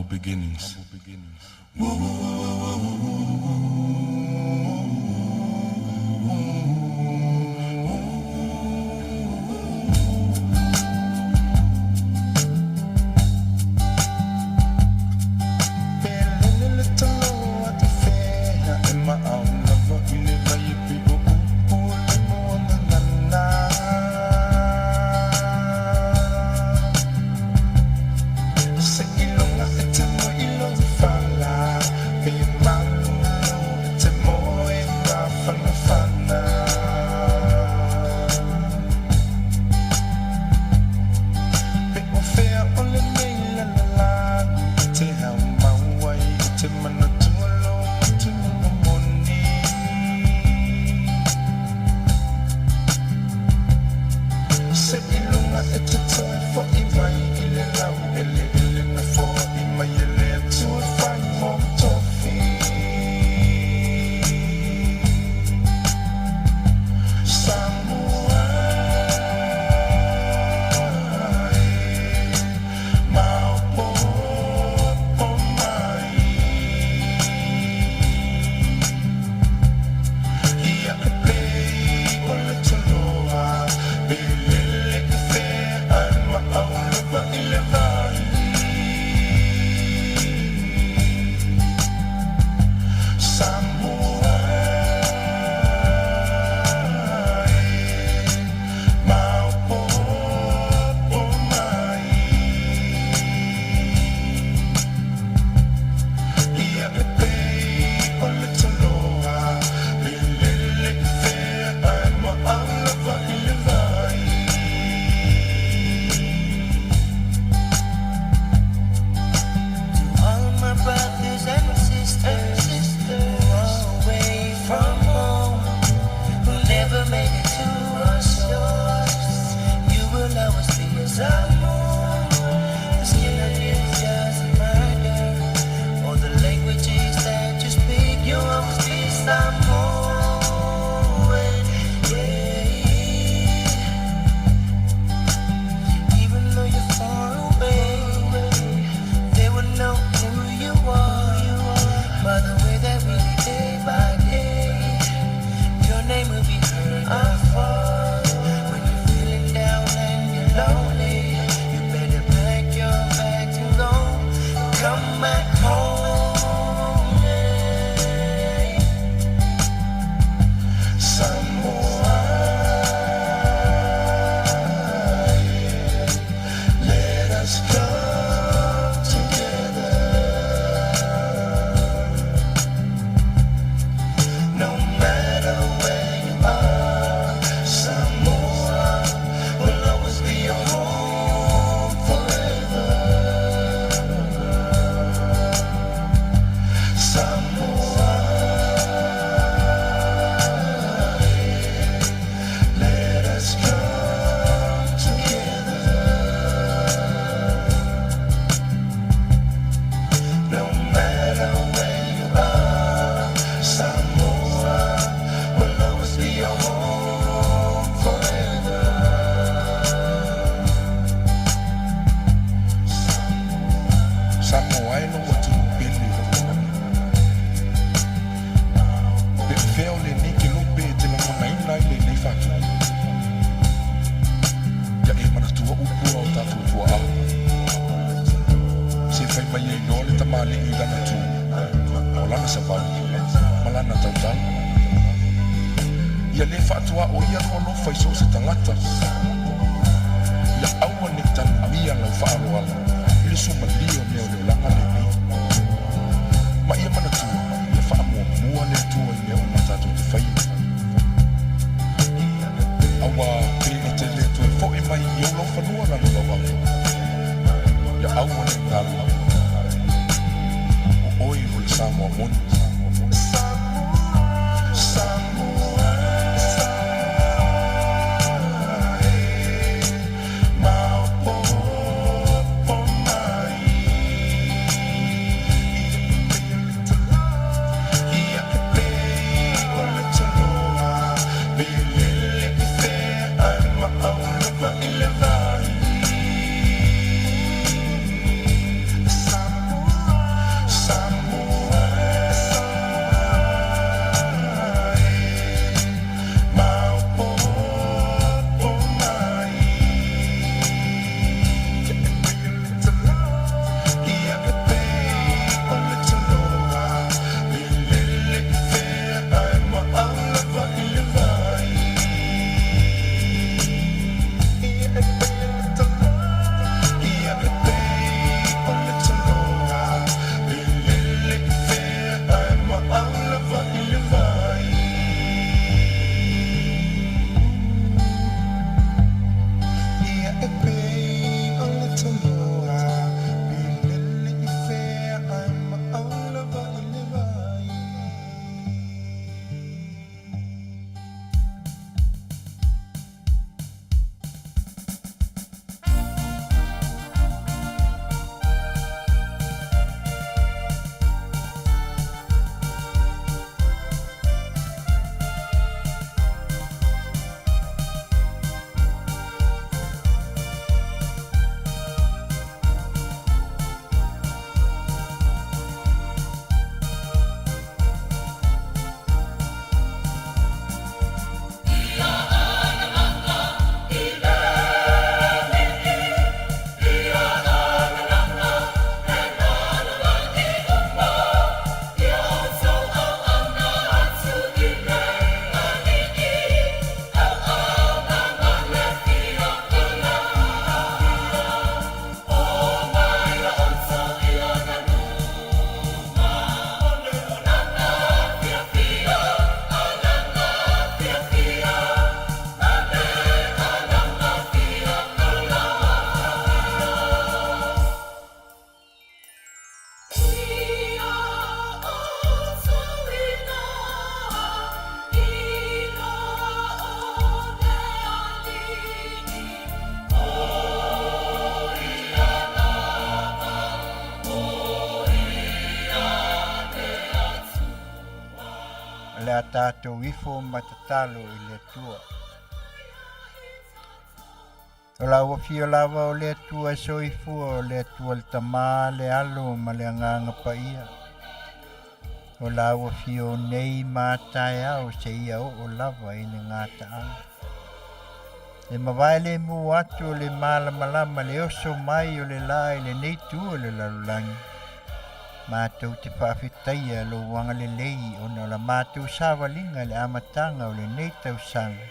Beginnings. All my brothers and sisters who are away from home, who never made it to our shores, you will always be a Samoan. The skin of you doesn't matter, or the languages that you speak, you'll always be Samoan. Yeah. Even though you're far away, they will know who you are by the way that we live day by day. Your name will be heard afar. When you're feeling down and you're lonely, you better pack your bags and go. Come back home. Yeah. Samoa, let us come together. No matter where you are, Samoa will always be your home forever. Samoa, let us come together. No matter where you are, Samoa will always be your home forever. Samoa e lou atunuu pele i lau lalolagi. Pe o fea o lenei kelope e te lagonaina ai lenei faatupu? Ia e manatua upu a o tatou tuaa. Se fai mai ai loa le tamalii i lana tu, o lana savali, ma lana tautala. Ia lē faatuaoia lou alofa i so o se tagata. Ia aua nei tanumia lau faaaloalo i le suamalie o mea o le olaga lenei. Ma ia manatua, ia faamuamua le Atua i mea uma tatou te faia. Auā pe e te lē toe foʻi mai i ou laufanua lalolauafu, ia aua nei galo, o oe o le Samoa moni. Samoa, maopopo mai. Ia e pei o le toloa, pe lele i fea ai ma au lava i le vai. Samoa, tatou ifo ma tatalo i le Atua. O lau afio lava o le Atua e soifua, o le Atua le Tama, le Alo ma le Agaga Paia. O lau afio nei ma taeao seia oo lava i le gataaga. E mavae le mu atu o le malamalama le oso mai o le la i lenei tu o le lalolagi. Matou te faafetaia lou agalelei ona o la matou savaliga i le amataga o lenei tausaga.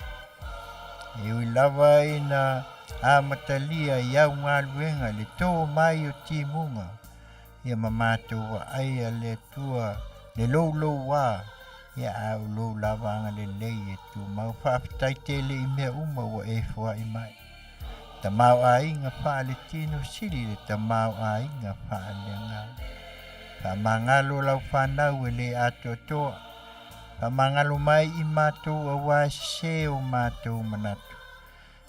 E ui lava ina amatalia i au galuega i le tō mai o timuga, ia ma matou vaaia le Atua le loulouā, ia a o lou lava agalelei e tumau. Faafetai tele i mea uma ua e foai mai. Tamaoaiga faaletino sili le tamaoaiga faaleagaga. Faamagalo lau fanau e le atoatoa. Faamagalo mai i matou auā e sesē o matou manatu.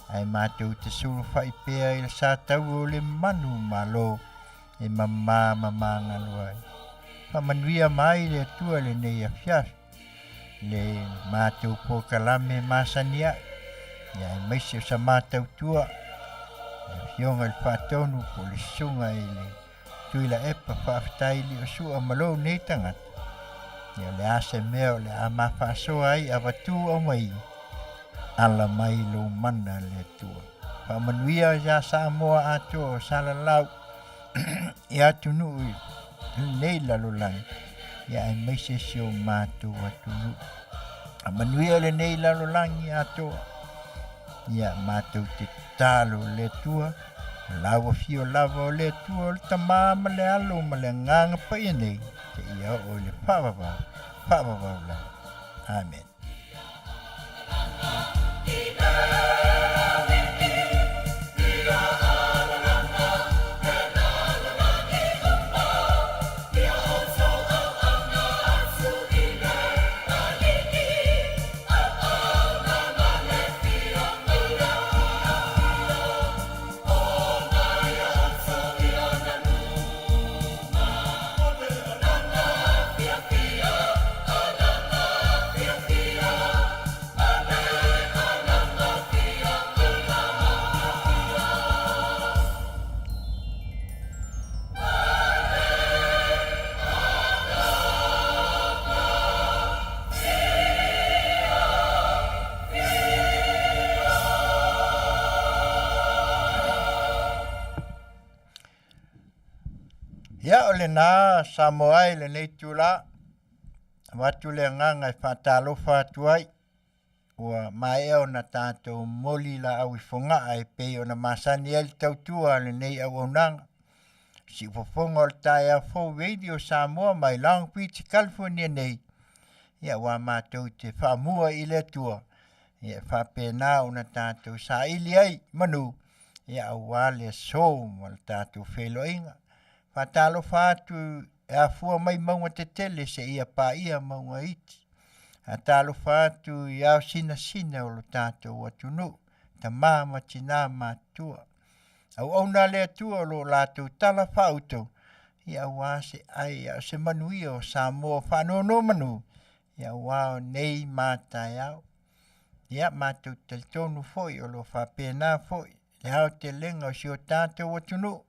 Ae matou te sulufai pea i le sataua o le manu malo e mamā ma magalo ai. Faamanuia mai le Atua lenei afiafi, le matou polokalame masani ai, ia aemaise o sa matautua, le Afioga i le Faatonu po o le Susuga i le Tuilaepa, faafetai i Liosua ma lou nei tagata. Ia o le a se mea o le a ma faasoa ai avatu aumai, ala mai lou mana le Atua. Faamanuia ia Samoa atoa o salalau i atunuu i lenei lalolagi, ia aemaise si o matou atunuu. Faamanuia lenei lalolagi atoa, ia matou te tatalo le Atua, lau afio lava o le Atua o le Tama ma le Alo ma le Agaga Paia nei, seia oo i le faavavau, faavavau lava. Amen. Ia o lena Samoa ai lenei itula, avatu le agaga e faatalofa atu ai ua maea ona tatou momoli laau i Fogaa e pei ona masani ai le tautua a lenei auaunaga. Siufofoga o le taeao fou Radio Samoa mai Long Beach, California nei, ia ua matou te faamua i le Atua, ia e faapena ona tatou saili ai manu, ia aua le aso ma le tatou feiloaiga. Faatalofa atu e afua mai mauga tetele seia paia mauga iti. Faatalofa atu i ao sinasina o lo tatou atunuu, tama ma tina matutua. Auauna a le Atua o lo latou tala faauto, ia aua se ai a o se manuia o Samoa faanonomanu, ia aua o nei ma taeao. Ia matou talitonu foi o lo faapena foi le aotelega o si o tatou atunuu,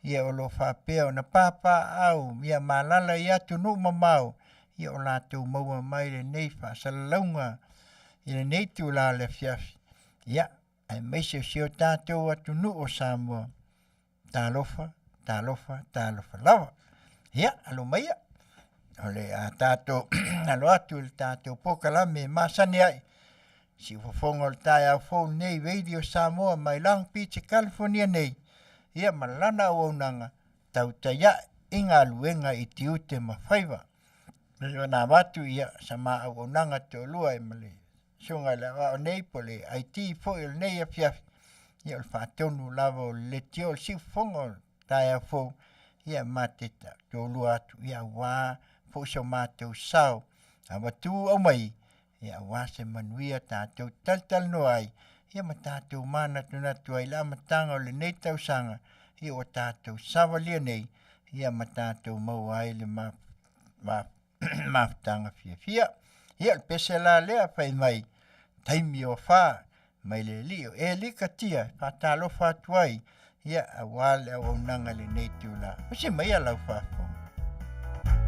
ia o lo faapea ona papaaao ia ma alaala i atunuu mamao, ia o latou maua mai lenei faasalalauga i lenei itula o le afiafi, ia aemaise o si o tatou atunuu o Samoa. Talofa, talofa, talofa lava. Ia, alo maia. O le a tatou alo atu i le tatou polokalame e masani ai. Siufofoga o le taeao fou nei Radio Samoa mai Long Beach, California nei. Ia ma lana auaunaga tautai ae i galuega i tiute ma faiva. Ona avatu ia sa ma auaunaga toalua e ma le susuga i le aoao nei po o le IT foi o lenei afiafi, ia o le faatonu lava o le leitio o le siufofoga o le taeao fou, ia ma te toalua atu, ia aua foi so matou sao avatu aumai, ia aua se manuia tatou talatalanoa ai, ia ma tatou manatunatu ai i le amataga o lenei tausaga, ia ua tatou savalia nei, ia ma tatou maua ai le mafutaga fiafia. Ia, o le pese la lea fai mai, taimi o afa mai le alii o Elika Tia e faatalofa atu ai, ia, aua le auaunaga i lenei itula. Usi maia lau faafofoga.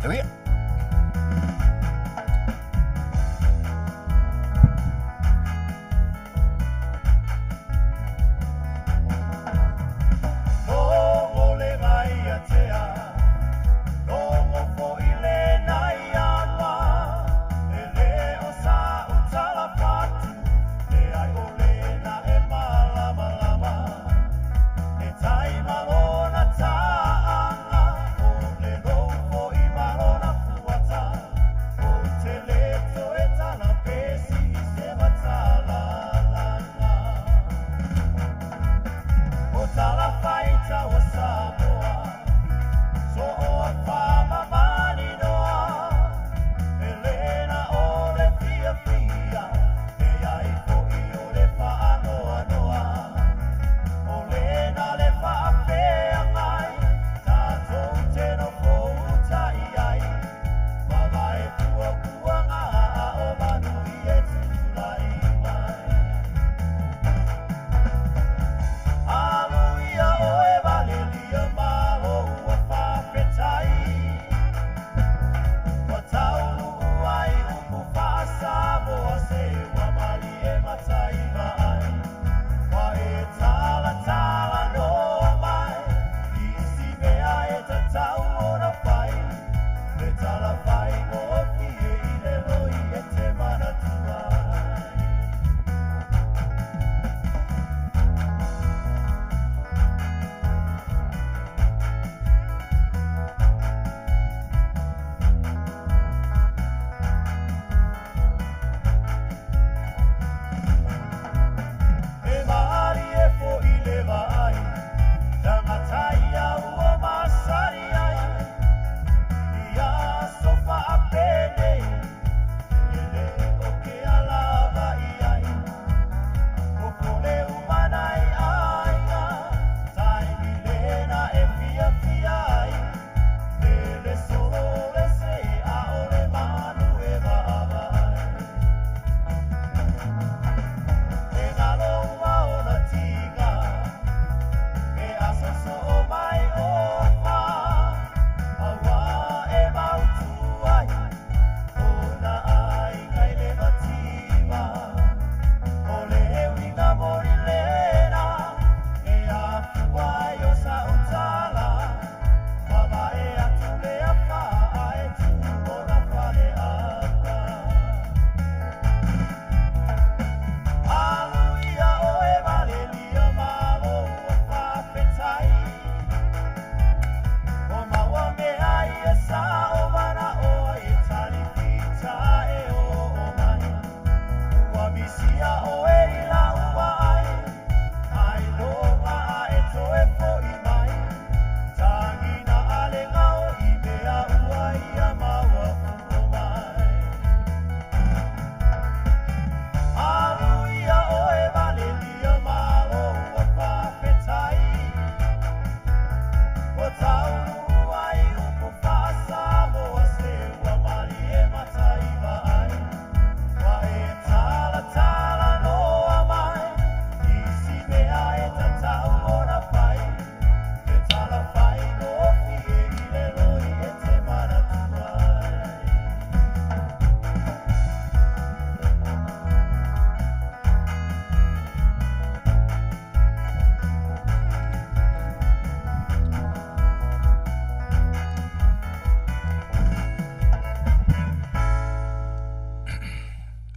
Tau ia.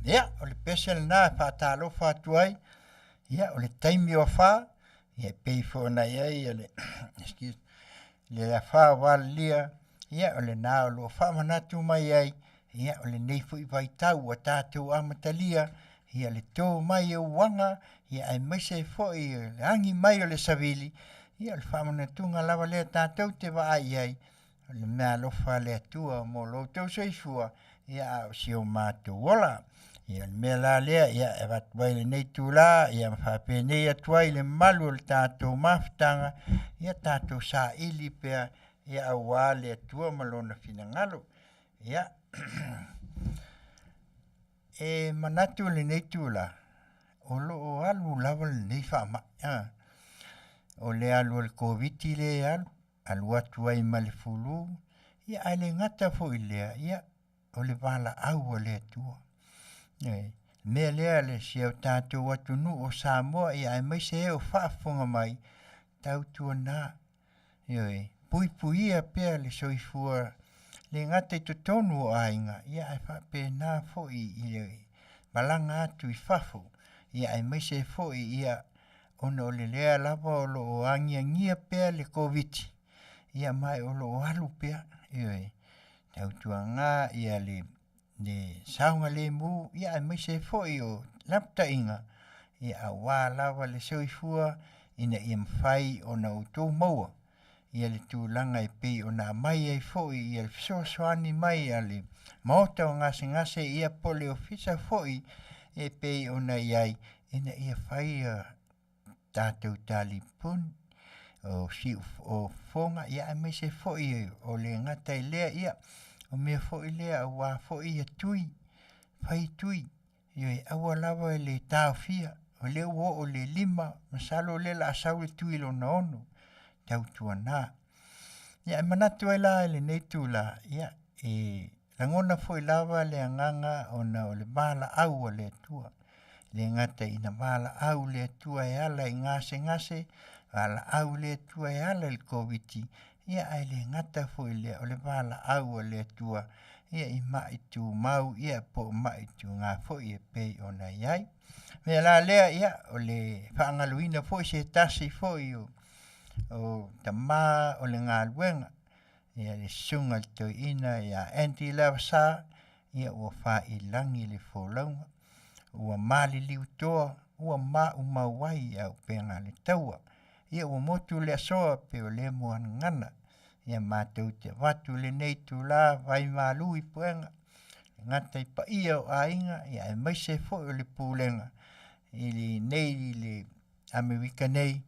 Ia, o le pese lena e faatalofa atu ai, ia, o le taimi o afa, ia e pei foi ona i ai le, excuse, le afa o Valelia, ia, o lena o lo o faamanatu mai ai, ia, o lenei foi vaitau ua tatou amatalia, ia, le tō mai o uaga, ia, aemaise ai foi le agi mai o le savili, ia, o le faamanatuga lava lea tatou te vaai i ai, o le meaalofa a le Atua mo lo outou soifua, ia, a o si o matou ola. Ia, o le mea la lea, ia, e avatu ai lenei itula, ia, ma faapenei atu ai le mamalu o le tatou mafutaga, ia tatou saili pea, ia, aua le Atua ma lona finagalo. Ia. E manatu lenei itulā, o lo o alu lava lenei faamai, a. O le alu o le Koviti lea e alu, alu atu ai ma le fulu, ia ae le gata foi i lea, ia o le valaau a le Atua. Ioe. O le mea lea le si o tatou atunuu o Samoa ia aemaise e o faafofoga mai, tautuana, ioe, puipuia pea le soifua le gata i totonu o aiga, ia ae faapena foi i le malaga atu i fafo, ia aemaise foi ia ona o le lea lava o lo o agiagia pea le Koviti, ia ma o lo o alu pea, ioe. Tautuana ia le le saogalemu ia aemaise foi o lapataiga ia aua lava le soifua ina ia mafai ona outou maua ia le tulaga e pei ona aumai ai foi ia le fesoasoani mai a le Maota o Gasegase ia po o le Ofisa foi e pei ona i ai ina ia faia tatou talipuni, o siu o fofoga ia aemaise foi o le gata i lea ia o mea foi lea aua foi ia tui, fai tui. Ioe, aua lava le taofia, o lea ua oo i le 5 masalo o lea o le a sau le tui lona 6, tautuana. Ia e manatu ai la i lenei itula, ia e lagona foi lava le agaga ona o le valaau a le Atua. E le gata ina valaau le Atua e ala i gasegase, valaau le Atua e ala i le Koviti, ia ae le gata foi i lea o le valaau a le Atua ia i mai tumau ia po o mai tuga foi e pei ona i ai. O le mea la lea, ia, o le faagaloina foi se tasi foi o o tama o le galuega, ia le susuga i le toeaina ia Andy Lavasa, ia ua faiilagi le folauga, ua maliliu toa, ua maumau ai auupega a le taua. Ia ua motu le asoa pei o lea muagagana. Ia matou te avatu lenei itula vaimalu i puega, e gata i paia o aiga, ia aemaise foi o le pulega i lenei i le Amerika nei,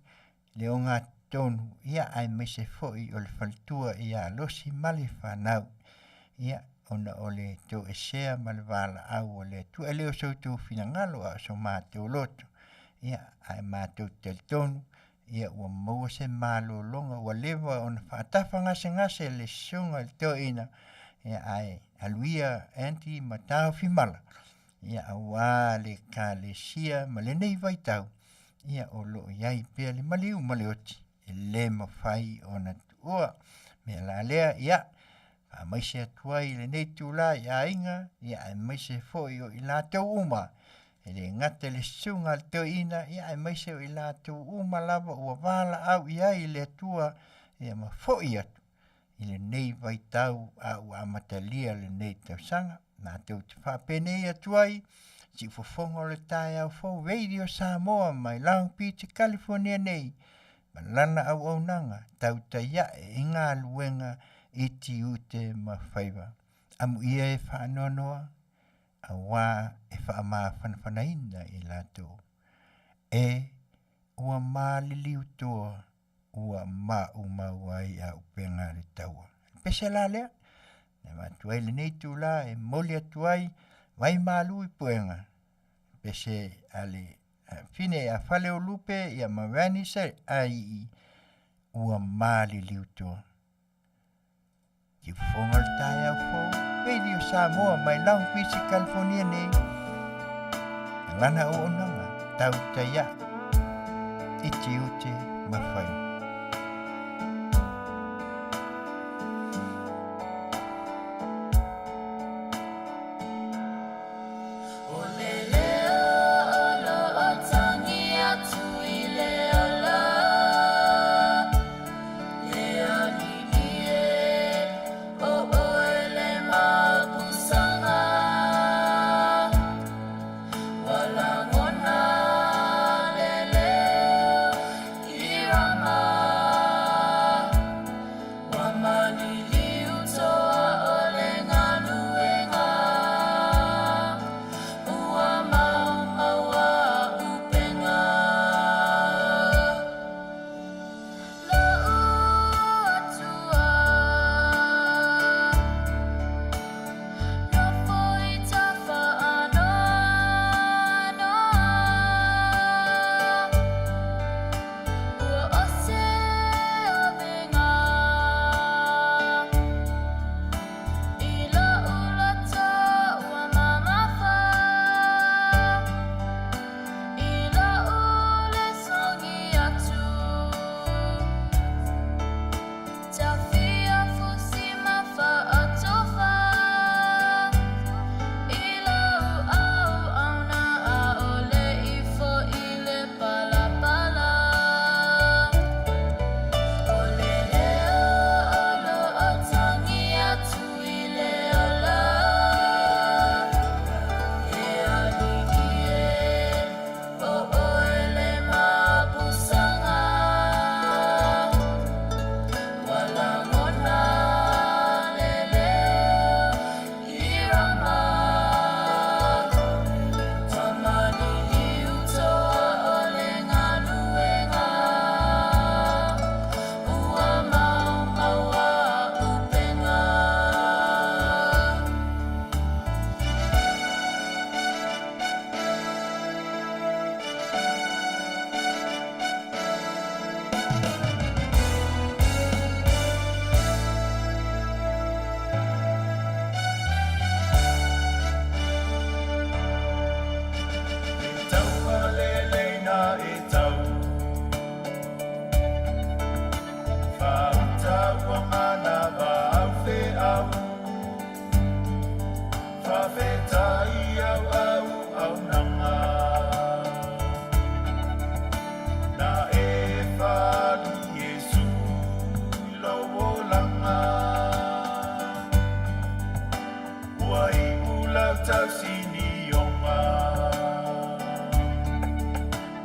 le ogatotonu, ia aemaise foi o le faletua ia Losi ma le fanau, ia ona o le toesea ma le valaau a le Atua. E le o so outou finagalo a o so matou loto, ia ae matou te talitonu ia ua maua se malologa ua leva ona faatafa gasegase le susuga i le toeaina, ia ae alu ia Andy ma taofi mala, ia aua le ekalesia ma lenei vaitau, ia o lo o i ai pea le maliu ma le oti e le mafai ona tuua. O le mea la lea, ia faamaise atu ai i lenei itula i aiga, ia aemaise foi o i latou uma e le gata i le susuga a le toeaina, ia aemaise o i latou uma lava ua valaau i ai le Atua, ia ma foi atu i lenei vaitau a ua amatalia lenei tausaga. Matou te faapenei atu ai, siufofoga o le taeao fou Radio Samoa mai Long Beach, California nei, ma lana auaunaga tautai ae i galuega i tiute ma faiva. Amuia e faanoanoa, auā e faamafanafanaina i latou. E, ua maliliu toa ua maumau ai auupega a le taua. Pese la lea, e avatu ai lenei itula e momoli atu ai vaimalu i puega, pese a le fine ia Faleulupe ia ma Vanessa ai ua maliliu toa. Siufofoga o le taeao fou, Radio Samoa mai Long Beach, California nei. Ma lana auaunaga, tautai ae, i tiute ma faiva. O le leo o lo o tangi atu i le ala, Le alii e, o oe le mapusaga, Ua lagona le leo i Rama.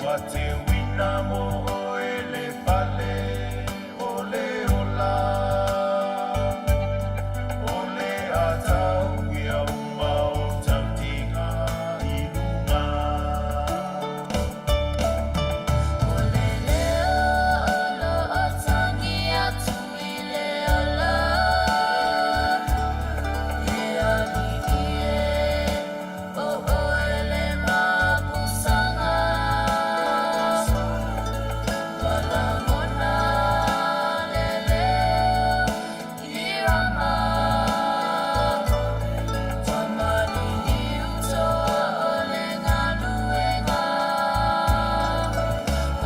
Mateuina mo oe le fale o le ola. O le atau ia uma o tautiga i luga. O le leo o lo o tangi atu i le ola. E alii e, o oe le mapusaga. Ua lagona le leo i Rama. Tamalii toa o le galuega.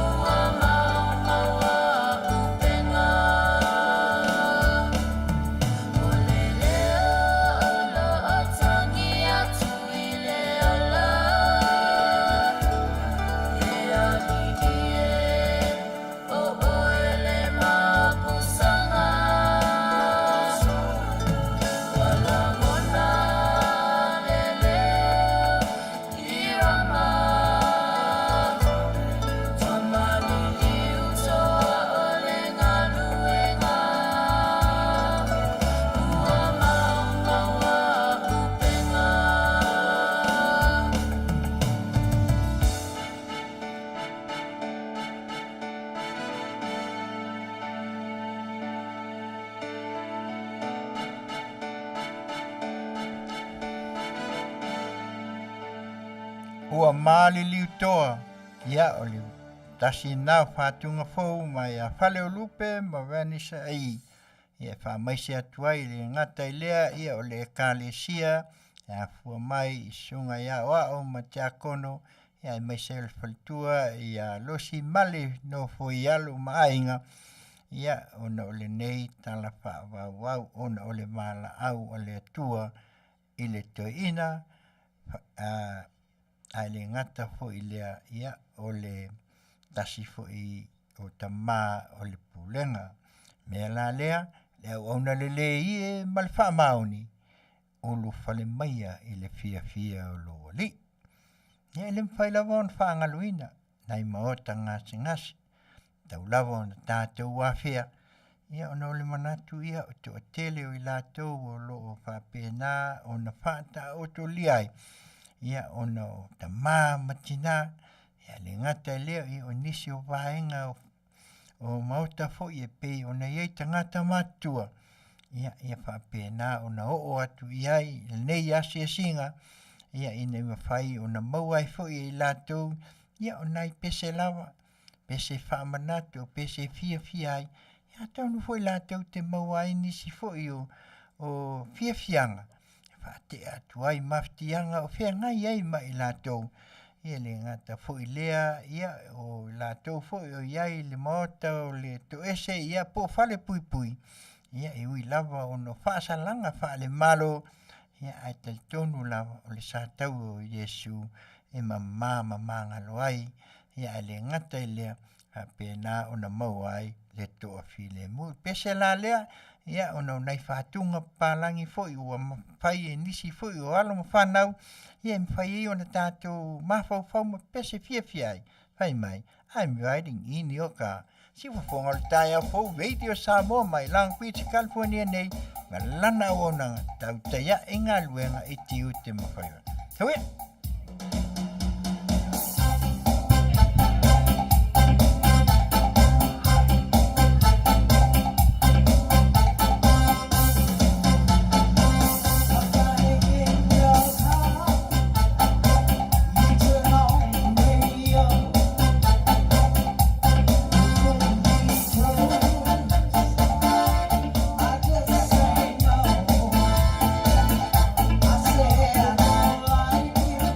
Ua maumau upega. O le leo o lo o tangi atu i le ola. E alii e, o oe le mapusaga. Ua lagona le leo i Rama. Tamalii toa o le galuega. Ua maumau upega. Ua maliliu toa, ia o le tasi lena o fatuga fou mai ia Faleulupe ma Vanessa ai. Ia e faamaise atu ai le gata i lea ia o le ekalesia e afua mai i susuga i aoao ma tiakono ia aemaise ai o le faletua ia Losi Male nofo i alo ma aiga ia ona o lenei tala faaauau ona o le valaau a le Atua i le toeaina ae le gata foi i lea ia o le tasi foi o tama o le pulega. O le mea la lea, le auauna lelei e ma le faamaoni, ulufale maia i le fiafia o lou Alii. Ia e le mafai lava ona faagaloina nai maota gasegase, tatau lava ona tatou afea ia ona o le manatu ia o le toatele o i latou o lo o faapena ona faataotolia ai ia ona o tama ma tina, e le gata i lea o nisi o vaega o maota foi e pei ona i ai tagata matutua, ia ia faapena ona oo atu i ai lenei asiasiga ia ina ia mafai ona maua ai foi e i latou ia o nai pese lava, pese faamanatu, o pese e fiafia ai, atonu foi latou te maua ai nisi foi o fiafiaga e faatea atu ai mafatiaga o feagai ai ma i latou. E le gata foi i lea, ia o i latou foi o i ai i le maota o le toese ia po o falepuipui, ia e ui lava ona o faasalaga faale-Malo, ia ae talitonu lava o le sa taua o Iesu e mama ma magalo ai, ia ae le gata i lea, faapena ona maua ai le toafilemu. O le pese la lea, ia ona o nai faatuga papalagi foi ua fai e nisi foi o alo ma fanau, ia e mafai ai ona tatou mafaufau ma pepese fiafia ai, fai mai, I'm riding in your car. Siufofoga o le taeao fou Radio Samoa mai Long Beach, California nei, ma lana auaunaga tautai ae galuega i tiute ma faiva. Tau ia! I just say no. I said I don't like you.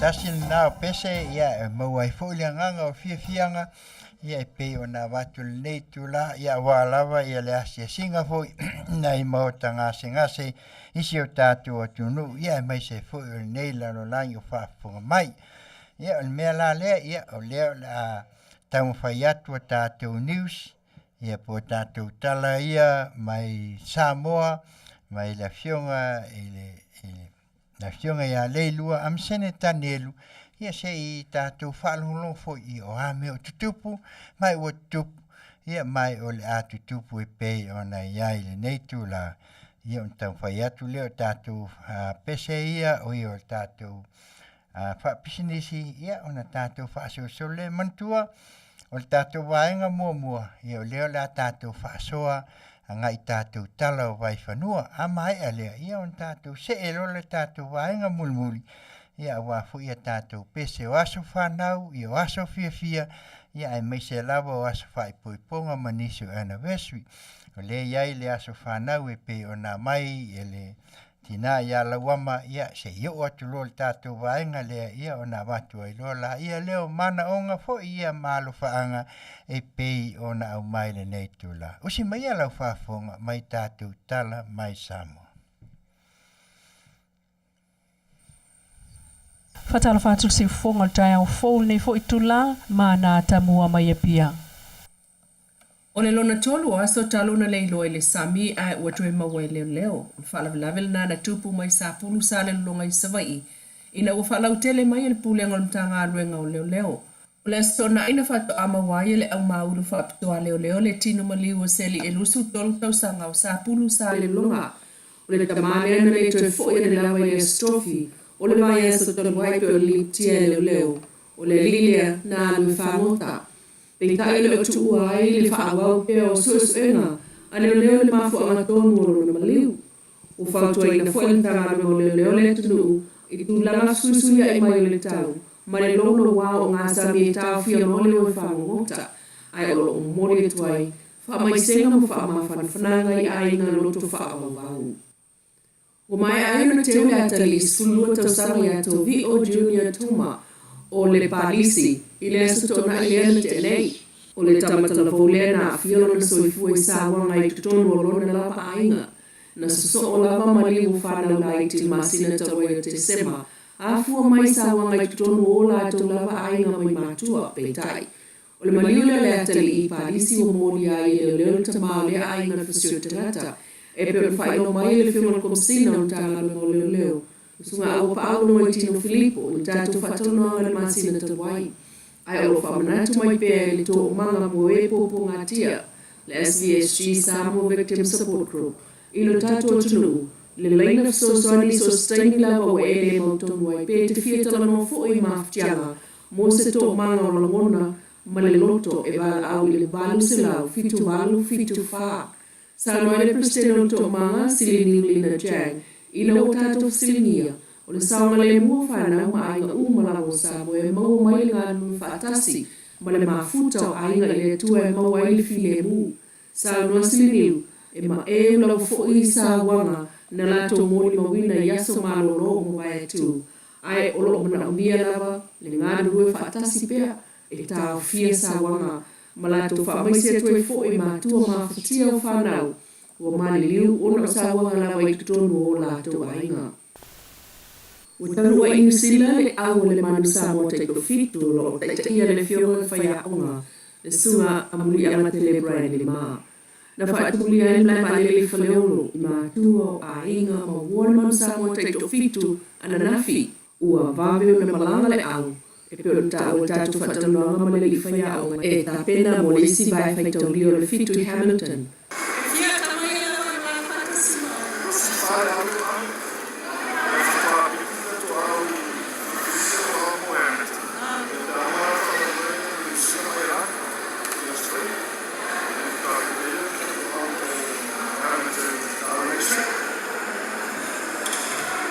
Tasi lena o pese, ia, e maua ai foi le agaga o fiafiaga, ia, e pei ona avatu i lenei itula, ia, aua lava ia le asiasiga foi i nai maota gasegase i si o tatou atunuu, ia, aemaise ai foi o lenei lalolagi o faafofoga mai. Ia, o le mea la lea, ia, o lea o le a taumafai atu a tatou news, ia po o tatou tala ia mai Samoa, mai le Afioga i le, i le le Afioga ia Leilua Amisene Tanielu, ia se i tatou faalogologo foi i o a mea o tutupu, mai ua tutupu, ia mai o le a tutupu e pei ona i ai lenei itula. Ia ona taumafai atu lea o tatou pese ia, o ia o tatou faapisinisi, ia ona tatou faasolosolo lea. Manatua, o le tatou vaega muamua, ia o lea o le a tatou faasoa agai i tatou tala o vaifanua. A maea lea, ia ona tatou see loa le tatou vaega mulimuli, ia aua foi a tatou pese o aso fanau, ia o aso fiafia, ia aemaise lava o aso faaipoipoga ma nisi o anniversary. O lea e i ai le aso fanau e pei ona aumai e le Tina ia Lauama, ia, se i oo atu loa i le tatou vaega lea, ia, ona avatu ai loa laia lea o manaoga foi ia ma alofaaga e pei ona aumai i lenei itula. Usi mai ia lau faafofoga mai tatou tala mai Samoa. Faatalofa atu le siufofoga o le taeao fou i lenei foi itula ma na tamua mai Apia. O le lona tolu o aso talu ona leiloa i le sami ae ua toe maua e leoleo. O le faalavelave lena na tupu mai Sapulu Salelologa i Savaii ina ua faalautele mai e le Pulega o le Matagaluega o Leoleo. O le Aso Toonai na faatoa maua ai e le Aumāulu Faapitoa a Leoleo le tino maliu o Seli e 23 tausaga o Sapulu Salelologa. O le tama lea na le toe foi ane lava i le Aso Tofi o le vaiaso talu ai pei ona lipotia e leoleo. O le alii lea na alu e fagota. Peitai e le o tuua ai le faaauau pea o suesuega a leoleo i le mafuaaga tonu o lona maliu. Ua fautuaina foi le Matagaluega o Leoleo le atunuu i tulaga fesuisuia'i mai o le tau ma le louloua o gasami e taofia loa le o e fagogota, ae o lo o momoli atu ai faamaisega ma faamafanafanaga i aiga loto faaauau. Ua maea ai ona teu le atalii 12 tausaga ia Tovi'o Junior Toma o le Palisi i le Aso Toonai lea na tea nei. O le tama talavou lea na aafia lona soifua i sauaga i totonu o lona lava aiga. Na sosoo lava maliu o fanau laiti i le masina talu ai o Tesema, afua mai sauaga i totonu o o latou lava aiga mai matua, peitai, O le maliu lea o le atalii i Palisi ua molia ai e leoleo le tama o lea aiga le fasioti tagata, e pei ona faailoa mai e le Afioga i le Komesina o le Matagaluega o Leoleo, le Susuga Auapaau Logoitino Filipo, i le tatou faatalanoaga i le masina talu ai. Ae o lo o faamanatu mai pea i le toomaga mo e puapuagatia, le SVSG, Samoa Victim Support Group, i lo tatou atunuu, le laina fesoasoani i so o se taimi lava ua e le mautonu ai pe e te fia talanoa foi i mafatiaga Mo se toomaga o lagona ma le loto e valaau i le 800 78 74. Saunoa ai le Peresetene o le Toomaga, Siliniu Lina Jang, ina ua tatou fesiligia, o le saogalemu o fanau ma aiga uma lava o Samoa e maua mai le galulue faatasi ma le mafuta o aiga i le Atua e maua ai le filemu. Saunoa Siliniu, e maʻeu lava foi i sauaga na latou molimauina i aso malolo o mavae atu, Ae o lo o manaomia lava le galulue faatasi pea e taofia sauaga ma latou faamaise atu ai foi matua mafatia o fanau ua maliliu ona o sauaga lava i totonu o o latou aiga. Ua taunuu ai i Niu Sila le au o le manu Samoa taitoafitu o lo o taitaia le Afioga i le Faiaoga, le Susuga Amuliagatele Brian Lima. Na faatulia ai le malae vaalele i Faleolo, i matua o aiga ma ua le manu Samoa taitoafitu ananafi. Ua vave ona malaga le au, e pei ona taua i le tatou faatalanoaga ma le alii faiaoga e tapena mo le isi vae faitaulia o le fitu i Hamilton.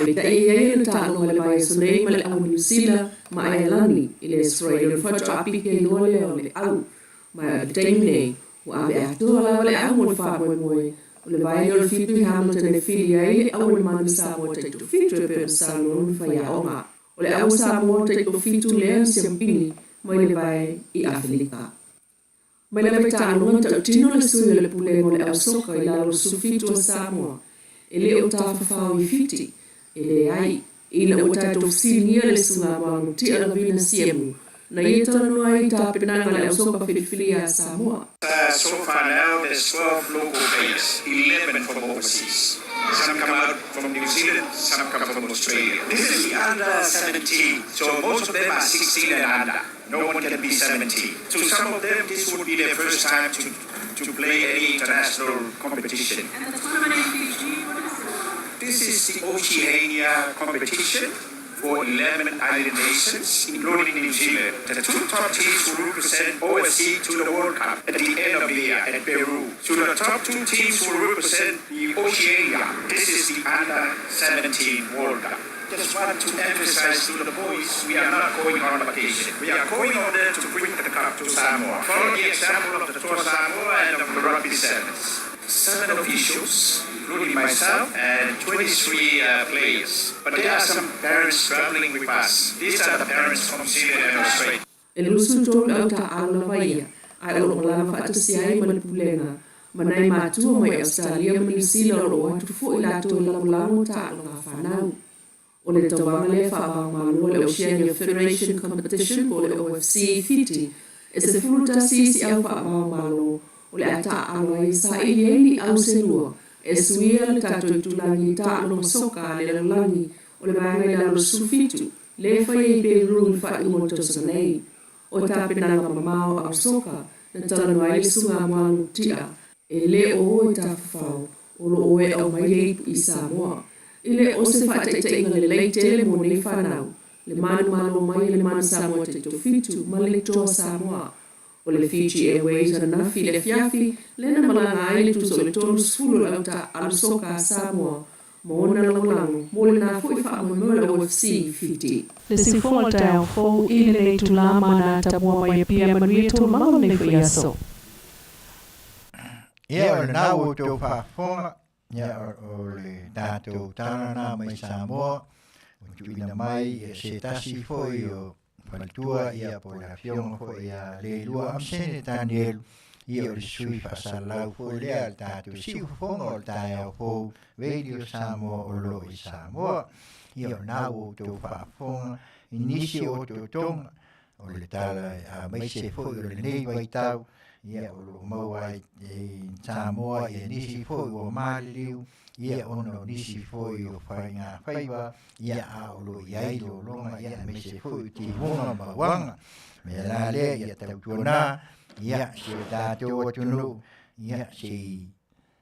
Peitai e i ai ona taaloga i le vaiaso nei ma le au o Niu Sila ma Aialani i le Aso Faraile ona faatoa piki ai loa lea o le au. Ma i le taimi nei, ua ave atoa lava le au mo le faamoemoe o le vaega o le fitu i Hamilton e fili ai le au o le manu Samoa taitoafitu e pei ona saunoa le faiaoga. O le Aua Samoa taitoafitu lea na siampini mai le vae i Afelika. Mai lava i taaloga na tautino le sui o le Pulega o le Au Soka i lalo o le 17 a Samoa e le o tafafao i Fiti, e leai, ina ua tatou fesiligia le Susuga Moago Tia Lavina Siemu na ia talanoa ai i tapenaga a le Au Soka Filifilia a Samoa. So far now there's 12 local players, 11 from overseas. Some come out from New Zealand, some come from Australia. This is the under 17, so most of them are 16 and under. No one can be 17. So some of them, this would be their first time to play any international competition. And the tournament in Fiji, what is it? This is the Oceania competition for 11 island nations, including New Zealand. The two top teams will represent OSC to the World Cup at the end of the year at Peru. So the top two teams will represent the Oceania. This is the Under 17 World Cup. Just want to emphasize to the boys, we are not going on vacation. We are going on there to bring the cup to Samoa. Follow the example of the Tour Samoa and of the Rugby Sevens. 7 officials, including myself, and 23 players. But there are some parents traveling with us. These are the parents from Zealand and Australia. E 23 le au taaalo lava ia, ae o lo o malaga faatasi ai ma le Pulega, ma nai matua mai Ausetalia ma Niu Sila o lo o atu foi latou e lagolago taaloga a fanau. O le tauvaga lea faava-o-Malo a le Oceania Federation Competition po o le OFC i Fiti, e 11 isi au faava-o-Malo o le a taaalo ai e saili ai ni au se lua e suia le tatou itulagi i taaloga soka a le lalolagi o le vaega i lalo o le 17 lea e fai ai i Peru i le faaiuga o le tausaga nei. O tapenaga mamao a au soka na talanoa ai le Susuga a Moalu Tia e le o o i tafafao o lo o e aumai le ipu i Samoa. E le o se faataitaiga lelei tele mo nei fanau, le manumalo mai e le Manu Samoa Taitofitu ma le Toa Samoa. O le Fiji Airways ananafi i le afiafi lea na malaga ai le tusa o le 30 o le au taaalo soka a Samoa ma ona lagolago mo lena foi faamoemoe o le OFC i Fiti. Le siufoga o le taeao fou i lenei itulā ma nā tamua mai Apia e manuia taualumaga o lenei foi aso. Ia, o lena ua outou faafofoga, ia, o le tatou tala lena mai Samoa, ua tuuina mai e se tasi foi o faletua, ia, po o le afioga foi ia Leilua Amsene Tanielu, ia, o le sui faasalalau foi lea a le tatou siufofoga o le taeao fou Radio Samoa o lo o i Samoa. Ia, o lena ua outou faafofoga i nisi o otootoga o le tala aemaise foi o lenei vaitau, ia, o lo o maua ai i Samoa, ia, nisi foi ua maliliu, ia, ona o nisi foi o faigafaiva, ia, a o lo o i ai lologa, ia, aemaise foi o timuga ma uaga. Mea la lea, ia tautuana, ia, si o tatou atunuu, ia, se i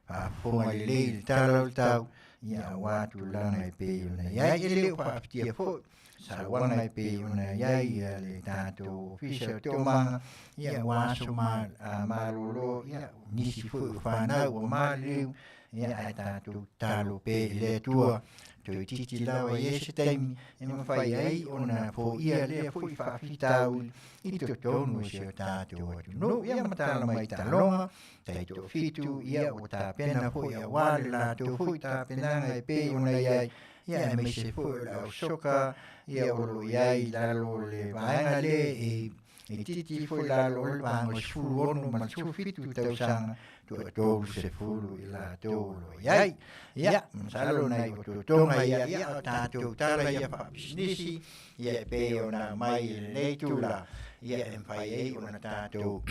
faafofoga lelei i le tala o le tau, ia, aua tulaga e pei ona i ai. E le o faafitia foi sauaga e pei ona i ai ia le tatou ofisa o toomaga, ia, aua aso malolo, ia, nisi foi o fanau ua maliliu, ia, ae tatou tatalo pea i le Atua toeitiiti lava i ai se taimi e mafai ai ona foia lea foi faafitauli i totonu o si o tatou atunuu. Ia, ma tala mai taaloga taitoafitu, ia, ua tapena foi aua le latou foi tapenaga e pei ona i ai, ia, aemaise foi o le au soka, ia, o lo o i ai i lalo o le vaega lea e titi foi i lalo o le vaega o le 16 ma le 17 tausaga, 30 i latou o lo o i ai. Ia, masalo nai otootoga ia, ia, o tatou tala ia faapisinisi, ia, e pei ona aumai i lenei tula, ia, e mafai ai ona tatou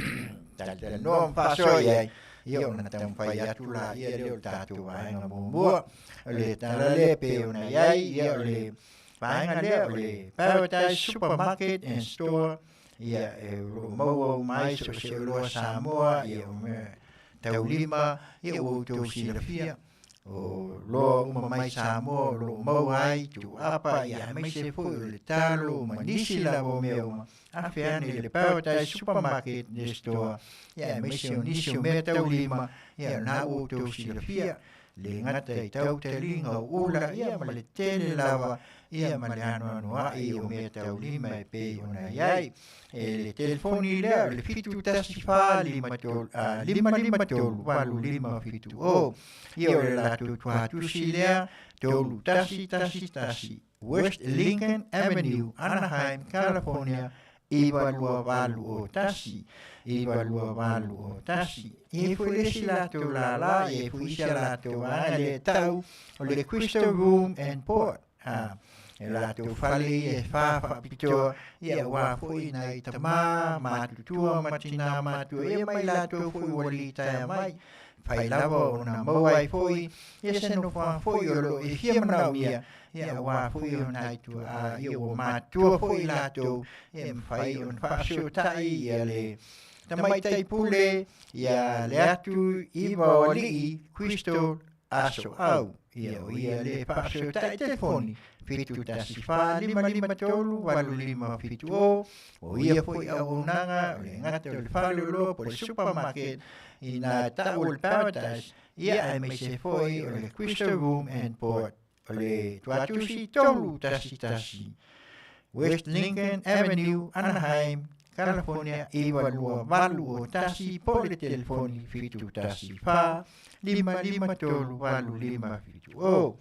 talatalanoa ma faasoa i ai, ia, ona taumafai atu la ia lea o le tatou vaega muamua. O le tala lea e pei ona i ai, ia, o le vaega lea o le Paradise Supermarket and Store, ia, e o lo o maua uma ai so o se oloa Samoa, ia, o mea taulima, ia, ua outou silafia, o loa uma mai Samoa o lo o maua ai tuuapa, ia, aemaise foi o le talo ma nisi lava o mea uma, afe ane i le Paradise Supermarket and Store, ia, aemaise o nisi o mea taulima, ia, o lena ua outou silafia, le gata i tautaliga o ula, ia, ma le tele lava, ia, ma le anoanoai o mea taulima e pei ona i ai. E le telefoni lea o le 714 5 553 8570. Ia, o le latou tuatusi lea, 3 1 1 1 West Lincoln Avenue, Anaheim, California, 92801, 92801. E i ai foi le isi latou lala, e i ai foi isi a latou vaega lea e tau o le Crystal Room and Port. A, e latou fale ia e fa faapitoa, ia aua foi nai tamā matutua ma tinā matua, ia ma i latou foi ua litaea mai. Fai lava ona maua ai foi ia se nofoaga foi o lo o e fia manaomia, ia aua foi o nai tuaa, ia ua matutua foi i latou, ia e mafai ona faafesootai ia le tamaitai pule ia Leatuivaoalii Crystal Asoau. Ia o ia le faafesootai telefoni 714 553 8570. O ia foi auaunaga o le gata o le faleoloa po o le supermarket i na tau o le Paradise, ia aemaise foi o le Crystal Room and Port. O le tuatusi 311 West Lincoln Avenue, Anaheim, California 92801, po o le telefoni 714 553 8570.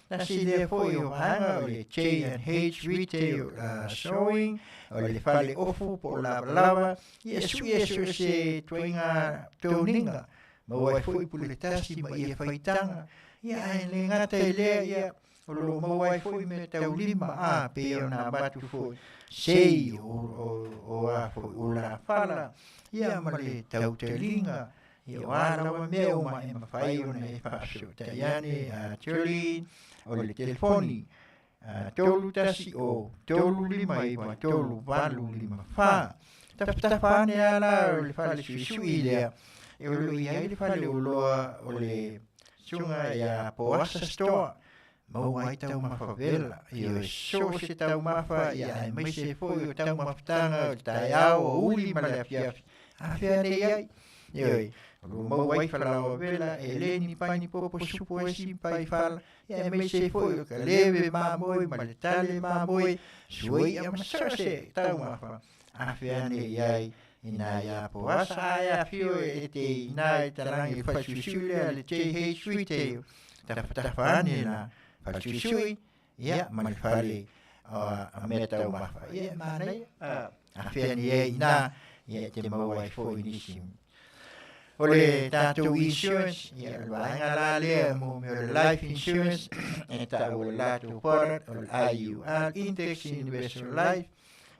Tasi lea foi o vaega o le J&H Retail Sewing, o le fale ofu po o lavalava, ia sui e so o se ituaiga toniga, maua ai foi pule tasi ma ia faitaga, ia ae le gata i lea, ia o lo o maua ai foi mea taulima a pei ona avatu foi sei o a foi o lafala, ia ma le tautaliga, ia o a lava mea uma e mafai ona e faafesootai ane a Jolene. O le telefoni 310 359 3854. Tafatafa ane ala o le fale suisui lea e o lo o i ai le fale oloa o le susuga ia Poasa Store, maua ai taumafa vela, ioe, so o se taumafa, ia aemaise foi o taumafataga o le taeao o uli ma le afiafi afea nei ai. Ioe, o lo o maua ai falaoa vela e le ni pai ni popo supo e si pai fala, ia aemaise foi o ka leve mamoe ma le tale mamoe suaia ma so o se taumafa afea nei ai ina ia Poasa. Ae afio e te ina e talagi i le falesuisui lea le JH Retail, tafatafa ane la falesuisui ia ma le fale o mea taumafa, ia e manaia afea nei ai ina, ia e te maua ai foi nisi. O le tatou insurance, ia o le vaega la lea mo mea o le life insurance e tau o le latou product o le IUL, Index Universal Life,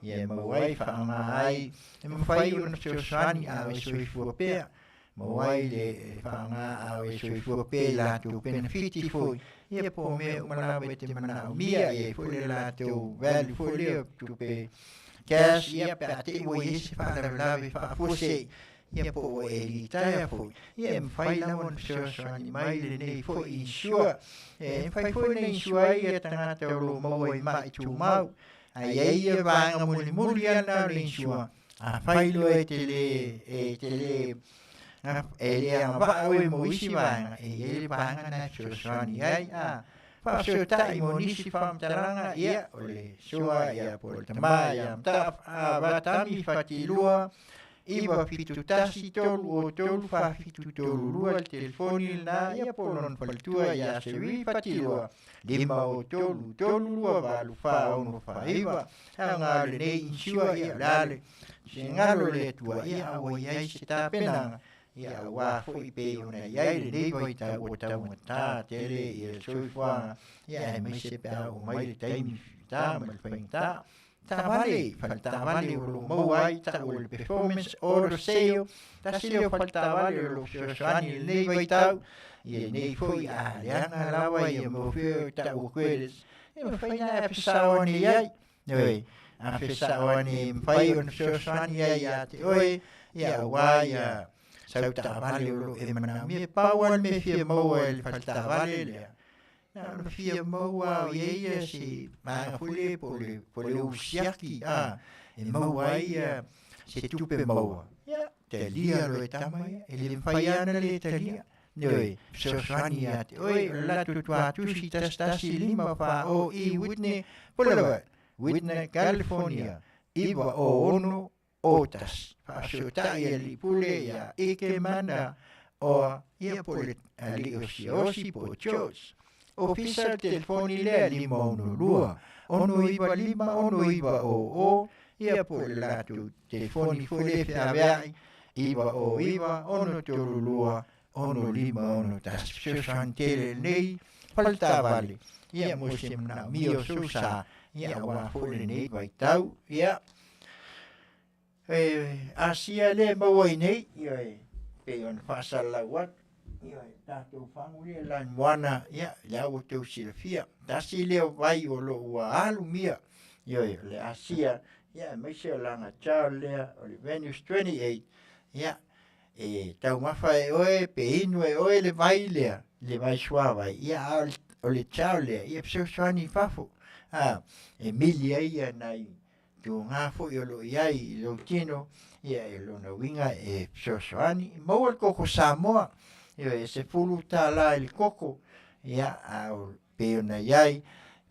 ia e maua ai faaaoga ai e mafai ona fesoasoani a o e soifua pea, maua ai le faaaoga a o e soifua pea i latou penefiti foi, ia po o mea uma lava e te manaomia. E i ai foi le latou value foi lea o tupe cash, ia pe a te i ua i ai se faalavelave faafuasei, ia po ua e litaea foi, ia e mafai lava ona fesoasoani mai lenei foi insure. E mafai foi ona insure ai ia tagata o lo o maua i ma'i tumau, ae i ai ia vaega mulimuli ana o le insure. Afai loa e te le e te le e le agavaa oe mo isi vaega, e i ai le vaega na e fesoasoani ai a faafesootai mo nisi faamatalaga. Ia o le susuga ia po o le tamā ia Vatami Fatilua, 971 303 4732 le telefoni lena, ia po o lona faletua ia Seri Fatilua, 503 328 4649. Aoga o lenei insure, ia o le a le finagalo o le Atua, ia a ua i ai se tapenaga, ia aua foi pei ona i ai lenei vaitau ua taugatā tele ia le soifuaga, ia aemaise pe a oo mai le taimi fita ma le faigata. Taavale, fale taavale o lo o maua ai tau o le Performance Auto Sale, tasi lea o fale taavale o lo o fesoasoani i lenei vaitau, ia nei foi a leaga lava ia mo fea o tau o credits, e mafai ona e fesao ane i ai. Ioe, a fesao ane e mafai ona fesoasoani ai ia te oe, ia aua ia sau taavale o lo o e manaomia. Pau lava le mea e fia maua e le fale taavale lea, na ona fia maua o i ai ia se vaega foi lea po o le usiaki a e maua ai ia se tupe maua. Ia, talia loa e tama ia, e le mafai lava ona le talia. Ioe, fesoasoani ia te oe. O le latou tuatusi 115 40 E Whitney Boulevard, Whitney, California 90601. Faafesootai alii pule ia Ike Mana o ia po o le alii o Siaosi po o George. Ofisa le telefoni lea 562 695 6900, ia po o le latou telefoni foi lea e feaveai 909 632 6561. Fesoasoani tele lenei faletaavale ia mo se manaomia o sou sa ia aua foi lenei vaitau. Ia e Asia lea e maua ai nei, ia e pei ona faasalalau atu, ia e tatou fagu lea lanumoana, ia lea ua outou silafia, tasi lea o vai o lo o ua alumia, ioe, o le Asia, ia aemaise o le agatao lea o le Venus 28, ia e taumafa e oe pe inu e oe le vai lea, le vai suavai, ia a o le tao lea, ia fesoasoani i fafo, a, e mili ai ia nai tuga foi o lo o i ai i lou tino, ia e lona uiga e fesoasoani. E maua le koko Samoa, ioe, e $10 i le koko, ia a o pei ona i ai,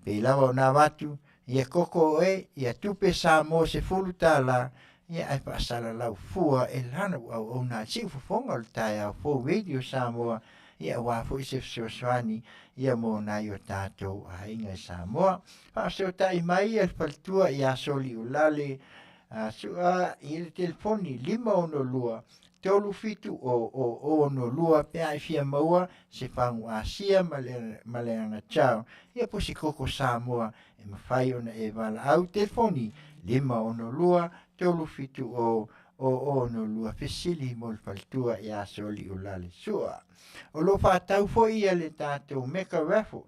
pei lava ona avatu, ia koko oe, ia tupe Samoa $10, ia ae faasalalau fua e lana ua auauna ai siufofoga o le taeao fou Radio Samoa, ia aua foi se fesoasoani ia mo nai o tatou aiga i Samoa. Faafesootai mai le faletua ia Soliulale Sua i le telefoni 562 37 0062 pe a e fia maua se fagu Asia ma le, ma le agachao ia po se koko Samoa e mafai ona e valaau telefoni 562 370 0062 fesili mo le faletua ia Soliulale Sua. O lo o faatau foi ia le tatou Mega Raffle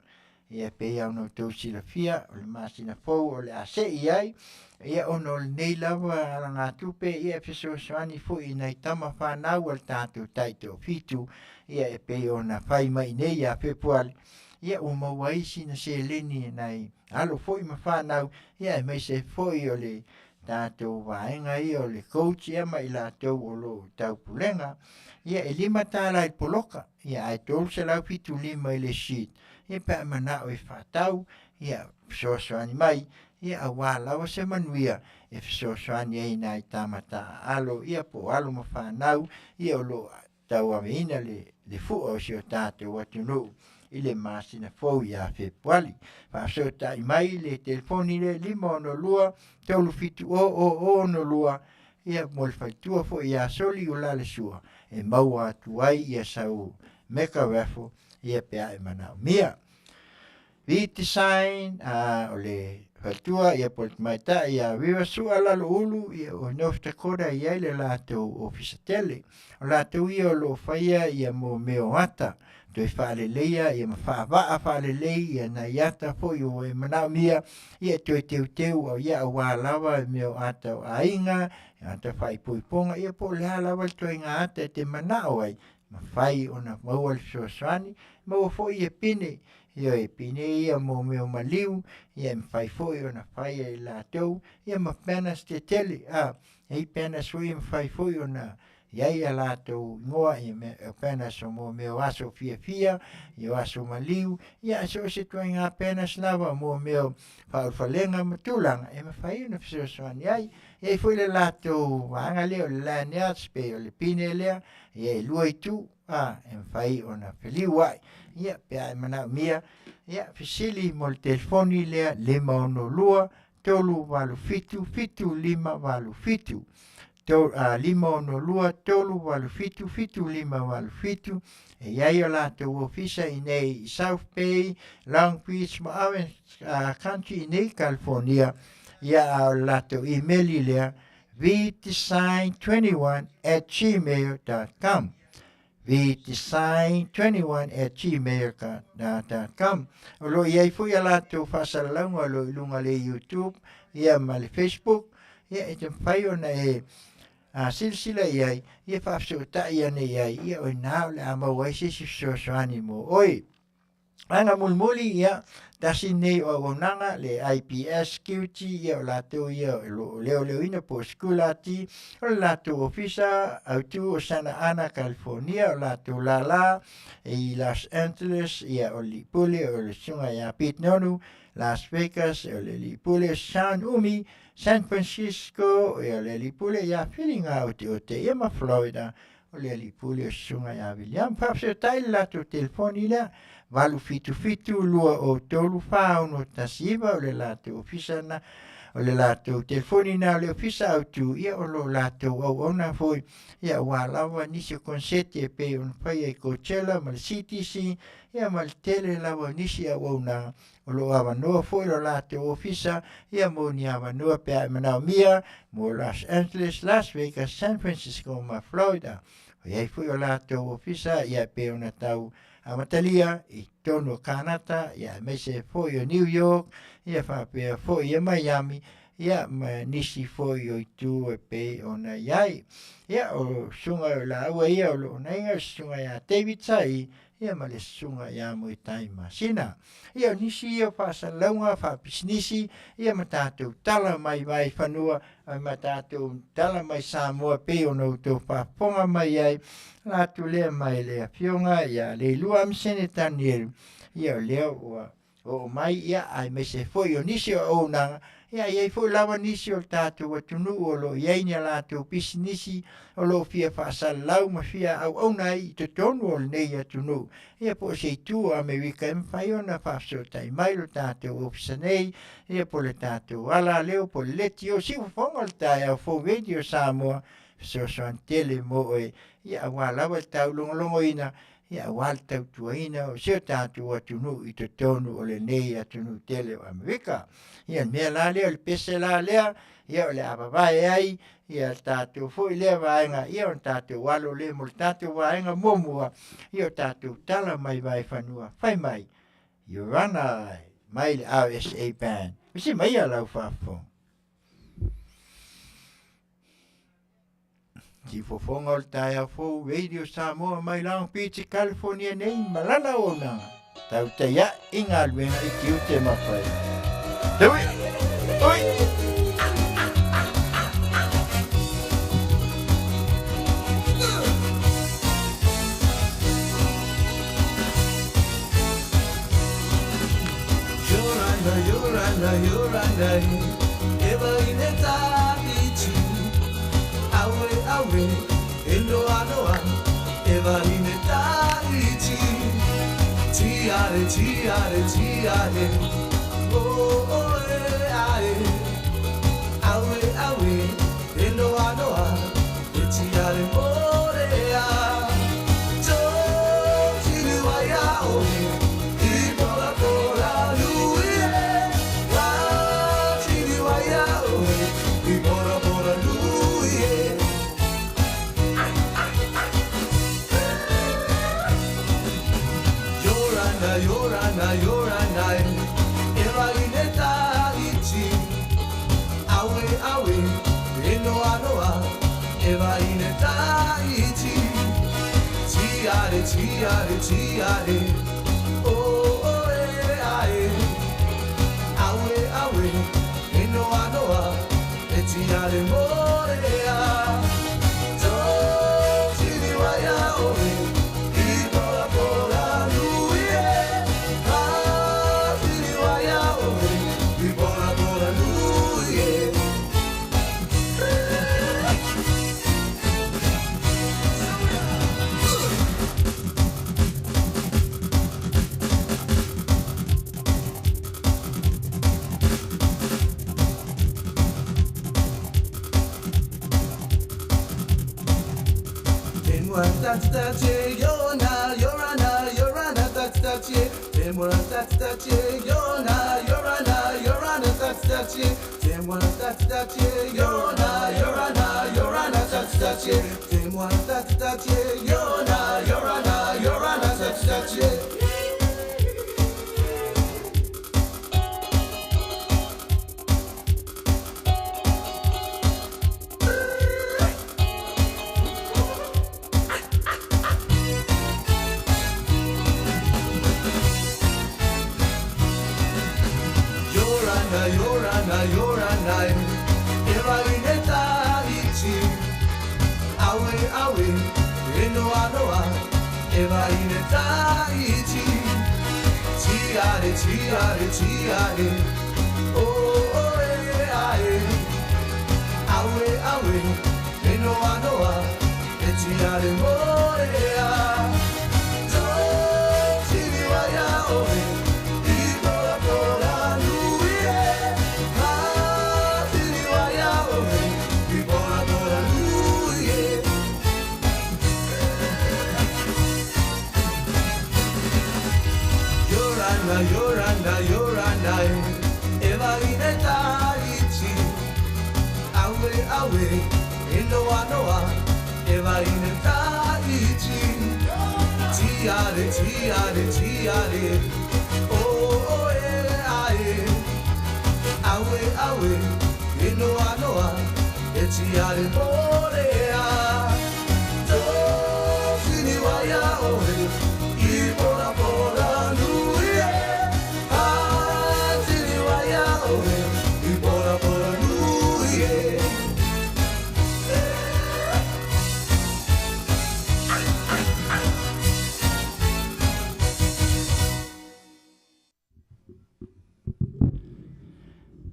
Ia pei lava ona outou silafia, o le masina fou o le a sei ai, ia ona o lenei lava alagatupe ia e fesoasoani foi i nai tama fanau a le tatou taitoafitu, ia e pei ona fai mai nei ia Fepuari, ia ua maua ai sina seleni e nai alo foi ma fanau, ia aemaise foi o le tatou vaega ia o le coach ia ma i latou o lo o taupulega, ia e $5 i le poloka. Ia ae 375 i le sheet, ia pe a e manao e faatau, ia fesoasoani mai, ia aua lava se manuia e fesoasoani ai i nai tama taaalo, ia po o alo ma fanau, ia o lo o tauaveina le, le fua o si o tatou atunuu i le masina fou ia Fepuari. Faafesootai mai le telefoni lea 562 370 0062 ia mo le faletua foi ia Soli Ulalesua e maua atu ai ia sau mega raffle ia pe a e manaomia. V-Design, a, o le faletua ia po o le tamaitai ia Riva Sua Laloulu ia o North Dakota i ai le latou ofisa tele. O latou ia o lo o faia ia mo mea o ata, toe faaleleia ia ma faavaa faalelei ia nai ata foi ua e manaomia ia e toe teuteu au ia aua lava mea o ata o aiga, ata faaipoipoga, ia po o le a lava le ituaiga ata e te manao ai, mafai ona maua le fesoasoani, maua foi ia pine, ioe, pine ia mo mea o maliu, ia e mafai foi ona fai e i latou, ia ma banners tetele, a, e i ai banners foi e mafai foi ona i ai a latou igoa i mea o banners mo mea o aso fiafia, i o aso maliu, ia so o se ituaiga banners lava mo mea o faaulufalega ma tulaga e mafai ona fesoasoani ai. E i ai foi le latou vaega lea o le lanyards pe o le pine lea, ia e lua itu, a, e mafai ona feliu ai. Ia, pe a e manaomia, ia, fesili mo le telefoni lea 562 387 7587. 562 387 7587 e i ai o latou ofisa i nei i South Bay, Long Beach ma Orange County i nei California. Ia a o le latou imeli lea vdesign21@gmail.com vdesign21@gmail.com O lo o i ai foi a latou faasalalauga o lo o i luga o le YouTube ia ma le Facebook ia e te mafai ona e a silasila i ai ia faafesootai ane i ai ia o i ina o le a maua ai se isi fesoasoani mo oe. Vaega mulimuli, ia, tasi lenei o auaunaga, le IPS Security, ia o latou ia o lo o leoleoina po o sikulati, o le latou ofisa autu o Santa Ana, California, o latou lala i Los Angeles, ia o le Lipule o le susuga ia Pete Nonu, Las Vegas, o le Lipule Sean Umi, San Francisco, ia o le Lipule ia Filiga Oteote, ia ma Florida. o le alii pule o susuga ia Viliamu. Faafesotai le latou telefoni lea, 877 203 4619, o le latou ofisa na, o le latou telefoni na o le ofisa autu, ia o lo latou auauna foi, ia aua lava nisi o konseti e pei ona faia i Coachella ma le CTC, ia ma le tele lava o nisi auaunaga o lo o avanoa foi lo latou ofisa, ia mo ni avanoa pe a e manaomia mo Los Angeles, Las Vegas, San Francisco ma Florida. O i ai foi o latou ofisa ia e pei ona tau amatalia i totonu o Kanata, ia aemaise foi o New York, ia faapea foi ia Miami, ia ma nisi foi o itu e pei ona i ai. Ia o susuga o laua ia o lo o naiga, o susuga ia David Sai, ia ma le susuga ia Moetai Masina. Ia o nisi ia o faasalalauga faapisinisi, ia ma tatou tala mai Vaifanua, ma tatou tala mai Samoa pei ona outou faafofoga mai ai, la atu lea mai le afioga ia Leilua Amisene Tanielu, ia o lea ua oo mai, ia aemaise foi o nisi o auaunaga, ia e i ai foi lava nisi o le tatou atunuu o lo o i ai ni a latou pisinisi o lo o fia faasalalau ma fia auauna ai i totonu o lenei atunuu, ia po o se itu o Amerika e mafai ona faafesootai mai lo tatou ofisa nei, ia po o le tatou ala leo po o le leitio siufofoga o le taeao fou Radio Samoa, fesoasoani tele mo oe, ia aua lava le taulogologoina, ia aua le tautuaina o si o tatou atunuu i totonu o lenei atunuu tele o Amerika. Ia le mea la lea, o le pese la lea, ia o le a vavae ai ia le tatou foi lea vaega, ia ona tatou alo lea mo le tatou vaega muamua, ia o tatou tala mai Vaifanua, fai mai, Yorana mai le RSA Band. Usi mai ia lau faafofoga. Siufofoga o le taeao fou Radio Samoa mai Long Beach, California nei ma lana auaunaga tautai ae i galuega i tiute ma faiva. Taui! Oi! Yorana, Yorana, Yorana, Eva ineta ichi. Awe, awe, e noa noa, Eva ineta ichi. Tiare, tiare, tiare, oh, oh, e, ae. Awe, awe, e noa noa, e tiare morea. Tō tiru ai a oe, i bora bora nui e. Wā tiru ai a oe, i bora bora nui e. Yorana, Yorana, Yorana, Eva ineta ichi. Awe, awe, e noa noa, Eva ineta ichi. Tiare, tiare, tiare, oh, oh, e, ae. Awe, awe, e noa noa, e tiare morea. Tō tini wai a oe, i bora bora nui e. Ka tini wai a oe, i bora bora nui e. Yorana, Yorana, Yorana, Eva ineta ichi. Awe, awe, e noa noa, Eva ineta ichi. Tiare, tiare, tiare, oh, oh, e, ae. Awe, awe, e noa noa, e tiare Tiare morea Tōtini waia oe I bora bora nui e Hatini waia oe I bora bora nui e Yorana, yorana, yorana e vaine taiti Aue, aue, e noa, noa E vaine taiti Tiare, tiare, tiare Oh, oh, e, ae Aue, aue, e noa, noa E tiare morea Tōtini waia oe I bora bora nui e Hatini waia oe I bora bora nui e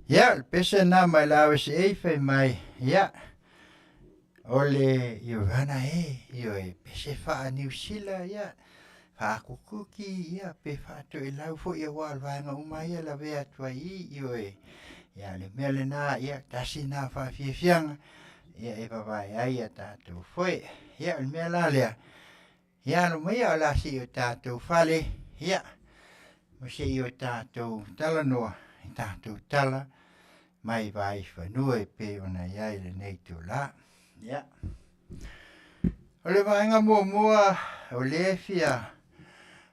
Ia, o le pese lena mai le AVCA fai mai, ia, o le Iorana e, ioe, pese faa-Niu Sila, ia, faakukuki, ia, pe faatoelau foi aua o le vaega uma ia e lavea atu ai i, ioe. Ia, o le mea lena, ia, tasi lena faafiafiaga, ia, e vavae ai a tatou foe. Ia, o le mea la lea, Ia alo maia o le a se i o tatou fale, ia, ma se i o tatou talanoa i tatou tala mai Vaaifanua e pei ona i ai lenei itulā. Ia, o le vaega muamua o lea e fia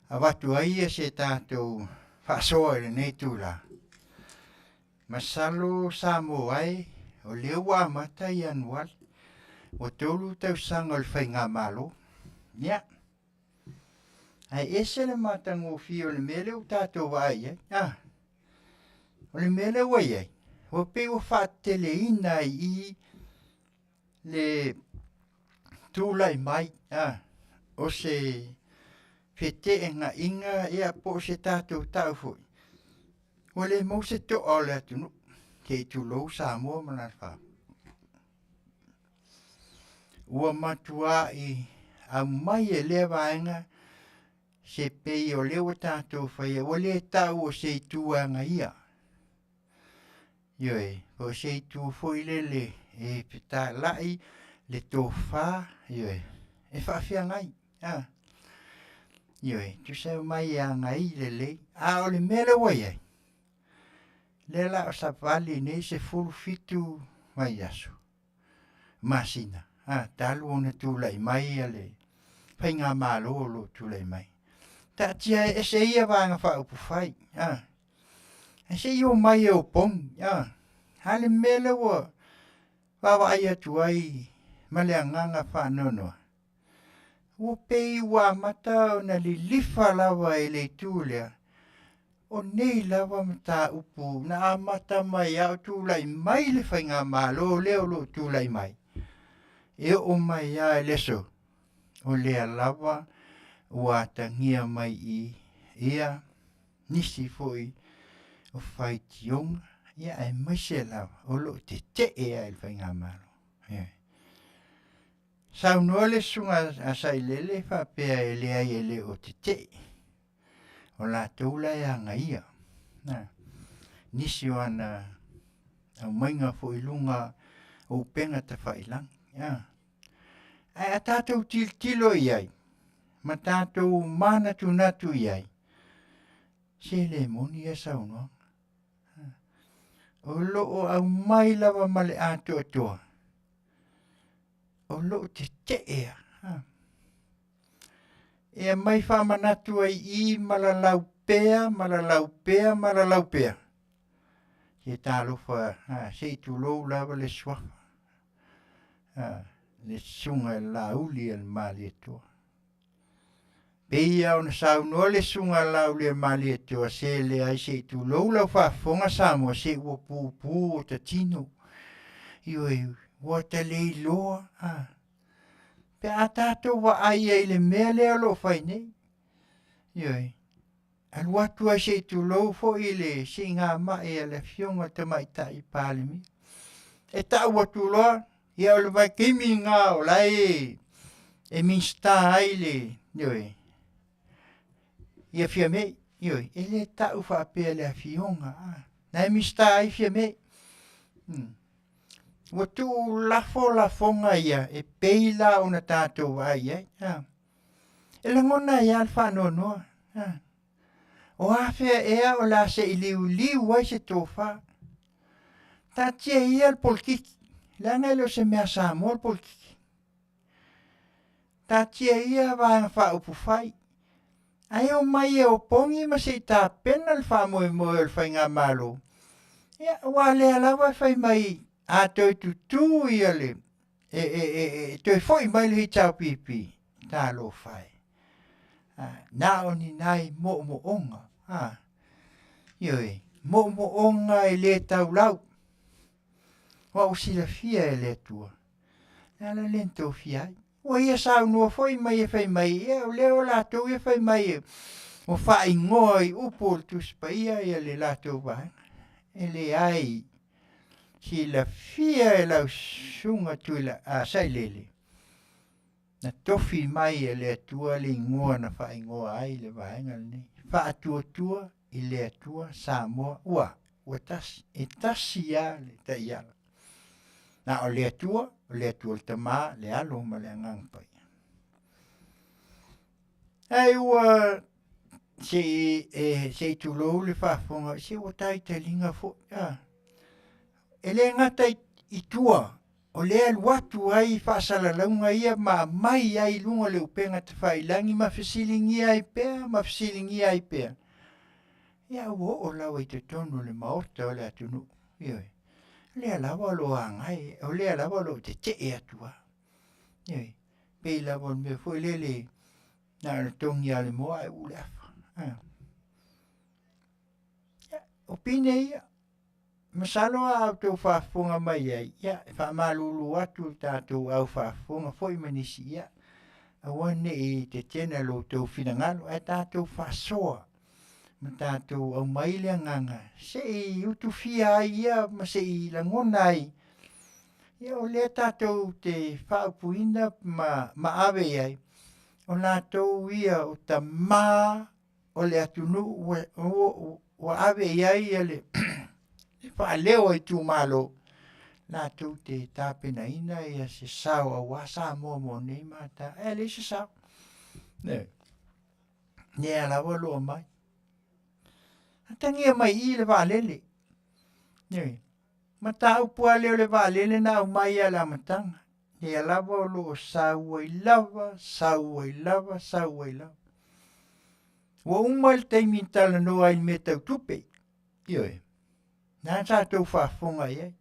avatu ai ia se tatou faasoa i lenei itulā, Masalo Samoa e, o lea ua amata Ianuari, ua 3 tausaga o le Faigamalo. Ia, ae ese le matagofie o le mea lea ua tatou vaai i ai. Ah, o le mea lea ua i ai, ua pei ua faateteleina ai i i le tulai mai ah, o se feteenaiga ia po o se tatou tau foi Ua le maua se to'a o le atunuu, se i tulou Samoa ma lana faafofoga. Ua matua'i aumai e lea vaega se pei o lea ua tatou faia, ua le ta'u o se itu e agaia. Ioe, po o se itu foi lele e fetala'i le tofa, ioe, e faafeagai. A, ioe, tusa e omai e agai lelei, a o le mea lea ua i ai, lea la o savali nei 17 vaiaso, masina, a, talu ona tulai mai le faigamalo o lo o tulai mai. Taatia e ese ia Vaega Faaupufai, a, ae se i omai e opogi, a, a le mea lea ua vaavaai atu ai ma le agaga faanoanoa, Ua pei ua amata ona lilifa lava i le itu lea, o nei lava mataupu na amata mai a o tulai mai le faigamalo lea o lo o tulai mai, e oo mai lava i le aso, o lea lava ua atagia mai i ia nisi foi o faitioga, ia aemaise lava o lo o tetee lava i le faigamalo. Saunoa le susuga a Sailele faapea e leai e le o tetee, o latou la e agaia. Na, nisi o ana aumaiga foi i luga o upega tafailagi. A. Ae a tatou tilotilo i ai, ma tatou manatunatu i ai, se le moni ia saunoaga. O lo o aumai lava ma le atoatoa o lo o tetee lava. E aumai faamanatu ai i ma lalau pea, ma lalau pea, ma lalau pea. Se talofa, se i tulou lava le suafa, le susuga i le Laauli a le Malietoa. Pei lava ona saunoa le Susuga a Laaulialemalietoa, se leai se i tulou lau faafofoga Samoa, se ua puupuu o ta tino. Ioe, ua ta le iloa, a. Pe a tatou vaai ai i le mea lea o lo o fai nei. Ioe, alu atu ai se i tulou foi le siigamai a le Afioga i le Tamaitai Palemia. E tau atu loa, ia o le vaitaimi lena o la e e Minisita ai le, ioe, ia Fiame, ioe, e le tau faapea le afioga, a, na e Minisita ai Fiame. Hmm. Ua tuu lafo lafoga ia e pei la ona tatou vaai ai. A. E lagona ai lava le faanoanoa. A. O afea ea o le a se i liuliu ai se tofa. Taatia ia le polokiki, leaga e le o se mea Samoa le polokiki. Taatia ia Vaega Faaupufai, ae omai e opogi ma se i tapena le faamoemoe o le Faigamalo, ia, aua lea lava e fai mai a toe tutū ia le, e, e, e, e toe foi mai le HRPP, talofa e. Na o ni nai moomooga, a, ioe, moomooga e le taulau, aua ua silafia e le Atua, le ala lea na tofia ai. Ua ia saunoa foi mai e fai mai, ia o lea o latou ia fai mai ua faaigoa i upu o le Tusi Paia ia le latou vaega. E leai, silafia e lau susuga Tuila, a, Sailele, na tofi mai e le Atua le igoa na faaigoa ai le vaega lenei. Faatuatua i le Atua Samoa ua, ua tasi, e tasi lava le taiala. Na o le Atua, o le Atua le Tama, le Alo ma le Agaga Paia. Ae ua se i, e, se i tulou le faafofoga, se ua taitaliga foi. Ah. E le gata i, i tua, o lea e alu atu ai faasalalauga ia ma aumai ai i luga o le upega tafailagi ma fesiligia ai pea ma fesiligia ai pea. Ia ua oo lava i totonu o le maota o le atunuu. Ioe. O lea lava o lo o agai, o lea lava o lo o tetee atu lava. Ioe. Pei lava o le mea foi lele na ona togi lava o le moa ae uu le afa. Ah. Ia, o pine ia. Masalo a outou faafofoga mai ai, ia, e faamalulu atu le tatou au faafofoga foi ma nisi, ia, aua ne i tetena lo outou finagalo, ae tatou faasoa ma tatou aumai le agaga se i utufia ai ia ma se i lagona ai, ia, o lea tatou te faaupuina ma, ma ave i ai, o latou ia o tamā o le atunuu ua, ua, ua ave i ai le, le faaleo a itumalo latou te tapenaina ia se sao aua Samoa mo nei ma ta e leai se sao. Ne. Lea lava lo o mai. Atagia mai i le vaalele. Ne. Mataupu lava lea o le vaalele na aumai lava i le amataga. Lea lava o lo o sau ai lava, sau ai lava, sau ai lava. Ua uma le taimi na talanoa ai i le mea tau tupe. Ioe. Na sa tou faafofoga i ai.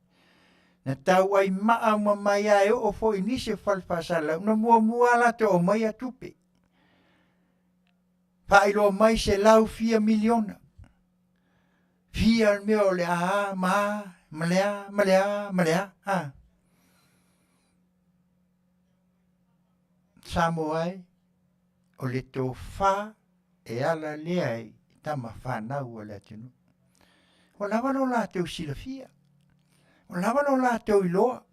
Na tau ai maa uma mai lava e oo foi i nisi o fale faasalalau, na muamua lava latou aumaia tupe. Faailoa mai 100 fia miliona. Fia le mea o le a ma a ma le a ma le a ma le a. A. Samoa e, o le tofa e ala lea i tama fanau a le atunuu. Ua lava lo latou silafia, ua lava lo latou iloa.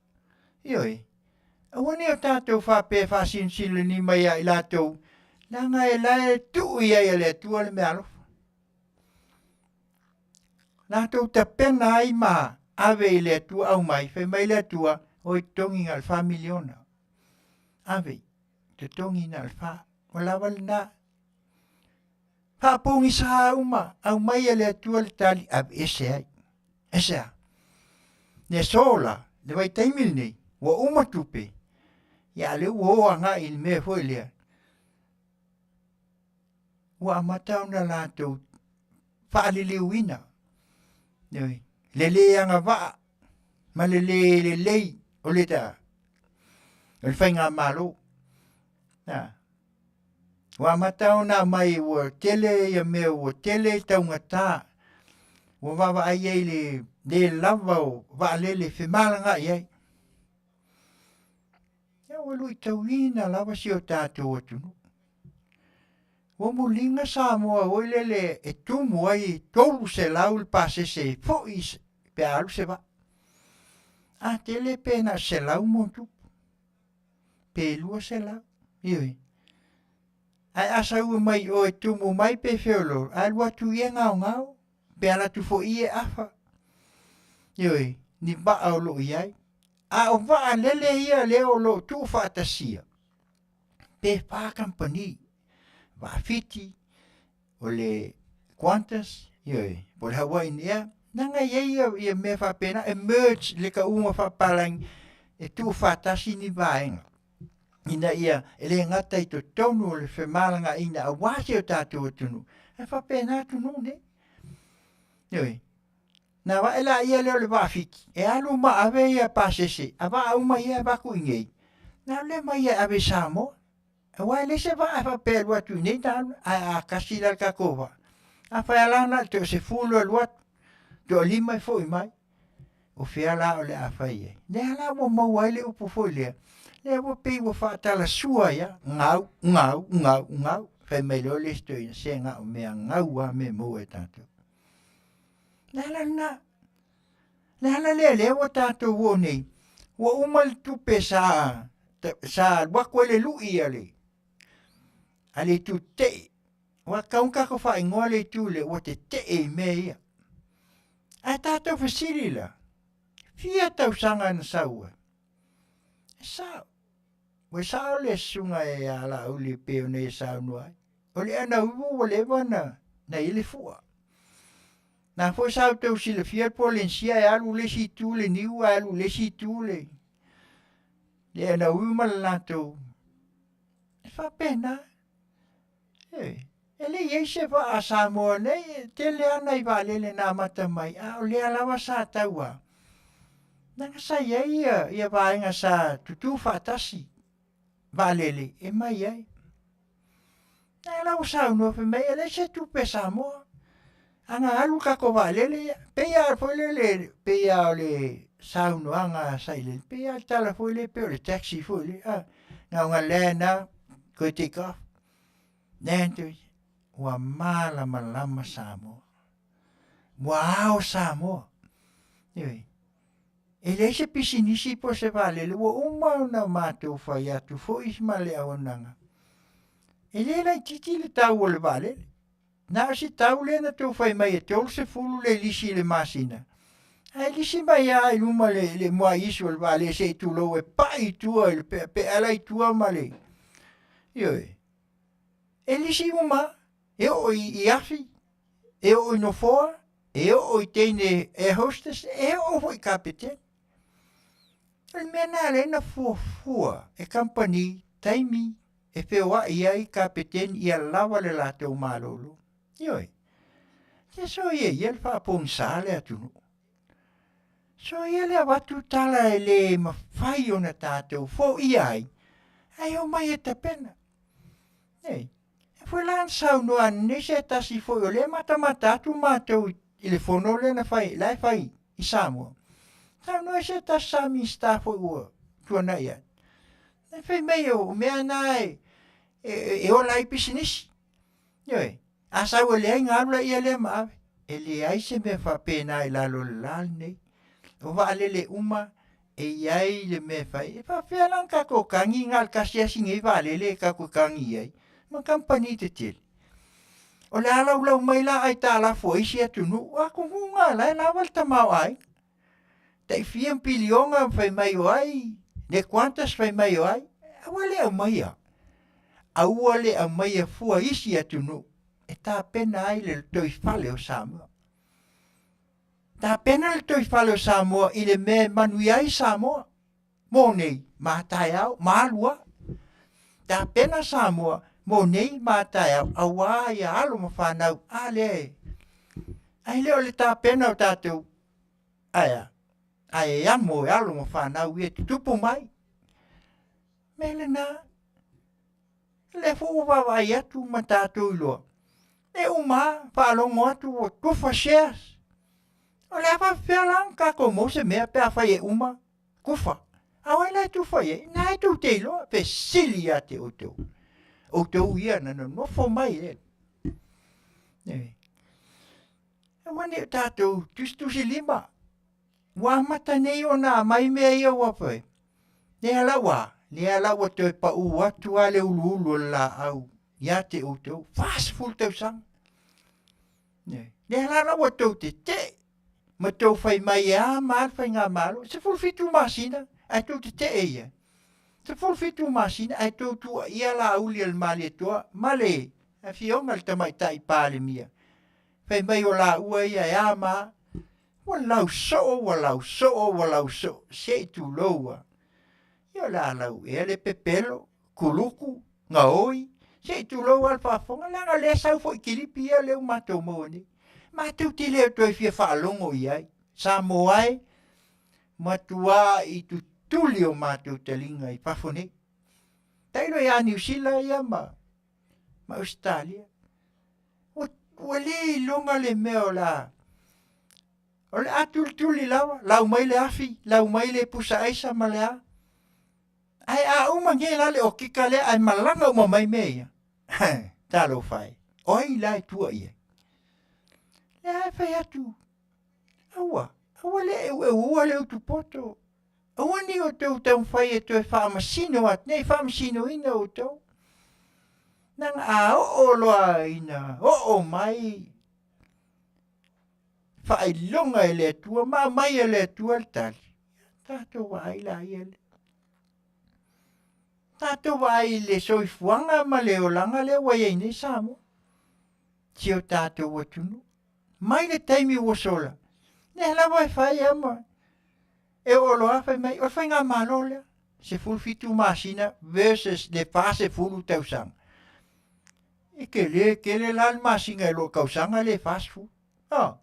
Ioe, aua ne i o tatou faapea e faasinosino mai ia i latou, leaga e la e tuu i ai e le Atua le meaalofa. Latou tapena ai ma ave i le Atua aumai, fai mai le Atua, oi totogi na o le $4. Ave, totogi na o le fa. Ua lava lena. Faapogisa uma, aumai e le Atua le tali, aveese ai. Aisea? Le aso la, le vaitaimi lenei, ua uma tupe, ia a lea ua o agai i le mea foi lea, ua amata ona latou faaliliuina le le agavaa ma le le lelei o le ta o le faigamalo. A. Ua amata ona aumai ua tele ia mea ua tele taugata ua vaavaai ai i le le lava o vaalele e femalagaai ai. Ia ua luitauina lava si o tatou atunuu. Ua muliga Samoa foi lele e tumu ai 300 le pasese e foi pe a alu se vaa. A tele pe na o se 100 ma ona tupu, pe 200. Ioe. Ae a sau mai i o e tumu mai pe feoloolo, ae alu atu ia e gaogao, pe alu atu foi ia e afa. Ioe, ni vaa o lo o i ai. A o vaalele ia lea o lo o tuufaatasia, pe fa kamupani, Vaa Fiti, o le Qantas, ioe, po o le Hawaiian Air, leaga e i ai ia, ia mea faapena e merge le tauga faapalagi e tuufaatasi ni vaega ina ia e le gata i totonu o le femalagaaiga aua si o tatou atunuu, ae faapena atunuu nei. Ioe. Na vae laia lea o le vaa Fiti e alu ma ave ia pasese a vaa uma ia e avatu i inei, na alu lea ma ia e ave i Samoa. Aua e leai se vaa e faapea e alu atu i inei na alu, ae a tasi la le tatou vaa, afai lava la na o le toasefulu e alu atu, toalima e foi mai, o fea la o le a fai ai? Lea la ua maua ai le upu foi lea, lea ua pei ua faatalasua ai lava, gau, gau, gau, gau. Fai mai loa le isi toeaina, se na o mea gau lava mea e maua e tatou. O le ala lena. O le ala lea lea ua tatou oo nei, ua uma le tupe sa sa alu atu ai le lui a le a le itu tetee. Ua tatau ona tatou faaigoa le itu lea ua tetee i mea ia. Ae tatou fesili la, fia tausaga na sau ai? E sao. Ua sao le susuga ia Laauli e pei ona ia saunoa ai. O le anauivu ua leva ona na i ai le fua. Na foi sa outou silafia le Polenisia e alu le isi itu le niu ae alu le isi itu le le anauivu ma le latou e faapena. E, e le i ai se vaa a Samoa nei, e tele lava nai vaalele na amata mai, a o lea lava sa tau a. Leaga sa i ai ia, ia vaega sa tutū faatasi vaalele e mai ai. Lea la ua saunoa fai mai e leai se tupe a Samoa. A na alu le tatou vaalele, ia, pei lava foi lele, pei lava o le saunoaga a Sailele, pei lava o le tala foi lea pei o le taxi foi lea, ah, na ona land lava, toe take off, land toe, ua malamalama Samoa. Ua ao Samoa. Ioe. E leai se pisinisi po o se vaalele, ua uma ona matou fai atu foi ma le auaunaga, e le laitiiti le tau o le vaalele. Na o si tau lea na tou fai mai e 30 le lisi i le masina, ae lisi mai lava i luma le, le muaisu o le vaalele se i tulou e pai i tua i le peapeala i tua ma le... Ioe. E lisi uma, e oo i, i afi, e oo i nofoa, e oo i teine air hostess, e oo foi i kapeteni. O le mea lena lea na fuafua e kamupani taimi e feoai ai kapeteni ia lava le latou malolo. Ioe. Se soia ia le faapogisa le atunuu. Soia le avatu tala e le mafai ona tatou foia ai, ae omai e tapena. Ei, e foi la na saunoa ananei se tasi foi o lea e matamata atu matou i le fono lea na fai, la e fai i Samoa. Saunoa se tasi sa Minisita foi ua tuanai atu. E fai mai o mea na e, e, e ola ai pisinisi. Ioe, a sau e leai ona alu laia lea ma ave. E leai se mea faapena i lalo o le la lenei. O vaalele uma e i ai le mea e fai. E faapefea la ona tatou tagi na o le tasi lava si nei vaalele e tatou tagi i ai ma kamupani tetele. O le a laulau mai la aitalafu a isi atunuu, o atunuu na la e lava le tamaoaiga. Tai fia piliona fai mai o ai, le Qantas fai mai o ai, aua le aumaia. Aua le aumaia fua isi atunuu e tapena ai le lotoifale o Samoa. Tapena le lotoifale o Samoa i le mea e manuia ai Samoa mo nei ma taeao ma alu lava. Tapena Samoa mo nei ma taeao aua ia alo ma fanau a lea e ae le o le tapena o tatou ae a? Ae amo e alo ma fanau ia e tutupu mai. Mea lena, lea foi ua vaavaai atu ma tatou iloa, e uma lava faalogo atu ua tufa shares. O le a faapefea la ona tatou maua se mea pe afai e uma tufa. A o ai la e tufa i ai? Na e tou te iloa, fesili ia te outou. Outou ia na nonofo mai e. E. Aua ne i o tatou tusitusilima. Ua amata nei ona aumai mea ia ua fai. Lea la ua. Lea la ua toe pau atu lava le uluulu o le laau ia te outou, 40 tausaga. Lea la la ua tou tetee ma tou fai mai e a ma a le faigamalo, 17 masina ae tou tetee i ai. 17 masina ae tou tuuaia Laauli a le Malietoa ma le Afioga i le Tamaitai Palemia, fai mai o laua ia e a ma a. Ua lausoo, ua lausoo, ua lausoo, se i tulou lava. Ia o le a lau ea le pepelo, kuluku, gaoi, se i tulou lava le faafofoga, leaga o lea e sau foi i kilipi ia lea ua matou maua nei. Matou te le o toe fia faalogo i ai. Samoa e, matuai tutuli o matou taliga i fafo nei. Tailo ia Niu Sila ia ma, ma Ausetalia. Ua, ua le iloga le mea o le a o le a tulituli lava, lau mai le afi, lau mai le pusa aisa ma le a. Ae a uma nei la le okika lea ae malaga uma mai mea ia, talofa e, o ai la e tua i ai? Lea e fai atu, aua, aua le eueuua le utu poto, aua ne i outou taumafai e toe faamasino atu, ne i faamasinoina outou. Leaga a oo loa ina oo mai faailoga e le Atua ma aumai e le Atua le tali, tatou vaai laia lea. Tatou vaai i le soifuaga ma le olaga lea ua i ai nei Samoa, si o tatou atunuu. Mai le taimi ua sola, lea lava e fai lava ma e oo loa fai mai, o le faigamalo lea, 17 masina versus le 40 tausaga. E tele tele la le masina i lo tausaga le 40. Oh.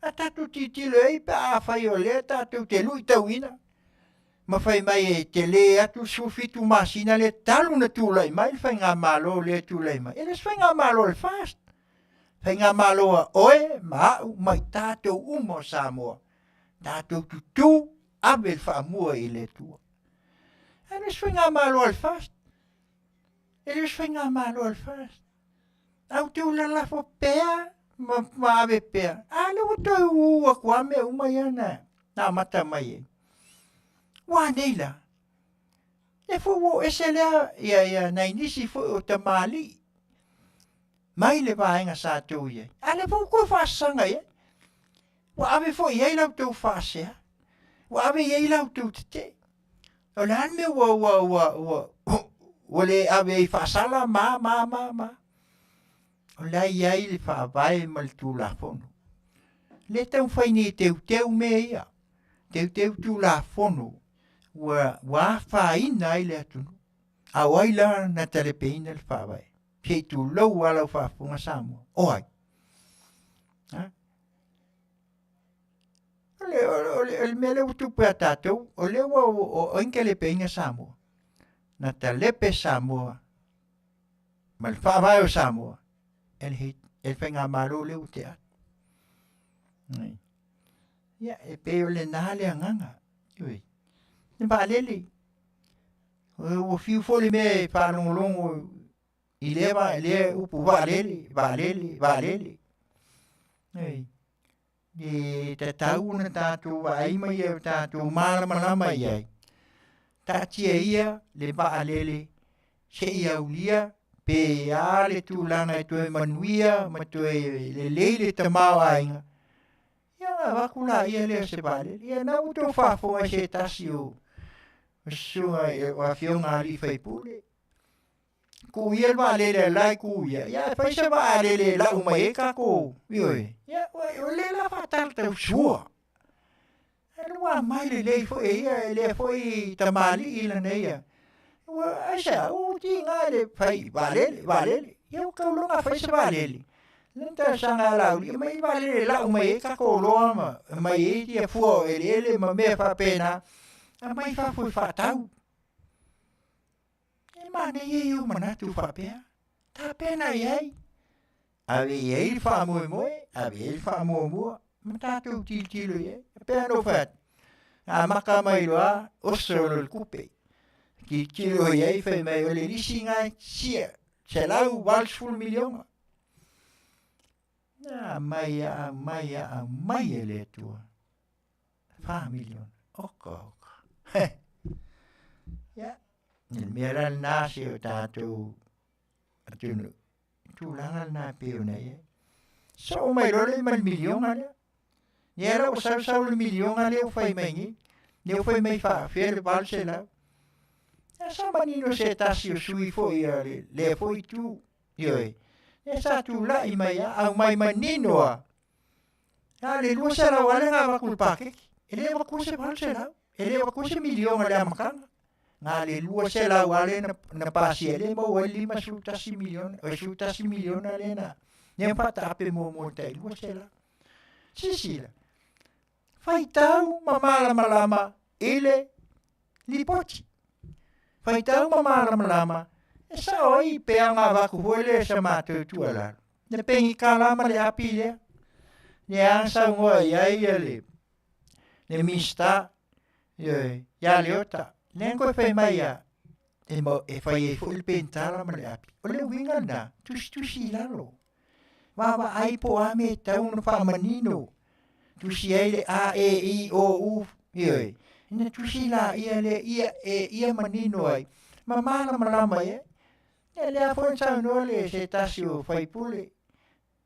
A tatou tilotilo ai pe a fai o lea tatou te luitauina ma fai mai e tele atu le 17 masina lea talu na tulai mai le faigamalo lea e tulai mai. E le o se faigamalo a le FAST, faigamalo a oe ma au ma i tatou uma o Samoa. Tatou tutū ave le faamua i le Atua. E le o se faigamalo a le FAST, e le o se faigamalo a le FAST. A outou lalafo pea ma, ma ave pea, a lea ua toe uu atu lava mea uma ia na, na amata mai ai. Ua nei la? Lea foi ua oo ese lea ia, ia nai nisi foi o tamalii mai le vaega sa tou i ai. A lea foi ua toe faasaga i ai. Ua ave foi i ai la outou faasea. Ua ave i ai la outou tetee. O le a le mea ua, ua, ua, ua, ua le ave ai faasala ma, ma, ma, ma. O la e i ai le faavae ma le Tulafono. Le taumafai nei e teuteu mea ia, teuteu Tulafono ua, ua afaina ai le atunuu. A o ai la na talepeina le faavae? Se i tulou lava lau faafofoga Samoa. O ai? Ha? O le, o le, o le, o le mea lea ua tupu ia tatou, o lea ua o, o ai na talepeina Samoa? Na talepe Samoa ma le faavae o Samoa e le, e le faigamalo lea ua tea atu. Ia, e pei o lena le agaga. Oi. Le vaalele. Ua fiu foi le mea e faalogologo i lea, va, lea upu vaalele, vaalele, vaalele. Oi. E tatau ona tatou vaai ma ia tatou malamalama i ai. Taatia ia le vaalele se i aulia pe a le tulaga e toe manuia ma toe lelei le tamaoaiga. Ia ona avatu laia lea o se vaalele. Ia na ua outou faafofoga i se tasi o susuga o afioga a alii faipule. Tuu ia le vaalele a la itu ia, ia ae fai se vaalele e lau mai ai tatou, ioe, ia o lea la faatalatau sua. Ae ua mai lelei foi e ia, e lea foi tamalii lana ia. Ua, aisea, ua tiga le fai vaalele, vaalele. Ia ua tau loga fai se vaalele. Lea na talosaga ia Laauli, aumai le vaalele e lau mai ai tatou oloa ma aumai ai ia fua o eleele ma mea faapena, aumai fafo e faatau. E manaia ia o manatu faapea. Tapena i ai. Ave i ai le faamoemoe, ave i ai le faamuamua, ma tatou tilotilo i ai. E pei ona ou fai atu, na amata mai loa, oso loa le tupe. Tilotilo i ai, fai mai, o le lisi na e sia, $180 miliona. Na aumai, aumai, aumai e le Atua. $4 miliona. Oka, oka. Ia. Le mea la lena si o tatou atunuu, tulaga lena e pei ona i ai. Soo mai loa lea ma le miliona lea. Lea la ua sau sau le miliona lea ua fai mai nei, lea ua fai mai faafefea le 800. Ia sa manino se tasi o sui foi a le lea foi itu, ioe. Lea sa tulai mai lava, aumai manino lava. A le 200 lava lea na avatu i le paketi, e le avatua se 800, e le avatua se miliona i le amataga. Na le 200 lava lea na, na pasia lea maua ai le 51 miliona, o le 11 miliona lea na, lea na faataape muamua i le tai 200. Silasila, faitau ma malamalama i le lipoti. Faitau ma malamalama e sao ai pe ana avatu foi lea sa matou tuualalo. Le pengikala ma le api lea, lea na saunoa i ai le, le Minisita, ioe, ia Leota, lea na toe fai mai a, e, mo, e fai ai foi le penitala ma le api. O le uiga lena, tusitusi i lalo. Vaavaai po o a mea e tatau ona faamanino. Tusi ai le A, E, I, O, U, ioe. Ina tusi laia lea ia e ia manino ai ma malamalama ai. Ia lea foi na saunoa le se tasi o faipule,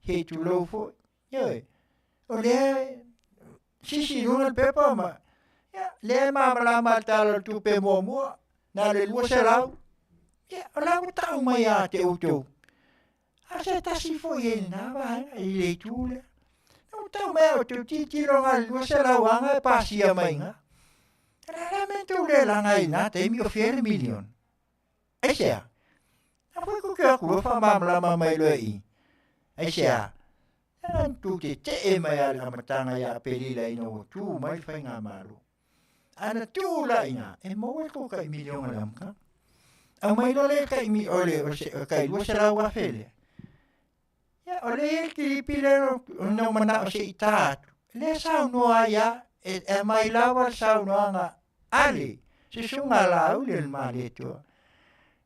se i tulou foi. Ioe. O lea sisi i luga le pepa ma ia, lea e malamalama le Tala o le Tupe muamua, na o le 200. Ia, o la ua tau mai ia te outou. A se tasi foi e lena vaega i le itu lea. Na ua tau mai a outou tilotilo na o le 200 aga e pasia mai ina. O le a la mea tou le laga ai i lena taimi o fea le miliona? Aisea? Na foi kou te atu loa faamalamalama mai loa i i. Aisea? Na tu te tee mai a le amataga ia Aperila ina ua tu mai le faigamalo. A na tuu la ina, e maua le tou tai miliona i le amataga. Aumai loa le tai mi, o le, o se, o tai 200,000 lea. Ia, o lea e i ai le kilipi lea na ou manao se i ta atu. Lea saunoa ai a, e, e aumai lava le saunoaga a le susuga a Laauli o le Malietoa.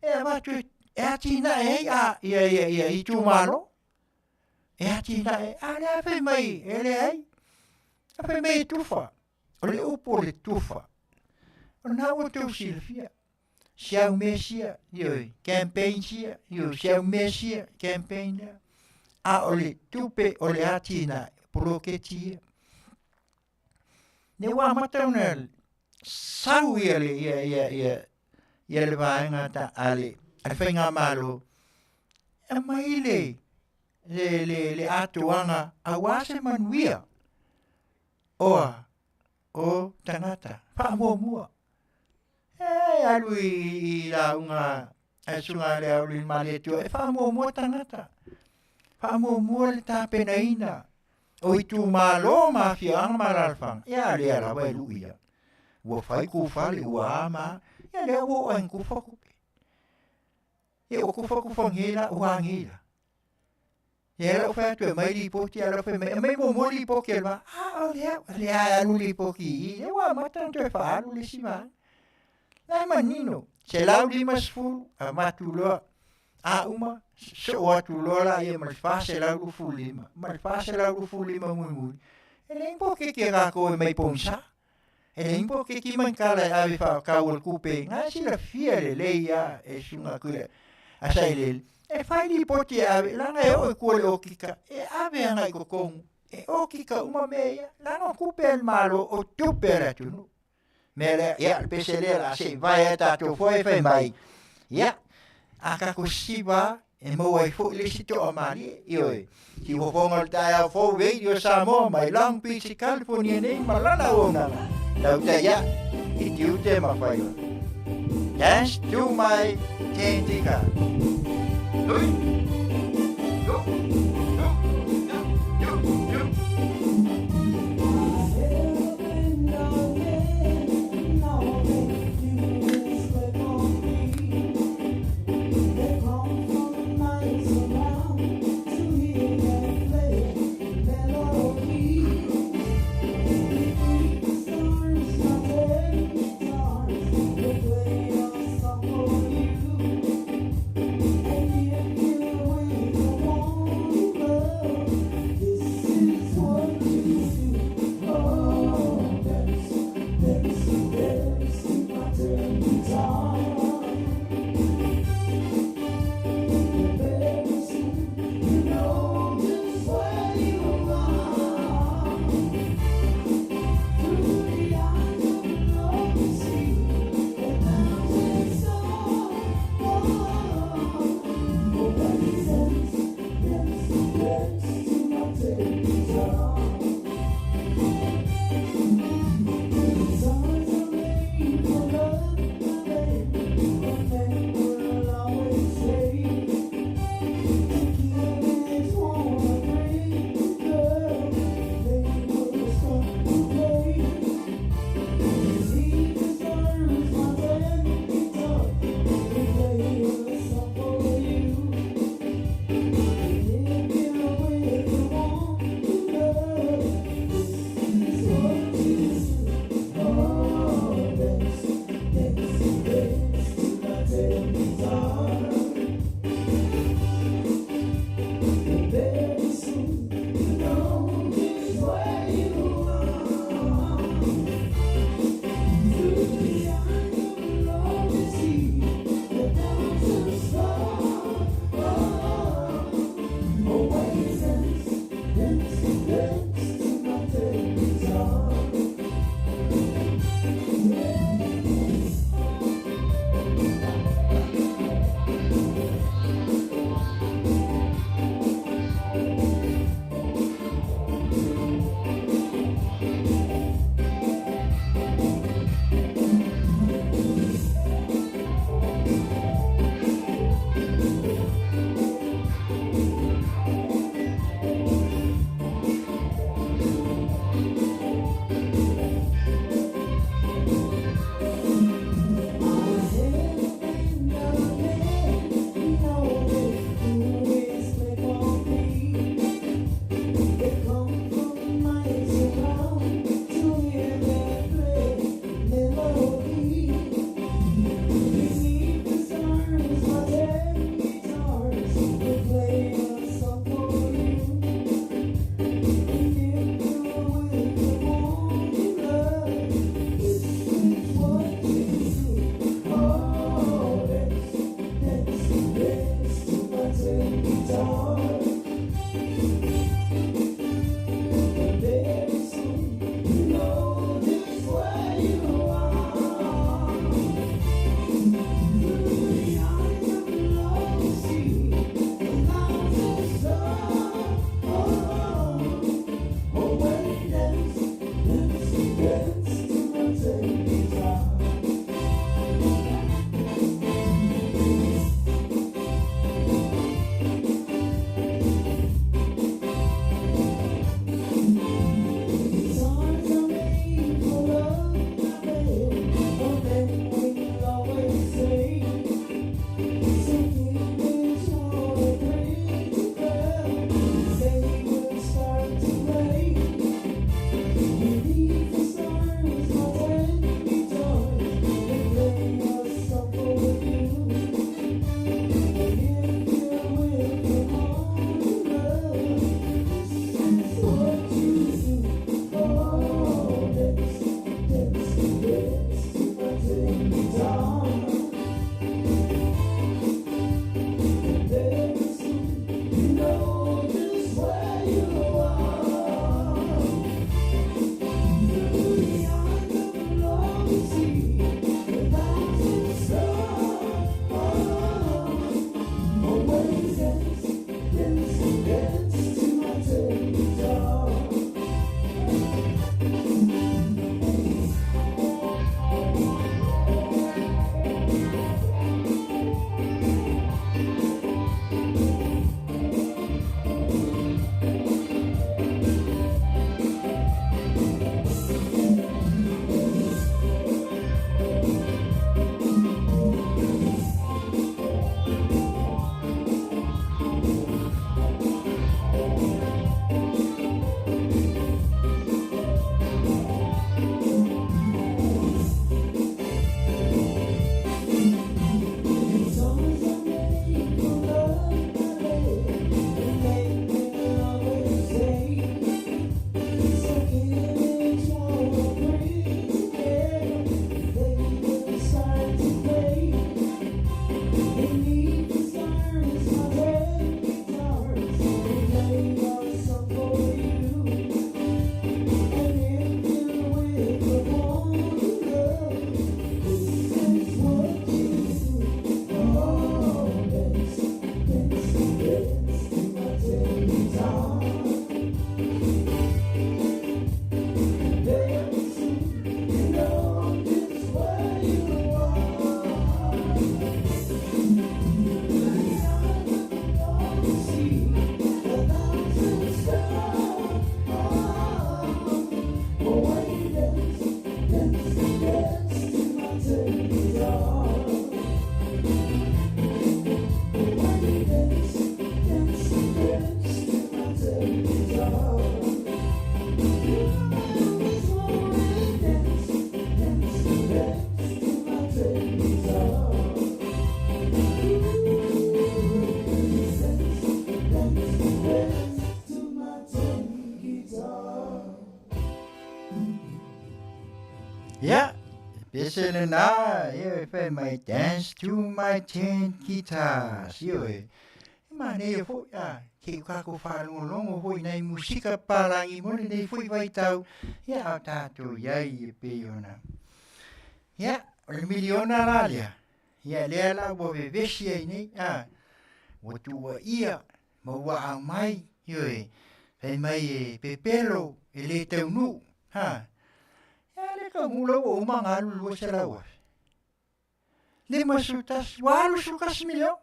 E avatu e, e atinae ai a, ia, ia, ia, itumalo. E atinae, a lea fai mai, e leai. A fai mai e tufa. O le upu o le tufa. O lena ua outou silafia. Siau mea sia, ioe, campaign sia, ioe, siau mea sia, campaign lea. A o le tupe o le atinae, poloketi ia. Ne ua amata ona sau ia le, ia, ia, ia, ia le vaega ta, a le, a le faigamalo, e aumai le, le, le, le atoaga aua se manuia oa o tagata faamuamua. E alu i, i lauga a susuga le Auli Malietoa e faamuamua tagata. Faamuamua le tapenaina o itumalo ma afioaga ma alaalafaga. Ia lea lava e lui ia. Ua fai ku fale, ua a ma. Ia lea ua oo ai kufa kupe. Ia ua kufa kufa ngela, ua ngela. Ia lau fai atu e aumai lipoti, a lau fai mai, aumai muamua lipoti a le va. A o lea, o lea e alu lipoti i i, lea ua amata ona toe faaalu le isi vaega. La e manino, 150, avatu loa, a uma, soo atu loa laia ma le 425, ma le 425 mulimuli. E leai ni poloketi a tatou e mai pogisa. E leai ni poloketi ma ni tala e ave faatau a le tupe, na e silafia lelei lava e susuga Tuilaepa a Sailele, e fai lipoti e ave, leaga e oo i tua i le okika, e ave agai i totonu, e okika uma mea ia, leaga o tupe a le Malo, o tupe a le atunuu. Mea lea, ia, le pese lea o le a se i vae ai tatou foe fai mai, ia, a tatou sisiva e maua ai foi le isi toamalie, ioe, siufofoga o le taeao fou Radio Samoa mai Long Beach i California nei ma lana auaunaga, tautai ae i tiute ma faiva. Dance to my candy car. Ui! Yo! Yo! Yo! Yo! Yo! Ia, pese lena, ia e fai mai Dance to my Ten Guitars, ioe. E manaia foi, a, ke i kākou whaalongolongo foi nai musika pālāgi mo lenei foi vaitau, ia, a o tātou iai e pei ona. Ia, o le miliona la lea, ia lea la ua vevesi ai nei, a, ua tuuaia ma ua aumai, ioe, fai mai e pepelo, e le taunuu, ha. Ia le taunuu la ua uma ona alu le 200,000. 51, ua alu 11 miliona.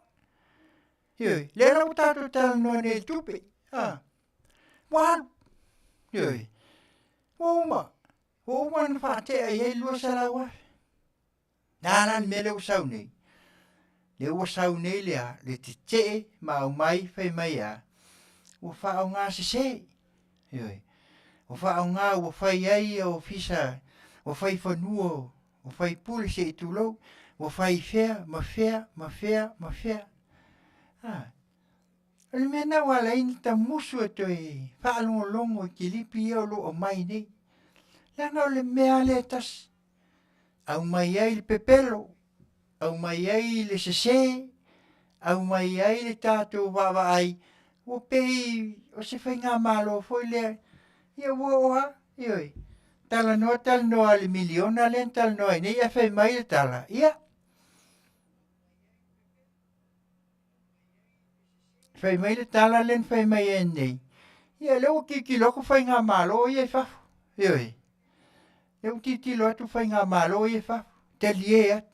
Ioe, lea la ua tatou talanoa nei i le tupe, ha. Ua alu, ioe, ua uma, ua uma ona faatea i ai le 200,000. Na la le mea lea ua sau nei, lea ua sau nei le a, le tetee ma aumai fai mai a, ua faaaoga sese. Ioe, ua faaaoga ua fai ai ia ofisa, ua fai fanua o faipule se i tulou, ua fai fea ma fea ma fea ma fea. A, o le mea lena ua ala ai ona tamusu e toe faalogologo i kilipi ia o lo o aumai nei. Leaga o le mea lava lea e tasi, aumai ai le pepelo, aumai ai le sese, aumai ai le tatou vaavaai, ua pei o se faigamalo foi lea, ia ua oo lava, ioe, talanoa talanoa i le miliona lea na talanoa ai nei ae fai mai le tala, ia, fai mai le tala lea na fai mai ai nei, ia lea ua tilotilo atu faigamalo ia i fafo, ioe. Lea ua tilotilo atu faigamalo ia i fafo, talie atu.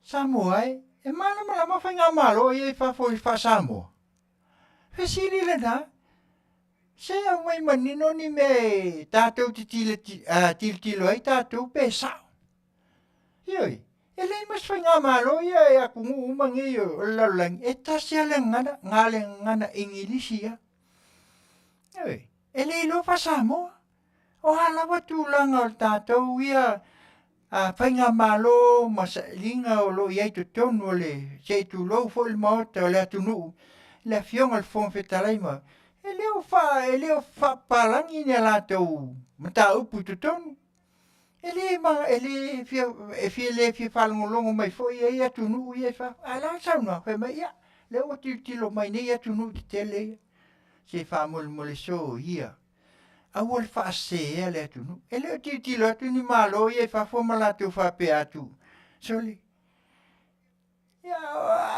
Samoa e, e malamalama faigamalo ia i fafo i faa-Samoa. Fesili lena, se aumai manino ni mea e tatou te tilotilo ai tatou pe sao. Ioe, e leai ma se faigamalo ia e atunuu uma nei o le lalolagi, e tasi lava le gagana, na o le gagana Igilisi lava. Ioe, e le iloa faa-Samoa. O a lava tulaga o le tatou ia a faigamalo ma sailiga o lo o i ai totonu o le, se i tulou foi le Maota o le atunuu, le Afioga i le Fofoga Fetalai ma, e le o faa, e le o faapapalagi ni a latou mataupu i totonu. E le ma, e le fia, e fia le fia faalogologo mai foi ai atunuu ia i fafo. Ae o le a le saunoaga? Fai mai, ia, lea ua tilotilo mai nei atunuu tetele ia, se faamolemole soia Aua le faasea le atunuu. E le o tilotilo atu ni Malo ia i fafo ma latou faapea atu, sole, ia,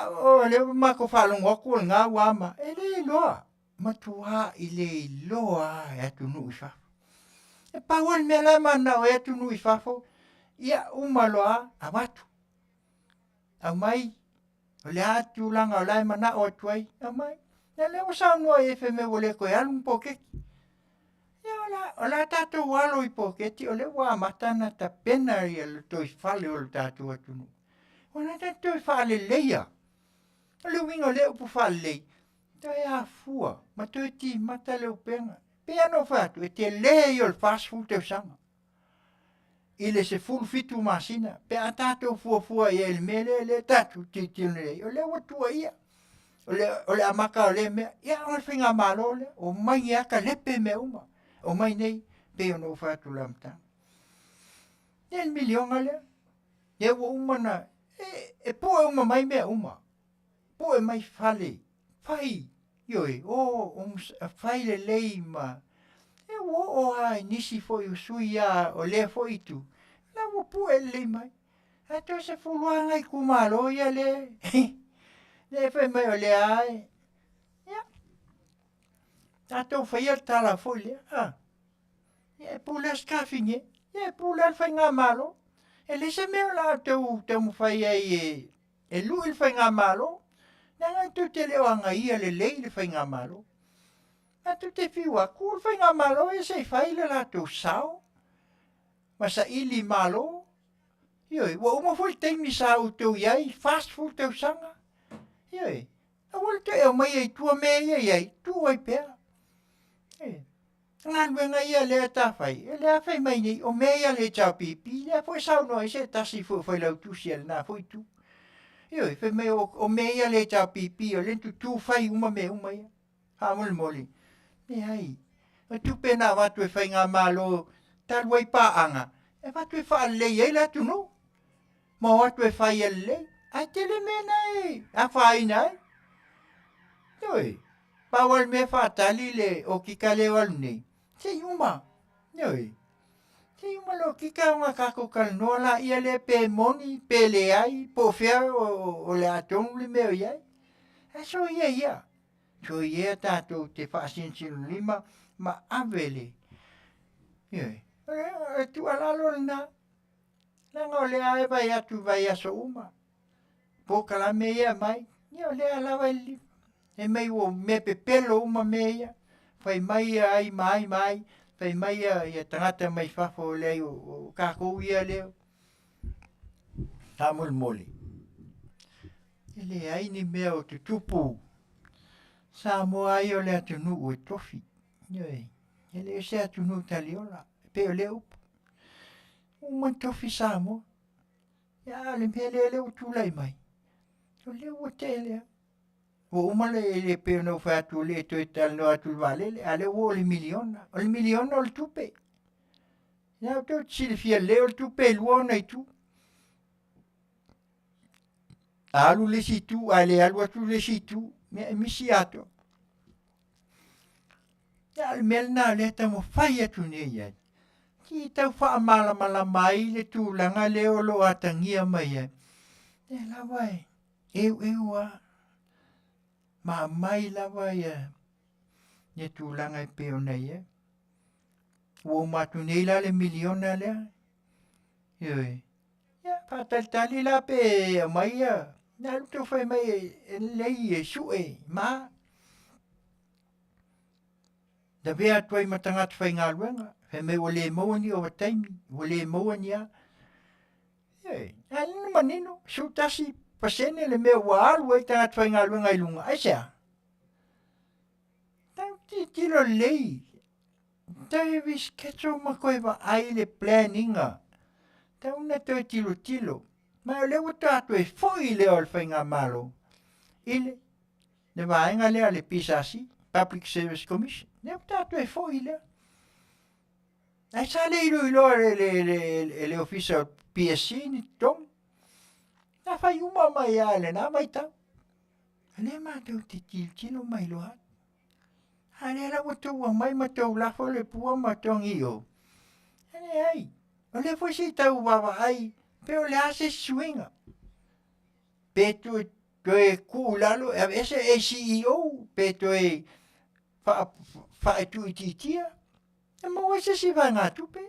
o lea ua matou faalogo atu o lena ua ama. E le iloa, matuai le iloa lava e atunuu i fafo. E pau lava le mea la e mananao ai atunuu i fafo, ia uma loa avatu, aumai O le a tulaga o la e manao atu ai, aumai. Ia lea ua saunoa i ai fai mai ua le toe alu ni poloketi. Ia o le a, o le a tatou alo i poloketi o lea ua amata ona tapena ia le lotoifale o le tatou atunuu. Ua na tatou toe faaleleia. O le uiga o lea upu faalelei, toe afua ma toe timata le upega. Pei lava ona ou fai atu, e tele ia o le 40 tausaga. i le 17 masina pe a tatou fuafua i ai i le mea lea lea tatou tilotilo nei ai, o lea ua tuuaia. O le, o le amata o lea mea, ia o le faigamalo lea, omai nei lava talepe mea uma. Omai nei, pei ona ou fai atu i le amataga. Ia le miliona lea, lea ua uma ona, e, e pue uma mai mea uma. Pue mai fale, fai, ioe, o, o fai lelei ma, e ua oo lava i nisi foi o sui lava o lea foi itu, la ua pue lelei mai. Ae toe 10 lava nai itumalo ia lea, lea fai mai o lea lava e, ia, tatou faia le tala foi lea, a, ia e pule lava Sitafine, ia e pule lava le faigamalo. E leai se mea o le a outou taumafai ai e E lui le faigamalo, leaga tou te le o agaia lelei le faigamalo. Ae tou te fiu atu le faigamalo ia se i fai le latou sao ma saili malo. Ioe, ua uma foi le taimi sa outou i ai, 40 tausaga. Ioe, aua le toe aumaia i tua mea ia i ai, tuu ai pea. Ioe. Galuega ia lea ta fai, e lea fai mai nei, o mea ia a le HRPP, lea foi saunoa ai se tasi foi o failautusi a lena foi itu. Ioe, fai mai o, o mea ia a le HRPP, o lea na tutū fai uma mea uma ia. Faamolemole, leai, o tupe na avatu e faigamalo talu ai paaga, E avatu e faalelei ai le atunuu ma o atu e fai ia lelei. Ae tele mea na e afaina ai. Ioe, pau lava le mea e faatali le okika lea o alu nei, se i uma. Ioe, se i uma le okika ona tatou talanoa laia lea pe moni pe leai po o fea o le a tonu le mea o i ai. Ae soia ia, soia tatou te faasinosinolima ma ave le, ioe, o le tuualalo lena. Leaga o lea lava e vaai atu i vaiaso uma, polokalame ia e aumai, ia o lea lava e fai mai ua mea pepelo uma mea ia, fai mai ai ma ai ma ai, fai mai ia tagata mai fafo, leai o tatou ia lea. Faamolemole, e leai ni mea o tutupu. Samoa lava ia o le atunuu e tofi, ioe, e le o se atunuu taliola, e pei o lea upu. Ua uma ona tofi Samoa. Ia a o le mea lea lea ua tulai mai, o lea ua tele lava. Ua uma le, e le pei ona ou fai atu e le toe talanoa atu i le vaalele, a o lea ua oo i le miliona. O le miliona o le tupe. Ia outou te silafia lelei o le tupe e lua ona itu. A alu le isi itu ae le alu atu le isi itu, ia e misi atoa. Ia a o le mea lena o lea e taumafai atu nei i ai, se i tau faamalamalama ai le tulaga lea o lo o atagia mai ai, lea lava e eueu lava ma aumai lava ia ia tulaga e pei ona i ai. Ua uma atu nei la le miliona lea, ioe, ia faatalitali la pe aumai ia, na alu tou fai mai e lelei e sue ma lavea atu ai ma tagata faigaluega, fai mai ua le maua ni ovataimi, ua le maua ni a. Ioe, a o lea na manino, 11% le mea ua alu ai tagata faigaluega i luga, aisea? Tau tilotilo lelei, toe reschedule ma toe vaai le plan iga, tau ina toe tilotilo. Ma o lea ua toe toe foi lea o le faigamalo i le le vaega lea a le PSC, Public Service Commission, lea ua tatou toe foi lea. Ae sa le iloiloa e le, le, e le ofisa o PSC ni totogi. Na fai uma mai lava i lena vaitau. O lea matou te tilotilo ma iloa atu. A lea la ua tou aumai ma tou lafo le pua ma togi i o. E leai, o lea foi se i tau vaavaai pe o le a se isi suiga. Pe toe toe tuu i lalo e aveese ACEO pe toe faaituuitiitia e maua ai se isi vaegatupe.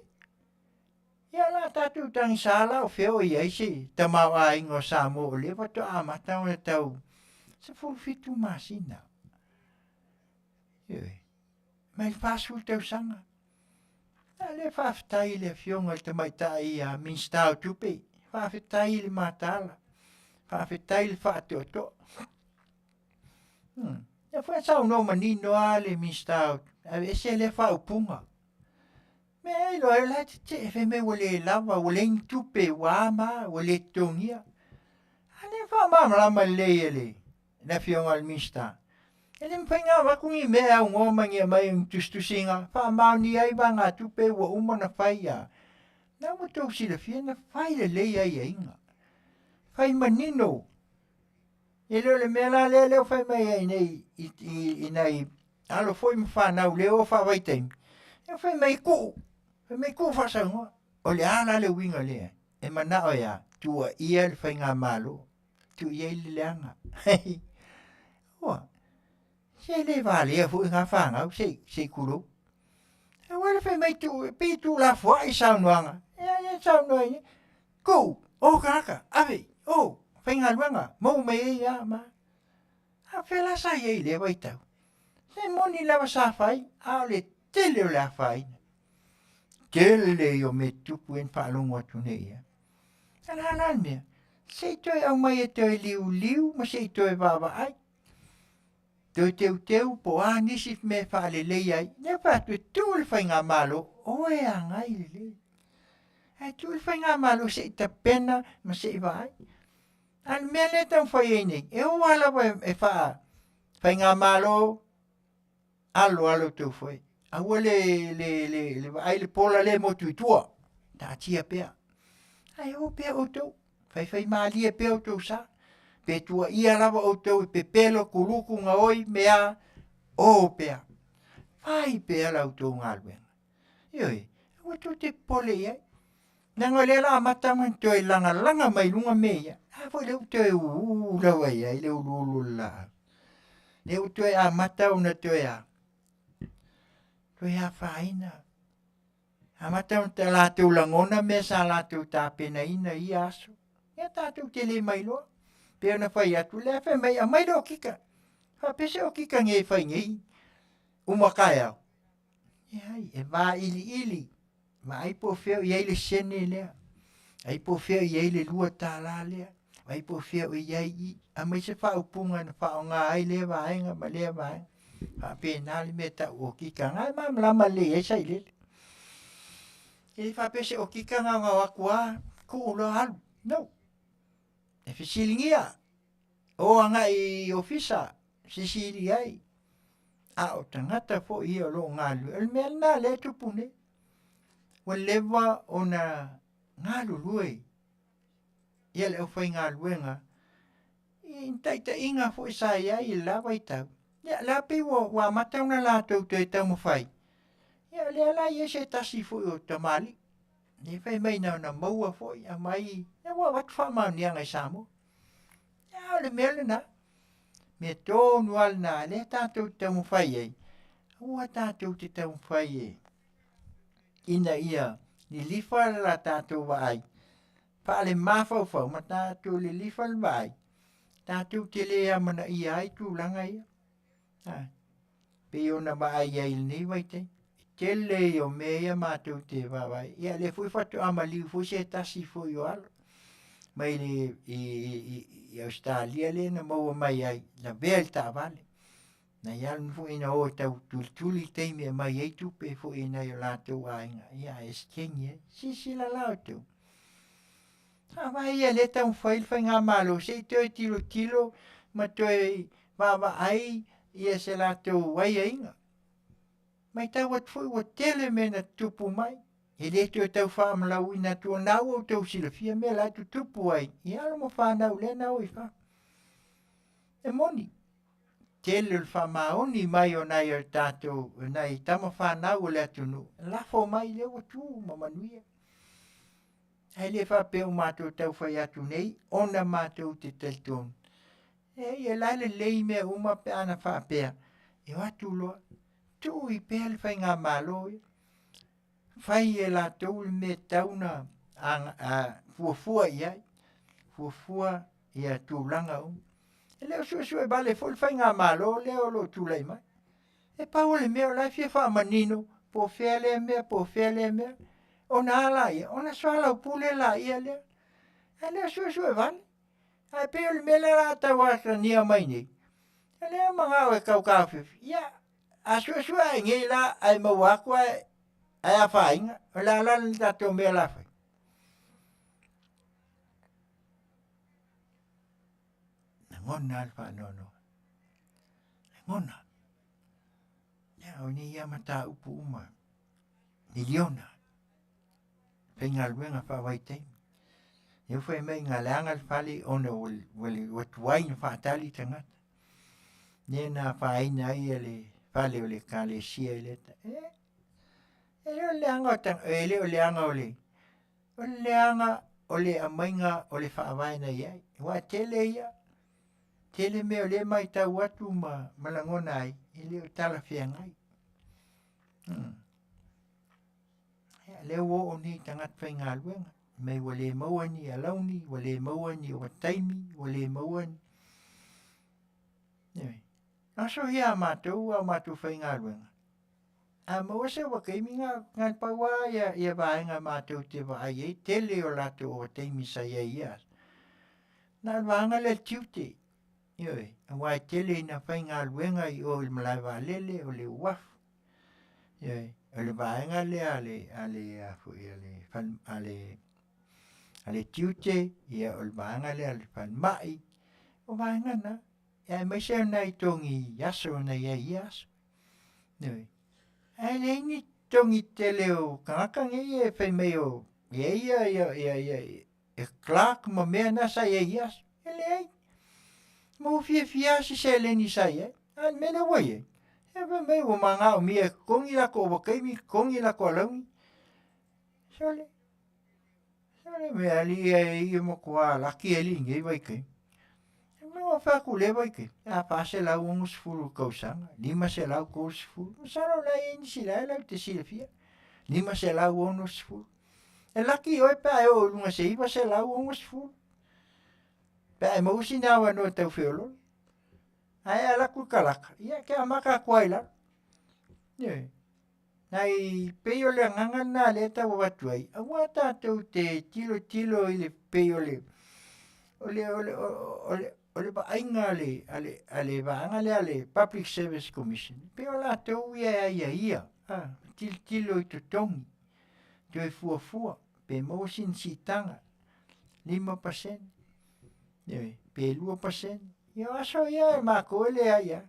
Ia o le a tatou tagisa la o fea o i ai se tamaoaiga o Samoa o lea faatoa amata ona tau 17 masina. Ioe. Mai le 40 tausaga. A lea faafetai i le Afioga i le Tamaitai a Minisita o Tupe, faafetai i le mataala, faafetai i le faatoatoa. Ia foi saunoa manino lava le Minisita o aveese lea faaupuga. Mea e iloa ai o la e tetee fai mai ua le lava, ua leai ni tupe, ua a ma a, ua le totogia. A lea e faamalamalama lelei e le le Afioga i le Minisita, e le mafai ona avatu ni mea e aunoa ma ni aumai o ni tusitusiga faamaonia ai vaegatupe ua uma ona fai a na ua outou silafia na fai lelei aiaiga, fai manino. E le o le mea la lea lea ua fai mai ai nei i, i, i nai alo foi ma fanau lea ua faavaitaimi, e fai mai tuu, fai mai tuu faasaunoa. O le a la le uiga lea? E manao e a? Tuuaia le faigamalo. Tuu i ai le leaga. Ua, se le valea foi ngā whāngau, se, se tulou. E wale whai mai tu, pei tu la fua i saunoaga. E ai e saunoa i, kou, o kāka, ave, o, whaingaluanga, mau mai ei a, ma. A whela sa i ei le waitau. Se moni lava sa whai, a o le tele o le afaina. Tele i o me tupu en whaalongo atu nei ia. A la la le mea, se i toe aumai e toe liuliu ma se i toe vaavaai. Toe teuteu po o a nisi mea e faalelei ai. Lea fai atu e tuu le faigamalo, oe agai lelei. Ae tuu le faigamalo se i tapena ma se i vaai. A o le mea lea e taumafai ai nei, e oo lava lava e faa faigamalo alo alo tou foi. Aua le, le, le, le vaai le pola lea e motu i tua. Taatia pea. Ae o pea outou, faifaimalie pea outou sa. Pe tuuaia lava outou e pepelo, kuluku, gaoi, mea, o pea. Fai pea la outou galuega. Ioe, aua tou te popole i ai. Leaga o lea o le a amata ona toe lagalaga mai luga mea ia, a foi lea ua toe uu lava i ai le uluulu o le laau. Lea ua toe amata ona toe a? Toe afaina. Amata ona latou lagona mea sa latou tapenaina i ia aso. Ia tatou te le mailoa. Pei ona fai atu, lea fai mai, aumai le okika. Faapea se okika nei e fai nei, uma taeao. Leai, e vailiili, vaai po o fea o i ai le sene lea, vaai po o fea o i ai le $2 lea, vaai po o fea o i ai i i, aumai se faaupuga na faaaoga ai lea vaega ma lea vaega. E faapena le mea e tau o okika, na e malamalama lelei ai Sailele. E le faapea se okika na ona o atu lava tuu loa alu, no. E fesiligia, o agai i ofisa, fesili ai, a o tagata foi ia o lo o galulue. O le mea lena o lea e tupu nei, ua leva ona galulue ia le aufaigaluega i ni taitaiga foi sa i ai i le la vaitau, ia la pei ua amata ona latou toe taumafai, ia o lea la e i ai se tasi foi o tamalii, lea fai mai na ona maua foi aumai, ia ua avatu faamaoniaga i Samoa. A o le mea lena, mea tonu lava lena lea tatou te taumafai ai, aua tatou te taumafai e ina ia lilifa la tatou vaai faalemafaufau ma tatou lilifa le vaai, tatou te le amanaia ai tulaga ia. A, pei ona vaai ai i lenei vaitaimi, tele ia o mea ia matou te vaavaai, ia lea foi faatoa maliu foi se tasi foi o alo mai le i, i, i Ausetalia lea na maua mai ai, lavea i le taavale. Nai alu foi na o e tau tulituli le taimi e aumai ai tupe foi i nai o latou aiga, ia ae eseteni ai. Silasila la outou. Faavae ia lea e taumafai le faigamalo se i toe tilotilo ma toe vaavaai ia se latou aiaiga. Matau atu foi ua tele mea na tutupu mai, e le toe tau faamalauina atu o lena ua outou silafia mea la e tutupu ai i alo ma fanau lea na o i fafo. E moni, tele o le faamaoni mai o nai o tatou, o nai tama fanau o le atunuu, lafo mai lea ua tu ma manuia. Ae le faapea ua matou tau fai atu nei ona matou te talitonu. E ia la lelei mea uma pe ana faapea e o atu loa tuu i pea le faigamalo ia. Fai e latou le mea e tatau ona fuafua i ai, fuafua ia tulaga uma. E le o suesue vale foi le faigamalo lea o lo o tulai mai. E pau o le mea o la e fia faamanino po o fea lea mea, po o fea lea mea, ona a laia, ona soalaupule laia lea. Ae le o suesue vale. Ae pei o le mea lea o le a tau atagia mai nei, o lea e manao e tau taofiofi. Ia, a suesue ae nei la ae maua atu ae ae afaina, o le a la le tatou mea o le a fai? Lagona lava le faanoanoa. Lagona. Ia, o nei lava mataupu uma, miliona, faigaluega faavaitaimi. Lea fai mai na leaga le fale ona ua tuai ona faatali tagata. Lea na afaina ai le fale o le ekalesia i lea e, e le o le leaga o tanga, e le o le leaga o le, o le leaga o le aumaiga o le faavae na i ai. Aua e tele ia, tele mea o lea e matau atu ma, ma lagona ai, e le o talafeagai. Hmm. Ia, lea ua oo nei tagata faigaluega, mai ua le maua ni alauni, ua le maua ni ovataimi, ua le maua ni... Ioe. Aso ia a matou a matou faigaluega, a maua se ovataimi na, na pau lava ia, ia vaega matou te vaai ai, tele o latou ovataimi sa i ai i ia aso. Na o le vaega lea o le tiute, ioe, aua e tele ina faigaluega i o i le malae vaalele, o le uafu, Ioe, o le vaega lea a le, a le, a foi a le, a le, a le tiute, ia o le vaega lea a le falemai, o vaega na. Ia aemaise o nai togi aso na i ai i ia aso. Ioe. Ae leai ni togi tele o tagata nei e fai mai o E ai ia ia ia ia e clerk ma mea na sa i ai i aso. E leai. Ma ua fiafia lava si seleni sa i ai. A o le mea lea ua i ai, ia fai mai ua magaomia e totogi latou ovataimi, totogi latou alauni. Sole, sole mea alii e ia matua laki alii i lenei vaitaimi. Na ou fai atu i lea vaitaimi, a 460 i le tausaga, 530, masalo o la e i ai nisi la e latou te silafia, 560. E laki oe pe a e oo i luga i se 960 pe a e maua sina avanoa e tau feoloolo. Ae a alu atu le kalaka, ia e te amata atu lava i lalo. Ioe. Nai pei o le agaga lena lea e tau avatu ai, aua tatou te tilotilo i le pei o le o le o le o le o le vaaiga a le a le a le vaega lea a le Public Service Commission, pei o latou ia e aiaia, a, tilotilo i totogi, toe fuafua pe maua sina siitaga 5%, ioe, pe 2%. Ia o aso ia e matou e leai lava.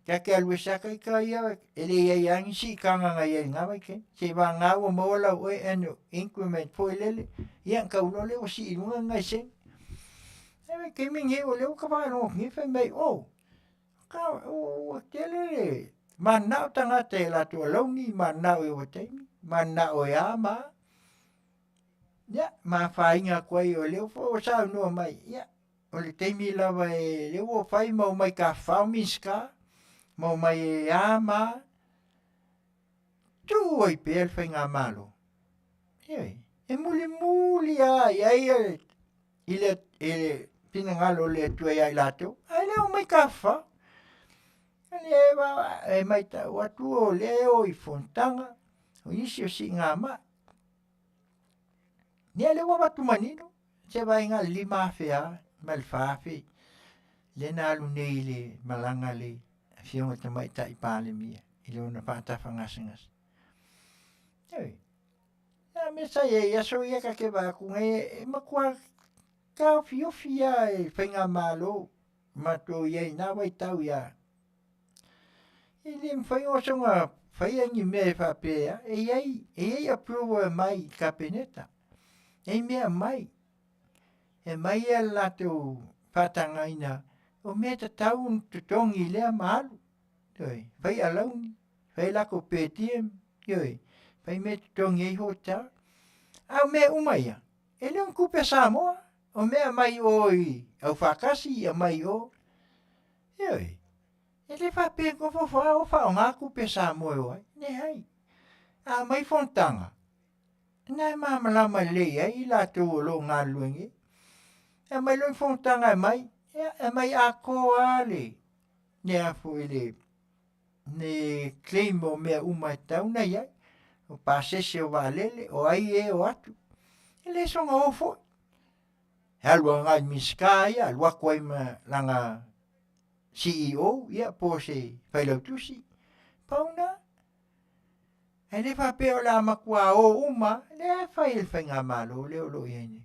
Ta te alu ese lava ita ia, e le i ai lava ni siitaga na i ai i lena vaitaimi. Seiavagana ua maua lau oe annual increment foi lele, ia ona tau loa lea ua sii i luga ni nai sene. A o le vaitaimi lenei o lea ua ta faalogo atu nei fai mai, oh, ua tele le mananao tagata i a latou alauni, mananao i ovataimi, mananao e a ma a. Ia, ma afaina atu ai o lea foi ua saunoa mai, ia, o le taimi lava e lea ua fai ma omai tafafao Minisita ma omai e a ma a, tuu ai pea le faigamalo. Ioe, e mulimuli lava i ai i le finagalo o le Atua ia i latou, ae le omai tafafao. E matau atu o lea e o i fonotaga, o nisi o siigamai. Ia lea ua avatu manino, se vaai na o le 5,000 lava ma le 4,000 lea na alu nei i le malaga a le Afioga i le Tamaitai Palemia i lona faatafa gasegase. Ioe, a mea sa i ai i aso ia ta te vaai atu nei, e matua taofiofi lava e le faigamalo matou i ai i na vaitau ia E le mafai ona soona faia ni mea e faapea e i ai, e i ai approval e aumai i le Kapeneta. E i ai mea e aumai, e aumai le latou faatagaina o mea e tatau ona totogi i lea ma alu. Ioe, fai alauni, fai latou per diem, ioe, fai mea e totogi ai hotel. A o mea uma ia, e le o ni tupe a Samoa, o mea e aumai i o i aufaatasi, aumai i o, ioe. E le faapea e nofo lava o faaaoga tupe a Samoa e o ai, leai. A aumai fonotaga, na e malamalama lelei ai i latou o lo o galulue nei. E aumai loa ni fonotaga e aumai, ia e aumai atoa lava le, le a foi le, le claim o mea uma e tatau ona i ai. O pasese o vaalele, o ai e o atu, e le soona o foi. E alu agai i Minisita ia, alu atu ai ma lana CEO ia po o se failautusi, pau na. Ae le faapea o le a matua o uma, lea e fai e le faigamalo lea o lo o i ai nei.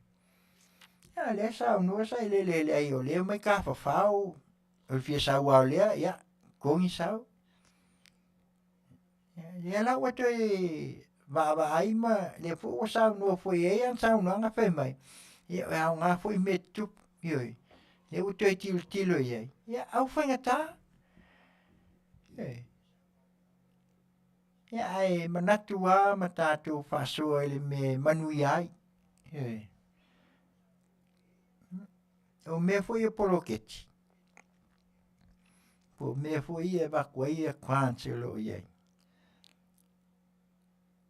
A lea saunoa Sailele leai o lea e omai tafafao, o le fia sau lava o lea, ia, totogi sau. Ia la ua toe vaavaai ma lea foi ua saunoa foi e i ai ana saunoaga fai mai, ia e aoga foi mea tutupu, ioe. Lea ua toe tilotilo i ai, ia au faigata. Ioe. Ia ae manatu lava ma tatou faasoa i le mea e manuia ai. Ioe. O mea foi ia poloketi, po o mea foi ia e avatu ai ia grants o lo o i ai.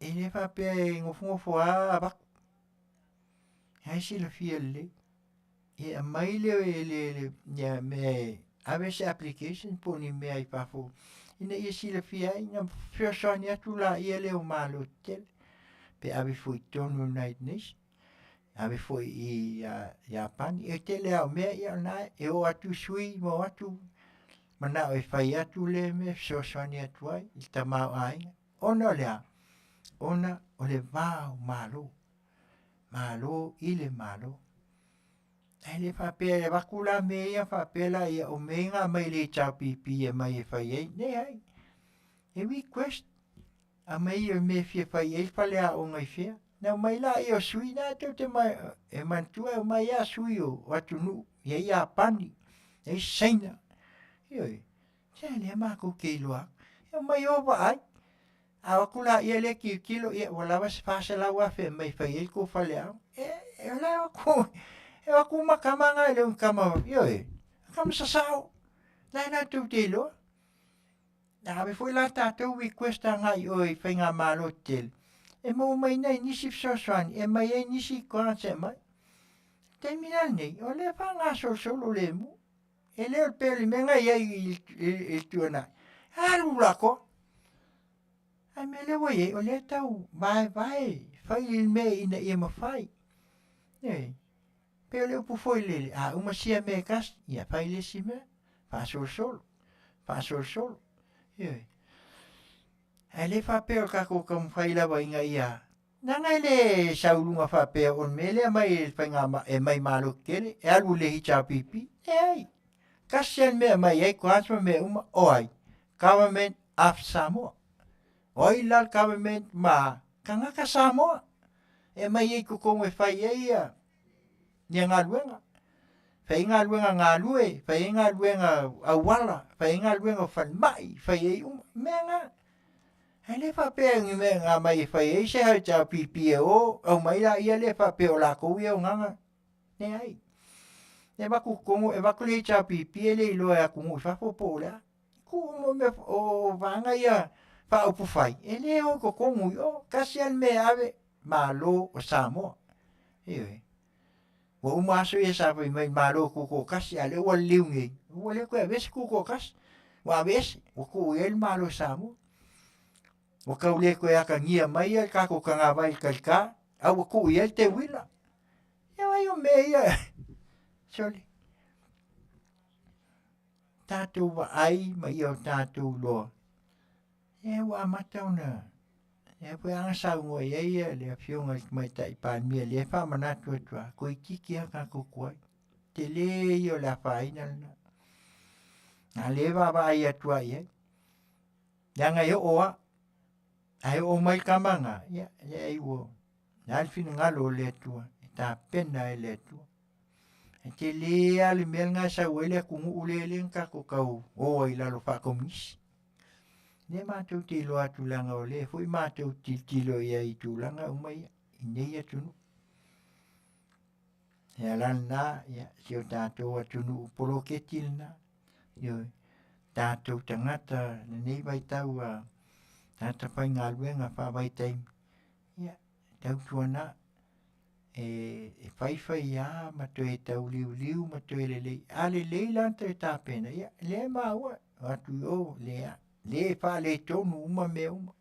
E le faapea e nofonofo lava avatu. Ae silafia lelei. E aumai le, le, le, ia mea e ave se application po o ni mea i fafo ina ia silafia ai na fesoasoani atu laia lea o Malo tetele pe ave foi i totonu o United Nations. Ave foi i Iapani. E tele lava o mea ia o lena e o atu sui ma o atu manao e fai atu lea mea e fesoasoani atu ai i le tamaoaiga. Ona o le a? Ona o le va o Malo. Malo i le Malo. Ae le faapea e avatu la mea ia faapea la ia o mea ia na aumai e le HRPP e aumai e fai ai. Leai. E request. Aumai ia mea e fia fai ai le faleaoga i fea. Na omai laia o sui na tou te e manatua e omai lava sui o atunuu, e i ai Iapani, e i ai Saina, ioe. Se lea matou te iloa atu, e omai o vaai, a o atu laia lea tilotilo, ia ua lava se $400,000 e aumai e fai ai le tou faleaoga. E o la e o atu, e o atu uma tama na e le o ni tama, ioe, o tama sasao, la e latou te iloa. A ave foi la tatou request agai i o i faigamalo tetele, e maua mai nai nisi fesoasoani e aumai ai nisi grants e aumai. O le taimi la lenei, o lea e faagasolosolo lemu, e le o le pei o le mea na i ai i le tuanai, alu latoa. A o le mea lea ua i ai, o lea e tau vaevae, fai le mea ina ia mafai. Ioe. Pei o le upu foi lele, a uma sia mea e tasi, ia fai le isi mea, faasolosolo, faasolosolo, ioe. Ae le faapea o le tatou taumafai lava ina ia leaga e le sau i luga faapea o le mea lea e aumai e le faiga e aumai i Malo tetele e alu i le HRPP, leai. Tasi lava le mea e aumai ai grants ma mea uma, o ai? Government of Samoa. O ai la le government ma tagata Samoa e aumai ai i totonu e fai ai ia ia galuega. Fai ai galuega galue, fai ai galuega auala, fai ai galuega o falemai, fai ai uma, mea na. Ae le faapea ni mea na aumai e fai ai se HRPP e o aumai laia lea faapea o latou ia e ogaga. Leai. E avatu i totonu, e avatu le HRPP e le iloa e atunuu i fafo po o le a. Tuu uma mea o vaega ia faaupufai, e le o i totonu i o, tasi lava le mea e ave, Malo o Samoa. Ioe. Ua uma aso ia sa fai mai Malo Tutoatasi, a o lea ua liliu nei, ua le toe avea se Tutoatasi, ua aveese, ua tuu i ai le Malo o Samoa. Ua tau le toe atagia mai le tatou tagavai i le talita, a ua tuu i ai le teuila. Ia vaai o mea ia, sole, tatou vaai ma ia o tatou iloa, ia ua amata ona lea foi lava na saunoa i ai le Afioga i le Tamaitai Palemia, lea e faamanatu atu lava, toeitiiti lava tatou tuai, tele ia o le afaina lena. A o lea e vaavaai atu lava i ai, leaga e oo lava, ae oo mai le tama lena, ia leai ua, o le a le finagalo o le Atua, e tapena e le Atua. E tele lava le mea lena e sau ai le atunuu lea na tatou tau o ai i lalo faakomunisi. Lea matou te iloa atu leaga o lea foi matou te tilotilo i ai i tulaga uma ia i nei atunuu. E ala lena, ia, si o tatou atunuu poloketi lena, ioe, tatou tagata lenei vaitau a tagata faigaluega faavaitaimi, ia, tautuana e faifai lava ma toe tauliuliu ma toe lelei. A lelei la ona toe tapena, ia lea e maua, o atu i o, lea e faaletonu uma mea uma.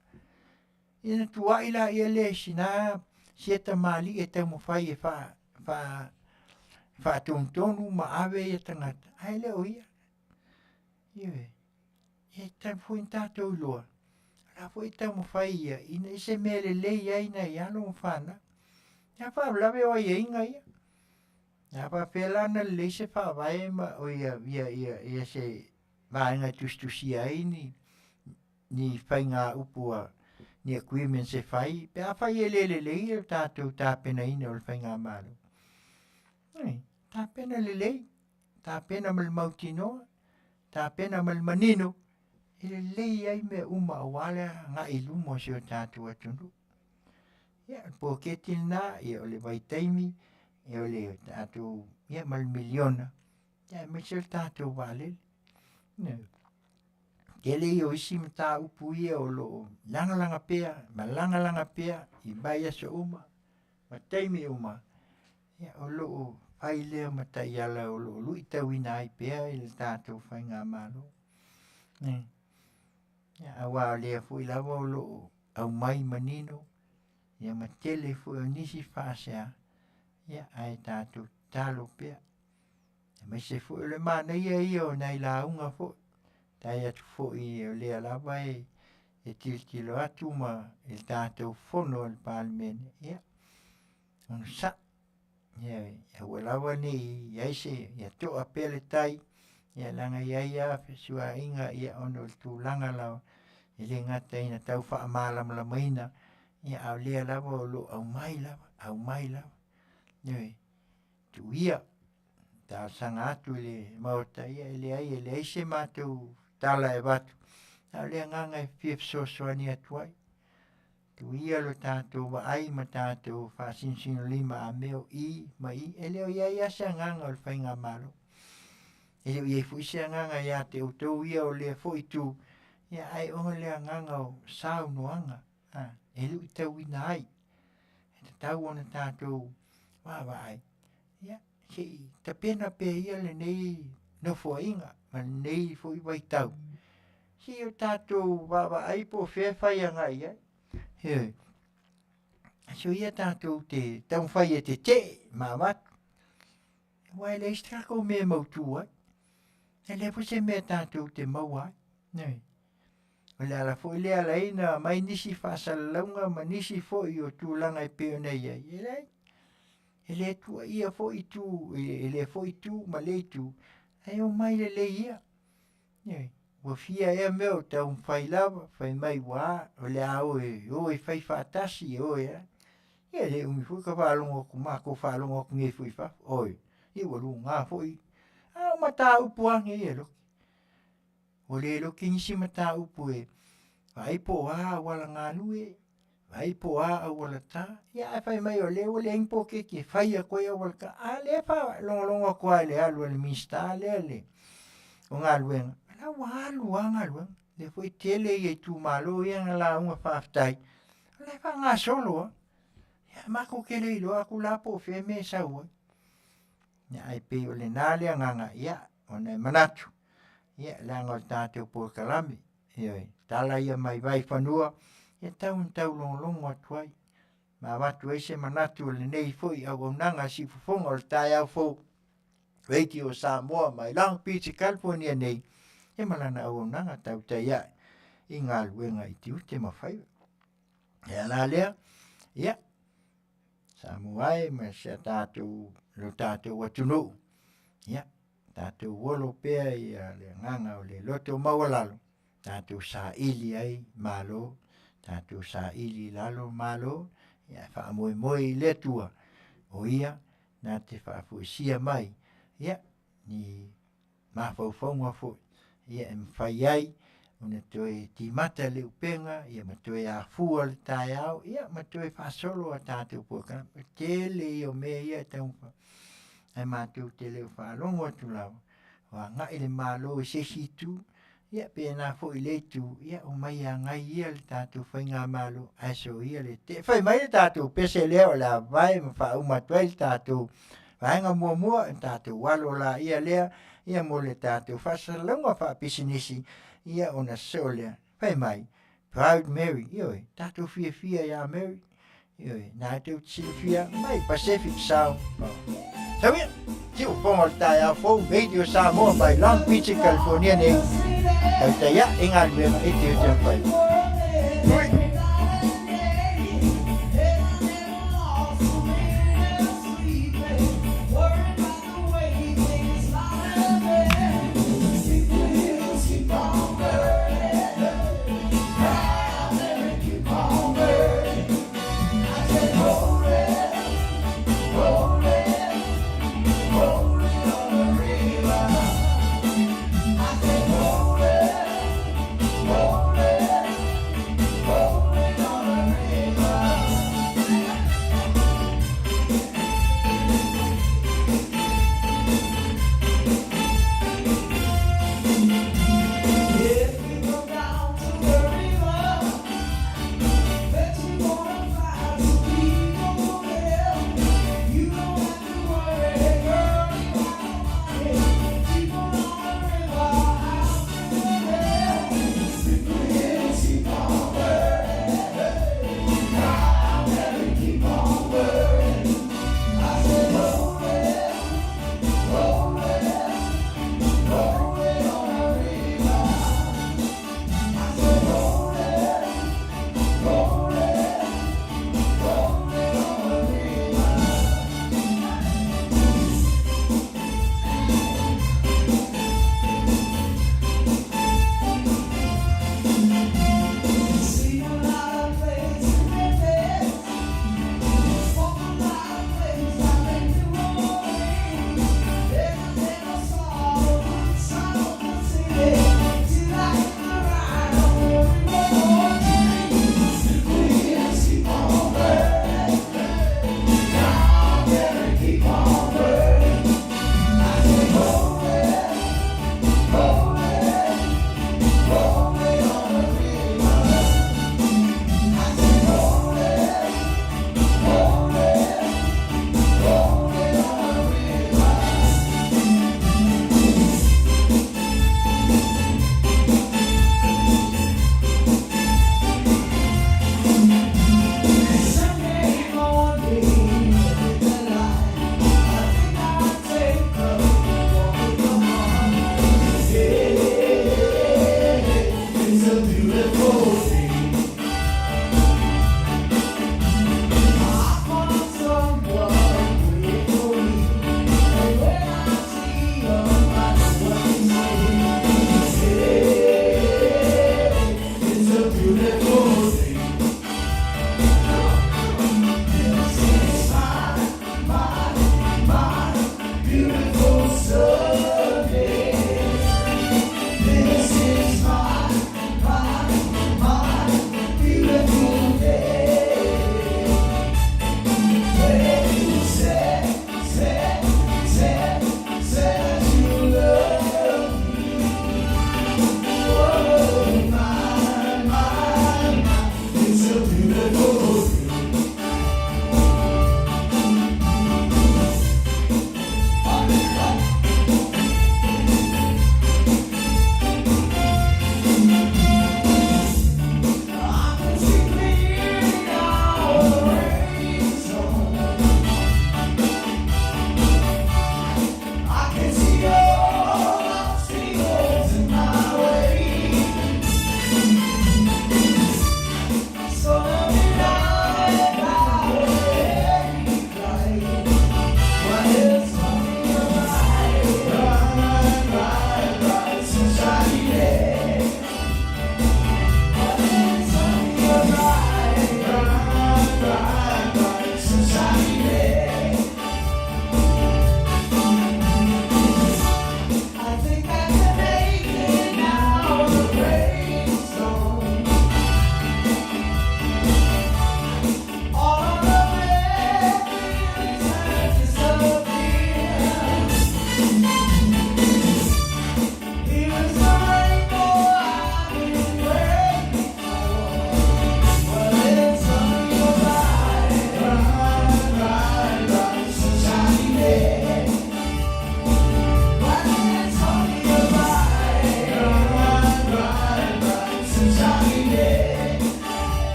Ia ona tuuai laia lea i sina sia tamalii e taumafai e faatonutonu ma ave ia tagata, ae le o ia. Ioe. E tatau foi ona tatou iloa, o la foi e taumafai ia ina i se mea e lelei ai nai alo ma fanau. A faalavelave o aiaiga ia. A faapea la ona lelei se faavae ma o ia, ia, ia, ia se vaega e tusitusia ai ni ni faiga upu a ni agreements e fai pe afai e le lelei le tatou tapenaina o le faigamalo. Oi, tapena lelei, tapena ma le mautinoa, tapena ma le manino e lelei ai mea uma aua le agai i luma o si o tatou atunuu. Ia, o le poloketi lena, ia o le vaitaimi, ia o le tatou, ia ma le miliona, ia aemaise o le tatou vaalele. Ioe. Tele ia o isi mataupu ia o lo o lagalaga pea ma lagalaga pea i vaiaso uma ma taimi uma, ia o lo o fai lea ma taiala o lo o luitauina ai pea le tatou faigamalo. Ia, aua o lea foi lava o lo o aumai manino ia ma tele foi o nisi faasea, ia ae tatou tatalo pea. Aemaise foi o le manaia ia o nai lauga foi, faafetai atu foi o lea lava e tilotilo atu ma i le tatou fono a le Palemene, ia onosai, ioe, aua lava ne i i ai se, ia toa pea le tai, ia leaga e i ai lava fesuaaiga ona o le tulaga lava e le gata ina tau faamalamalamaina. Ia, a o lea lava o lo o aumai lava, aumai lava. Ioe, tuu ia, talosaga atu i le Maota, ia e leai e leai se matou tala e avatu, a o le agaga e fia fesoasoani atu ai. Tuu ia lo tatou vaai ma tatou faasinosinolima a mea o i ma i, e le o i ai lava se agaga o le faigamalo. E le o i ai foi se agaga ia te outou ia o lea foi itu, ia ae o le agaga o saunoaga a, e luitauina ai, e tatau ona tatou vaavaai, ia se i tapena pea ia lenei nofoaiga ma lenei foi vaitau, se i o tatou vaavaai po o fea e fai agai i ai. Ioe. Soia tatou te taumafai e tetee ma avatu, aua e leai se tatou mea e mautu ai, e leai foi se mea tatou te maua ai. Ioe. O le ala foi lea e ala ai ona aumai nisi faasalalauga ma nisi foi o tulaga e pei ona i ai, e leai, e le tuuaia foi itu i lea foi itu ma lea itu, ae omai lelei ia. Ioe. Ua fia ea mea o taumafai lava, fai mai ua a, o le a o e o e fai faatasi e o e a. Ia e le umi foi ka faalogo atu, matou faalogo atu nei foi i fafo, oi, ia ua luga foi. A o mataupu lava nei e lote. Ua le lote nisi mataupu e vaai po o a auala galue, vaai po o a auala ta, ia ae fai mai o lea ua leai ni poloketi e fai atu ai auala ta, a o lea e faalogologo atu lava i le alu a le Minisita lea le o Galuega, o la ua alu lava galuega. O lea foi e tele itumalo ia na lauga faafetai, o la e faagasolo lava. Ia matou te le iloa atu la po o fea le mea e sau ai. Ia ae pei o lena le agaga, ia ona e manatu, ia leaga o le tatou polokalame, ioe, tala ia mai Vaifanua, e tatau ona taulogologo atu ai ma avatu ai se manatu o lenei foi auaunaga siufofoga o le taeao fou Radio Samoa mai Long Beach, California nei, ia ma lana auaunaga tautai ae i galuega i tiute ma faiva. E ala lea, ia, Samoa e ma si a tatou, lo tatou atunuu, ia, tatou olo pea ia le agaga o le loto maualalo, tatou saili ai malo, tatou saili i lalo malo, ia ae faamoemoe i le Atua, o Ia na te faafoisia mai, ia, ni mafaufauga foi ia e mafai ai ona toe timata le upega ia ma toe afua le taeao ia ma toe faasolo a tatou polokalame. O le tele ia o mea ia e taumafai ae matou te le o faalogo atu lava o agai le Malo i se isi itu ia pena foi i lea itu ia omai e agai ia le tatou faigamalo ae soia le tetee. Fai mai le tatou pese lea o le a vae ma faauma atu ai le tatou vaega muamua ona tatou alo laia lea ia mo le tatou faasalalauga faapisinisi ia ona sosoo lea. Fai mai, Proud Mary, ioe, tatou fiafia iā Mary, ioe, na tou te silafia mai Pacific Sound. Sau ia, siufofoga o le taeao fou, Radio Samoa mai Long Beach, California nei. Tautai ae galuega e te te whai. Ui.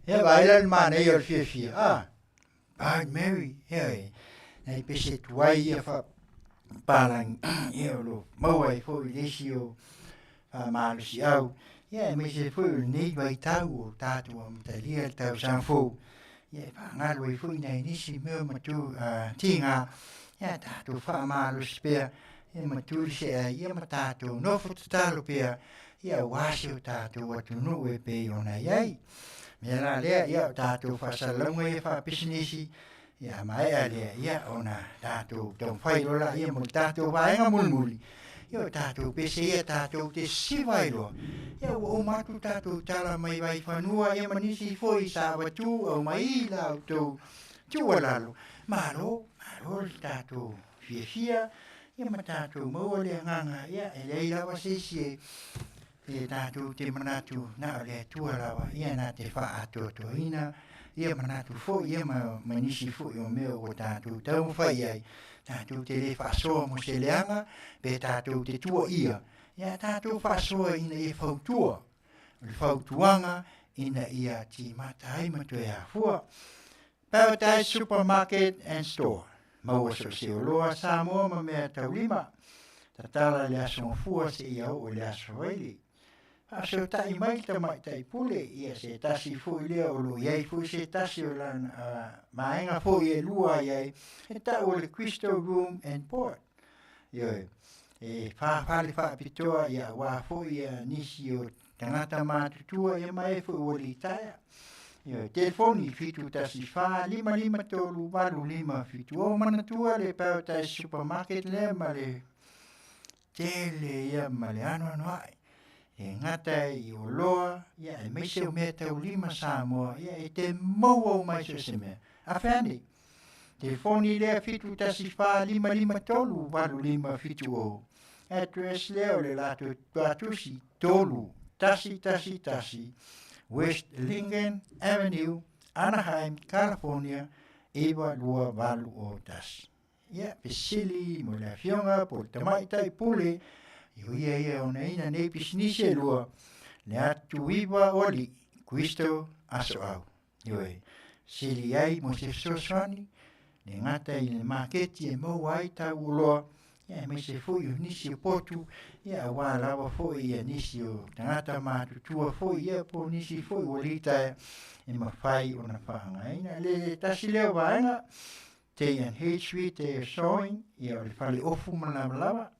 Ia, vaai la le manaia o le fiafia, a, Proud Mary, ioe, nai pese tuai ia faapapalagi, ia o lo o maua ai foi le isi o faamalosiau, ia aemaise foi o lenei vaitau o tatou amatalia le tausaga fou, ia e faagalu ai foi nai nisi mea ma tiga, ia tatou faamalosi pea, ia ma tulisee ai, ia ma tatou nofo tatalo pea, ia aua si o tatou atunuu e pei ona i ai. Mea la lea, ia o tatou faasalalauga ia faapisinisi, ia a maea lea, ia ona tatou taumafai loa laia mo le tatou vaega mulimuli, ia o tatou pese ia tatou te siva ai loa, ia ua uma atu tatou tala mai Vaifanua ia ma nisi foi sa avatu aumai i la outou tuualalo, malo, malo le tatou fiafia, ia ma tatou maua le agaga, ia e leai lava se isi e e tatou te manatu na o le Atua lava ia na te faaatoatoaina ia manatu foi ia ma, ma nisi foi o mea ua tatou taumafai ai tatou te le faasoa mo se leaga pe tatou te tuaia ia tatou faasoa ina ia fautua o le fautuaga ina ia timata ai ma toe afua. Paradise Supermarket and Store, maua so se oloa Samoa ma mea taulima, tatala le aso gafua seia oo i le aso Vaili. Faafeotai mai le tamaitai pule, ia se tasi foi lea o lo o i ai foi se tasi o lana vaega foi e lua ai ai, e tau o le Crystal Room and Board. Ioe, e whā fale whaapitoa ia wā foi ia nisi o tagata matutua ia ma e foi ua litaea. Ioe, telefoni 714 553 8570 o manatua le Paradise Supermarket lea ma le tele ia ma le anoanoai. E gata i oloa, ia aemaise o mea taulima Samoa, ia e te maua uma i so o se mea. Afe ane, telefoni lea 714 553 8570. Address lea o le latou tuatusi 3 1 1 West Lincoln Avenue, Anaheim, California 92801. Ia, fesili mo le afioga po o le tamaitai pule, i o ia ia onaina nei pisinisi e lua, le atu iva o alii, Kristo asoau. Ioe, sili ai mo se fesoasoani, le gata i le maketi e maua ai tau oloa, ia aemaise foi o nisi o potu, ia aua lava foi ia nisi o tagata matutua foi, ia po o nisi foi ua litaea e mafai ona faaaogaina. Le tasi lea o vaega, J&H Suite e Sawing, ia o le fale ofu ma lavalava,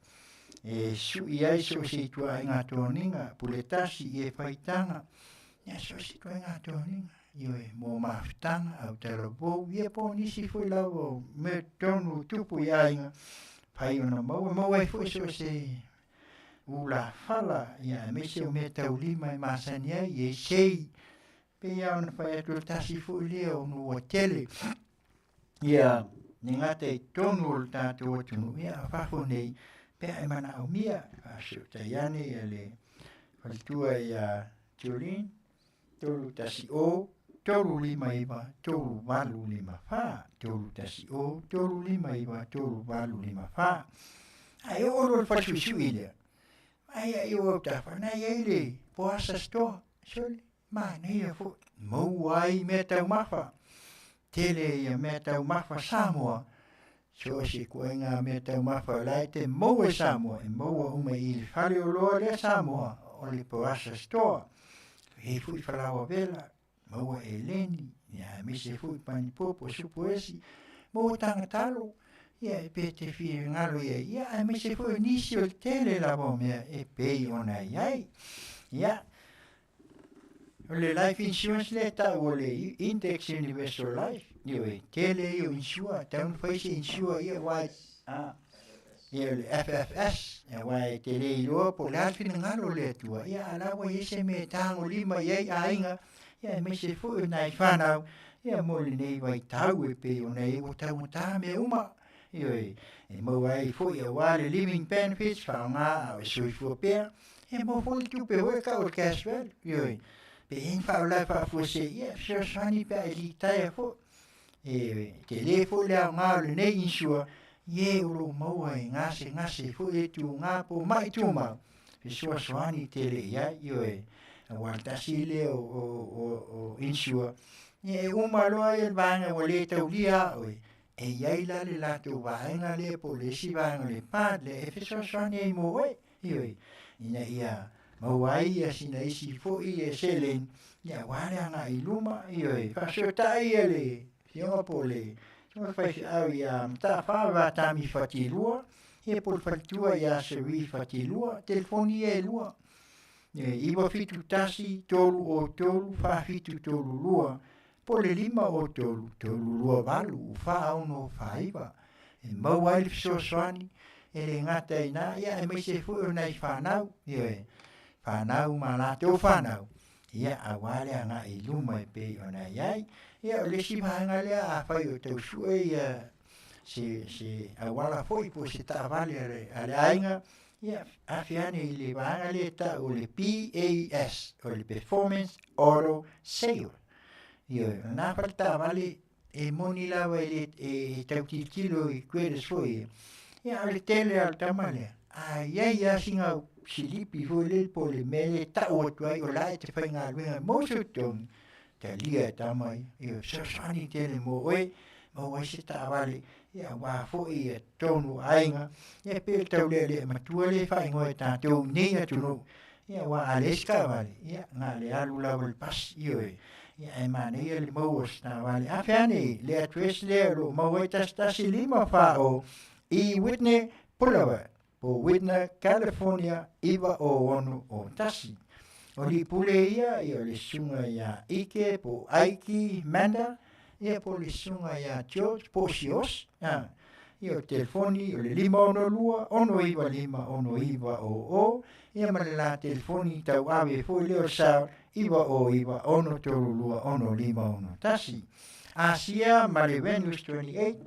e sui ai so o se ituaiga toniga, pule tasi i e faitaga, ia so o se ituaiga toniga, ioe, mo mafutaga, autalavou, ia po o nisi foi lava o mea totonu o tupu i aiga, fai ona maua, maua ai foi so o se ulafala, ia aemaise o mea taulima e masani ai, e sei, pei lava ona fai atu o le tasi foi lea o nuu ua tele ia le gata i totonu o le tatou atunuu, ia a fafo nei pe a e manaomia faafesootai ane ia le faletua ia Jolene 310 359 3854 310 359 3854 ae oo loa le falesuisui lea ai ai o autafa na i ai le Poasa Store sole Manaia foi, maua ai mea taumafa. Tele ia mea taumafa Samoa, so o se ituaiga mea taumafa o la e te maua i Samoa, e maua uma i le fale oloa lea Samoa, o le Poasa Store. E i ai foi falaoa vela, maua eleni, ia aemaise foi panipopo, supu esi, maua tagatalo, ia pe te fia galo i ai, ia aemaise foi o nisi o le tele lava o mea e pei ona i ai. Ia, O le life insurance lea e tau o le Index Universal Life, ioe, tele ia o insure, tau na fai se insure ia aua e, a, ia o le FFS, aua e te le iloa po o le a le finagalo o le Atua, ia a la ua i ai se mea e tagolima i ai aiga, ia aemaise foi o nai fanau, ia mo lenei vaitau e pei ona i ai ua taugata mea uma. Ioe, e maua ai foi aua le living benefits faaaoga a o e soifua pea, E maua foi le tupe foi e tau o le cash value. Ioe, pe i ai ni faalavelave faafuasei, ia e fesoasoani pe a e litaea foi. E tele foi le aoga o lenei insure, i e o lo o maua e gasegase foi le tuga po o mai tumau, fesoasoani tele i ai. Ioe, Aua o le tasi lea o, o, o, o insure, ia e uma loa ia le vaega ua le taulia a oe, e i ai la le latou vaega lea po o le isi vaega o le part lea e fesoasoani ai mo oe, ioe, ina ia maua ai ia sina isi foi ia seleni, ia aua le agai i luma, ioe, faafesootai ia le afioga po o le susuga faifeau ia Mataafa Vatami Fatilua, ia po o le faletua ia Cherie Fatilua, telefoni ia e lua, 971 303 4732, po o le 503 328 4649 e maua ai le fesoasoani e le gata i ina, ia aemaise foi o nai fanau, ioe, fanau ma latou fanau, ia aua le agai i luma e pei ona i ai. Ia o le isi vaega lea afai o tau sue ia se, se auala foi po o se taavale a le, a le aiga, ia afe ane i le vaega lea e tau o le PAS, o le Performance Auto Sale. Ioe, o lena faletaavale e moni lava e le e tau tilotilo i credits foi ia. Ia, o le tele lava o le tama lea, a i ai lava sina silipi foi lele po o le mea lea e tau atu ai o la e te faigaluega mo sou totogi, talia e tama ia. Ioe, fesoasoani tele mo oe, maua ai se taavale, ia aua foi ia totonu o aiga, ia pei o le taulealea matua lea e faaigoa e tatou i nei atunuu, Ia aua a leai se taavale, ia na o le alu lava i le pasi, ioe. Ia ae manaia le maua o se taavale. Afe ane i le address lea o lo o maua ai 1154 E Whitney Boulevard, po o Whitner, California 90601. O Lipule ia, ia o le susuga ia Ike po o Aiki Manda, ia po o le susuga ia George po o Sios, a. Ia o le telefoni o le 562 695 6900, ia ma le la telefoni tauave foi lea o le cell 909 632 6561. Asia ma le Venus 28,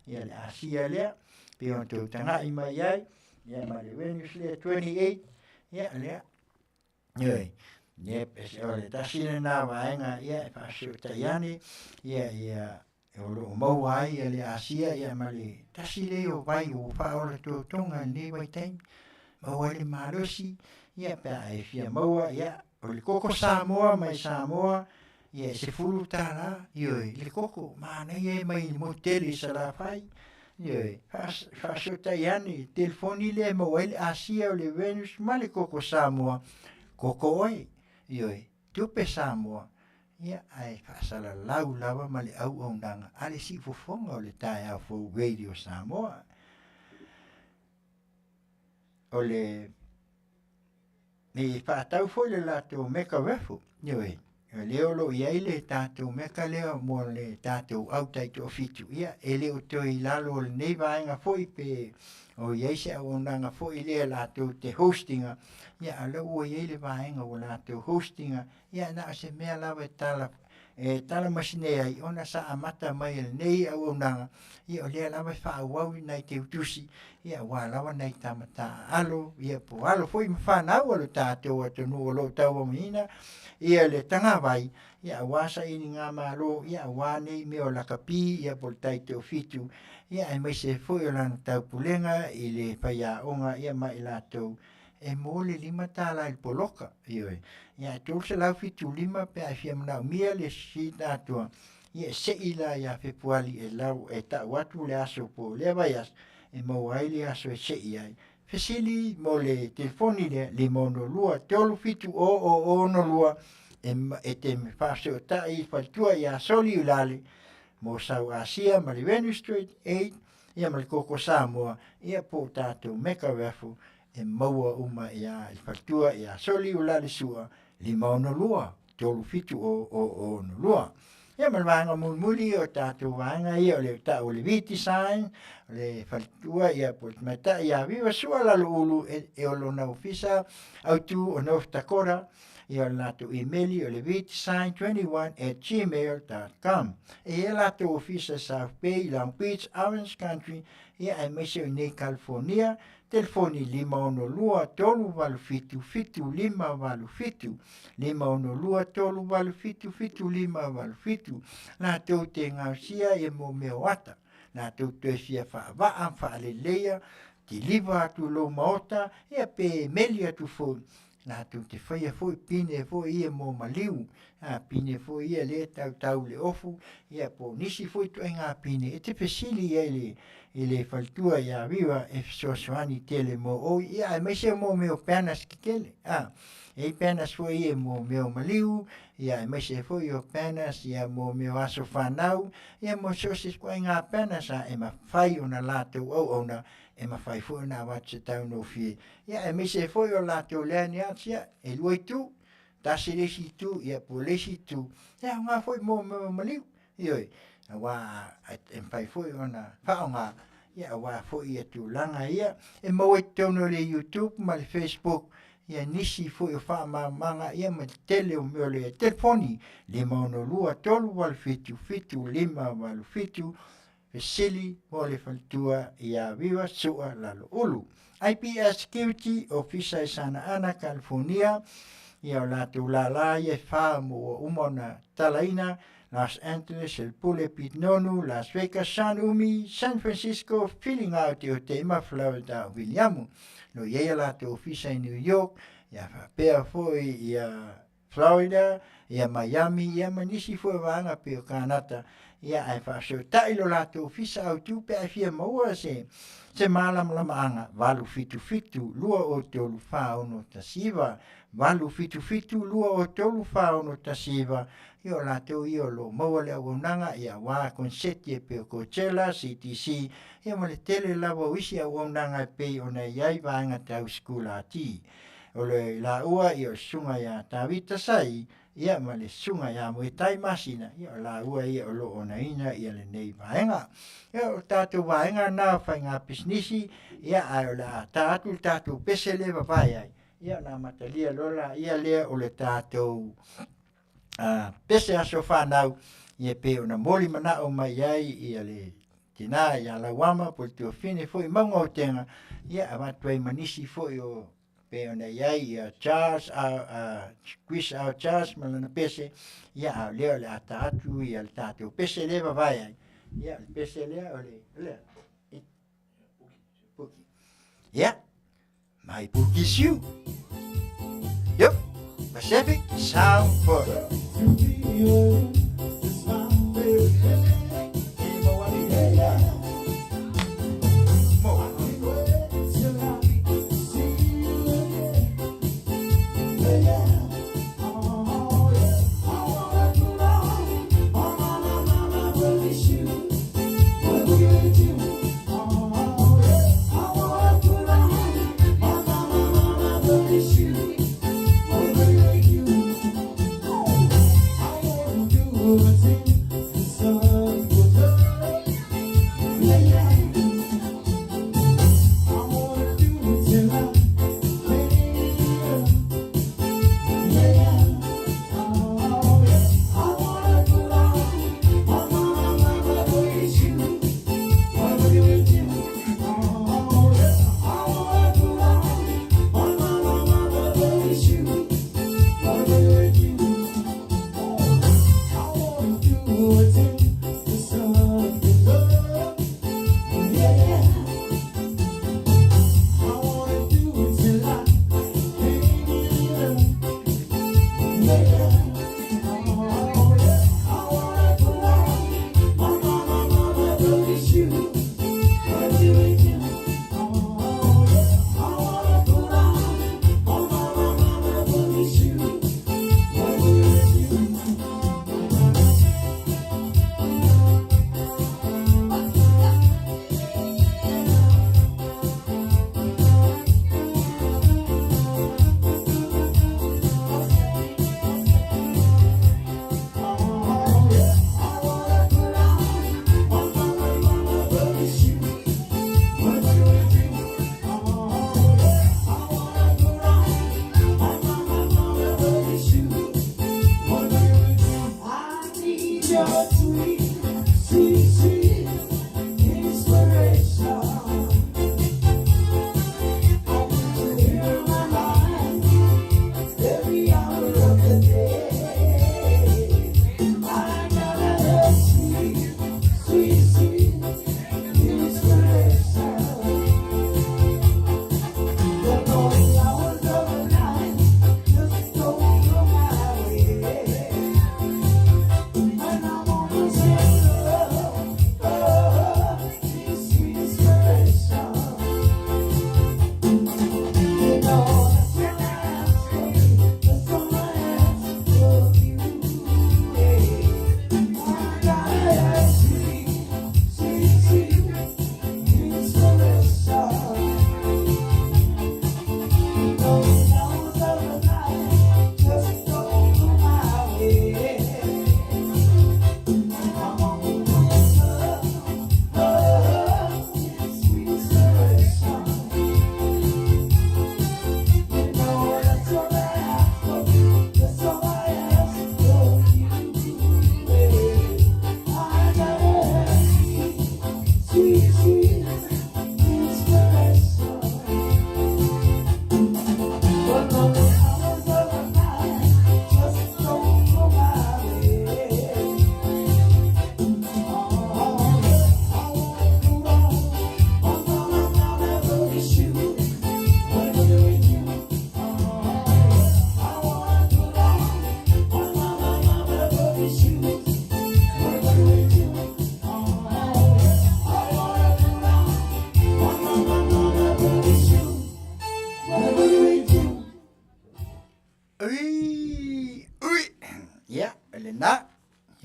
ia le Asia lea, pei ona tou tagai mai ai, ia ma le Venus lea 28, ia lea, Ioe, ia, o le tasi lena vaega ia e faafesootai ane, ia, ia, o lo o maua ai ia le Asia ia ma le tasi lea o vai ua faaola totoga i lenei vaitaimi, maua ai le malosi, ia pe a e fia maua, ia, o le koko Samoa mai Samoa, ia e $10, ioe, le koko, manaia e mai le motu tele i Salafai, ioe, faafesootai ane i le telefoni lea e maua ai le Asia o le Venus ma le koko Samoa, koko oe, ioe, tupe Samoa, ia ae faasalalau lava ma le auaunaga a le siufofoga o le taeao fou Radio Samoa. O le e faatau foi le latou meka raffle, ioe, o lea o lo o i ai le tatou meka lea mo le tatou au taitoafitu, ia e le o toe i lalo o lenei vaega foi pe o i ai se auaunaga foi lea latou te host ina, ia a o lea ua i ai le vaega ua latou host ina, ia na o se mea lava e tala e talamasine ai ona sa amata mai e lenei auaunaga, ia o lea lava e faaauau i nai teutusi, ia aua lava nai tama taaalo, ia po o alo foi ma fanau a lo tatou atunuu o lo o tauaomaina ia le tagavai, ia aua sailigamalo, ia aua nei mea o lakapi, ia po o le taitoafitu, ia aemaise foi o lana taupulega i le faiaoga ia ma i latou e mo le $5 i le poloka, ioe. Ia ae $375 pe a e fia manaomia le sheet atoa, ia e sei la ia Fepuali e lau e tau atu le aso po o lea vaiaso e maua ai le aso e sei ai. Fesili mo le telefoni lea 562 370 0062 e, e te faafesootai i le faletua ia Soli Ulale mo sau Asia ma le Venue Street 8 ia ma le Koko Samoa ia po o tatou Meka Raffle e maua uma ia i le faletua ia Soli Ulale Sua 562 37 o o 62. Ia ma le vaega mulimuli o tatou vaega ia o le tau o le V Design, o le faletua ia po o le tamaitai ia Viva Sua Laloulu e, e o lona ofisa autu o North Dakota, ia o le latou imeli o le vdesign21@gmail.com. E i ai latou ofisa South Bay, Long Beach, Orange Country, ia aemaise o i nei California, telefoni 562 387 7587, 562 387 7587, latou te gaosia ia mo mea o ata, latou toe fia faavaa ma faaleleia, kiliva atu i lou maota, ia pe meli atu foi. latou te faia foi pine foi ia mo maliu, a pine foi ia lea e tautau i le ofu, ia po o nisi foi ituaiga pine e te fesili i ai i le i le faletua ia Viva e fesoasoani tele mo oi, ia aemaise mo mea o banners tetele, a. E i ai banners foi ia mo mea o maliu, ia aemaise foi o banners ia mo mea o aso fanau, ia mo so o se ituaiga banners lava e mafai ona latou auauna, e mafai foi ona avatu i se taugofie, ia aemaise ai foi o latou lanyards, ia e lua itu, tasi le isi itu, ia po o le isi itu, e aoga foi mo mea o maliu, ioe, aua e mafai foi ona faaaoga ia aua foi ia tulaga ia. E maua i totonu o le YouTube ma le Facebook ia nisi foi o faamalamalamaga ia ma le tele o mea o le telefoni 562 387 7587 fesili mo le faletua ia Viva Su'a Laloulu. IPS Security, Ofisa i Santa Ana, California, ia o latou lala ia e fa mo ua uma ona talaina, Los Angeles, Lepule, Pitinonu, Las Vegas, San Umi, San Francisco, Filiga-o-te-o-te ma Florida o Viliamu. Lo i ai a latou ofisa i New York, ia faapea foi ia Florida, ia Miami, ia ma nisi foi o vaega pei o Kanata, ia ae faafesootai lo latou ofisa autu pe a e fia maua se se malamalamaaga 877 203 4619, 877 203 4619, ia o latou ia o lo o maua le auaunaga ia aua koneseti e pei o Coachella, CTC, ia ma le tele lava o isi auaunaga e pei ona i ai vaega tau sikulati. O le laua ia o le susuga ia Tavita Sai ia ma le susuga ia Moetai Masina, ia o laua ia o lo o onaina ia lenei vaega. Ia o tatou vaega na o faiga pisinisi, ia ae o le a ta atu le tatou pese lea e vavae ai, ia ona amatalia loa laia lea o le tatou pese aso fanau, ia e pei ona moli manao mai ai ia le tina ia Lauama po o le tuafafine foi i Mauga o Otega, ia avatu ai ma nisi foi o pei ona i ai ia Charles Chris R. Charles ma lana pese, ia a o lea o le a ta atu ia le tatou pese lea e vavae ai, ia o le pese lea o le, o le a? Puki. Ia, mai Puki Siu. Yep, Pacific Sound Foot.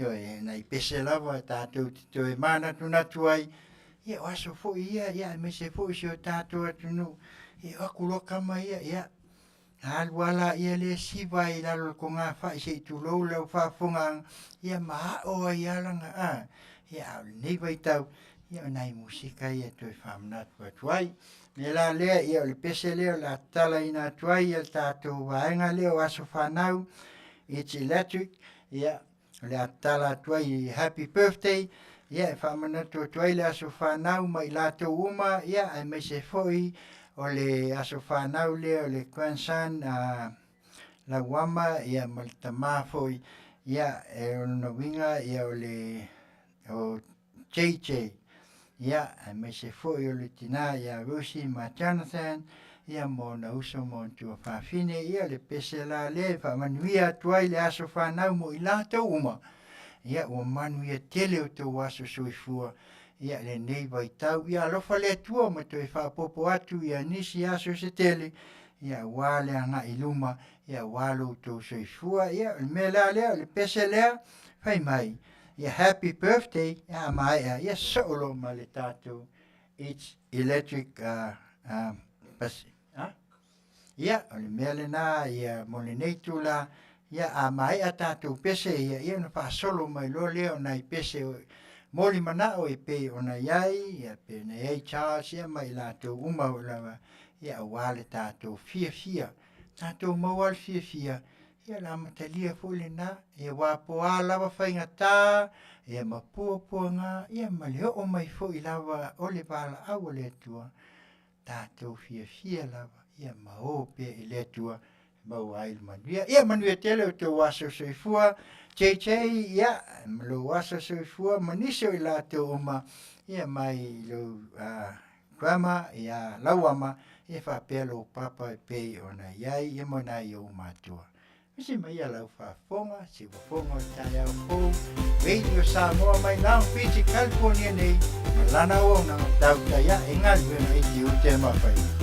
Ioe, nai pese lava e tatou te toe manatunatu ai, ia o aso foi ia, ia aemaise foi si o tatou atunuu, ia o aku loa kama ia, ia alu lava laia lea siva ai i lalo o le togafai se i tulou lau faafofogaaga, ia ma ao ai lava lana, a, ia a o lenei vaitau, ia o nai musika ia e toe faamanatu atu ai. O le mea la lea, ia o le pese lea o le a tatalaina atu ai le tatou vaega lea o aso fanau, it's electric, ia o le a tatala atu ai happy birthday, ia e faamanatu atu ai le aso fanau ma i latou uma, ia aemaise foi o le aso fanau lea o le grandson a Lauama ia ma le tama foi, ia e o lona uiga ia o le o JJ, ia aemaise foi o le tina ia Lucy ma Jonathan, ia ma ona uso ma ona tuafafine, ia le pese la lea e faamanuia atu ai le aso fanau mo i latou uma, ia ua manuia tele o outou aso soifua ia lenei vaitau. Ia alofa le Atua ma toe faaopoopo atu ia nisi aso se tele, ia aua le agai i luma, ia aua lo outou soifua. Ia o le mea la lea, o le pese lea, fai mai, ia happy birthday, a maea, ia soo loa ma le tatou it's electric uh, uh, bus, ah? Ia, o le mea lena ia mo lenei itula, ia a maea tatou pese ia, ia ona faasolo mai loa lea o nai pese o moli manao e pei ona i ai, ia pei ona i ai Charles ia ma i latou uma o lava, ia aua le tatou fiafia. Tatou maua le fiafia, ia o le amatalia foi lena, ia aua po o a lava faigata, ia ma puapuaga, ia ma le oo mai foi lava o le valaau a le Atua, tatou fiafia lava ia ma o pea i le Atua e maua ai le manuia. Ia manuia tele o outou aso soifua. JJ, ia, ma lou aso soifua ma nisi o i latou uma, ia mai lou uh, grandma ia Lauama, ia faapea lou papa e pei ona i ai ia ma nai ou matua. Misi mai ia lau faafofoga, siufofoga o le taeao fou, Radio Samoa mai Long Beach, California nei, ma lana auaunaga tautai ae galuega i tiute ma faiva.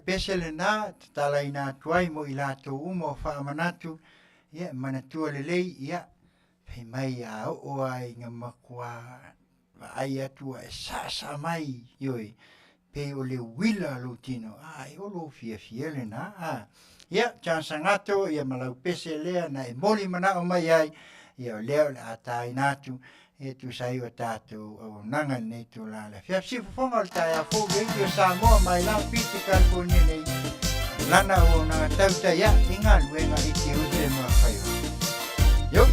pese lenā, tatalaina atu ai mo i latou uma o faamanatu, ia, e manatua lelei, ia, fai mai a oo lava ina matua vaai atu ua e saasaa mai, ioe, pei o le uila a lou tino, ai o lou fiafia lenā, a. Ia, Chance Agato, ia ma lau pese lea na e moli manao mai ai, ia o lea o le a taina atu e tusa ai o tatou auaunaga i lenei itula o le afiafi. Siufofoga o le taeao fou Radio Samoa mai Long Beach i California nei, lana auaunaga tautai ae i galuega i tiute ma faiva. Yo!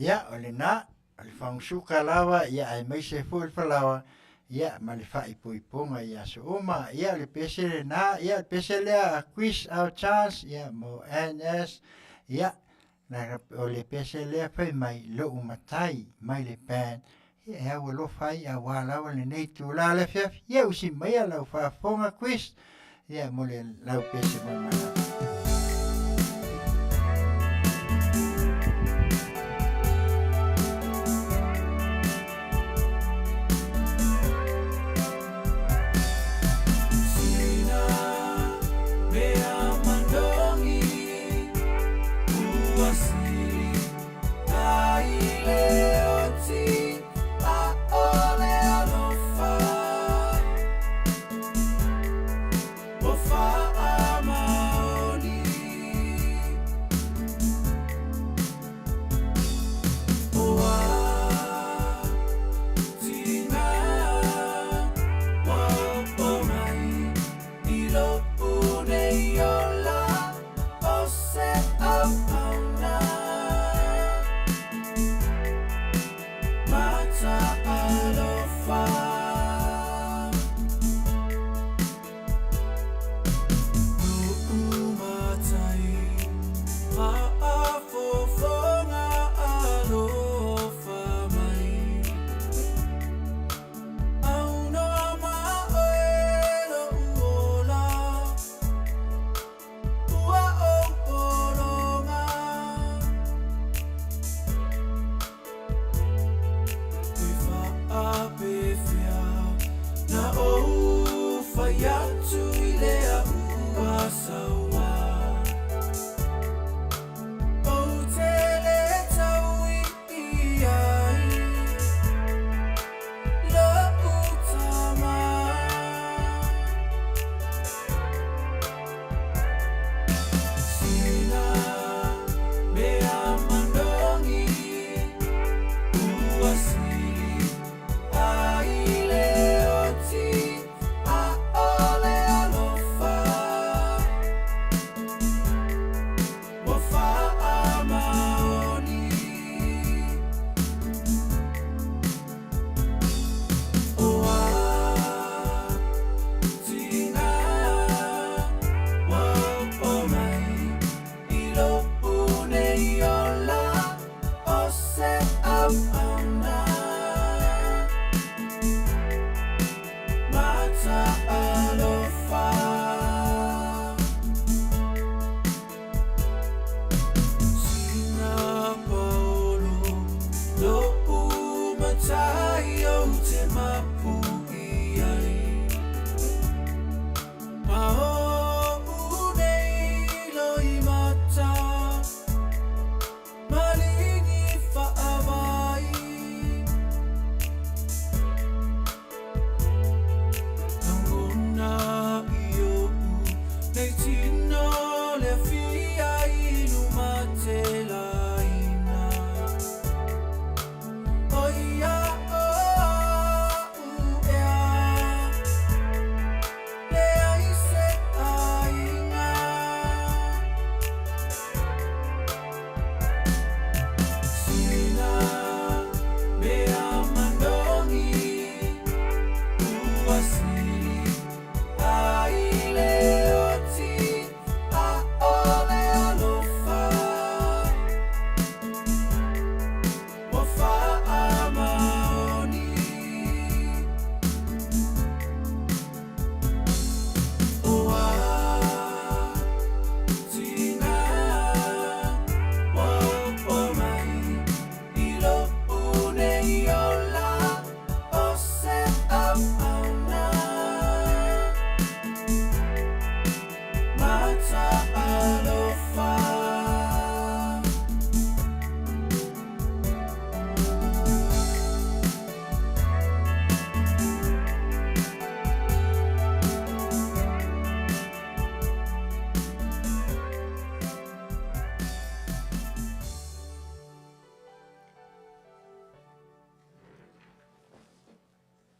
Ia, o lena, o le fagusuka lava, ia aemaise foi le falaoa, ia ma le faaipoipoga i aso uma. Ia, o le pese lena, ia o le pese lea a Chris au Charles, ia mo NS, ia, na, o le pese lea fai mai lo'u matai mai le band, ia e au alofa ai auā lava lenei itulā le afiafi. Ia usi maia lau faafofoga Chris, ia mo le lau pese molimana.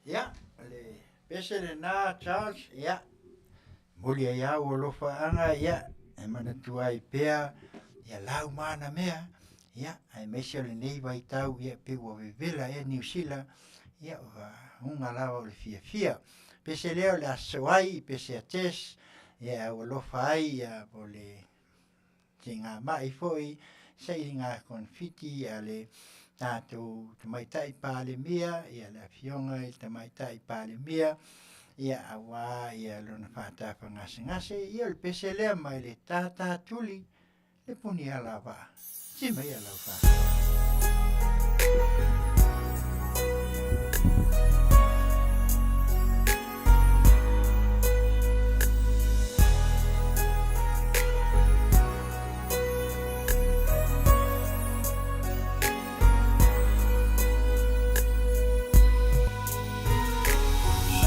Ia, o le pese lena Charles, ia, momoli ai lava ou alofaaga, ia, e manatua ai pea ia lau ma ana mea, ia, aemaise o lenei vaitau ia pei ua vevela ea Niu Sila, ia ua uga lava o le fiafia. Pese lea o le a sosoo ai i pese a Jess, ia e aualofa ai ia po o le siigamai foi sailiga konifiti a le tatou Tamaitai Palemia, ia le Afioga i le Tamaitai Palemia, ia aua lona faatafa gasegase, ia o le pese lea mai le tātātuli le puniala vaa. Tii maia lau faasoa.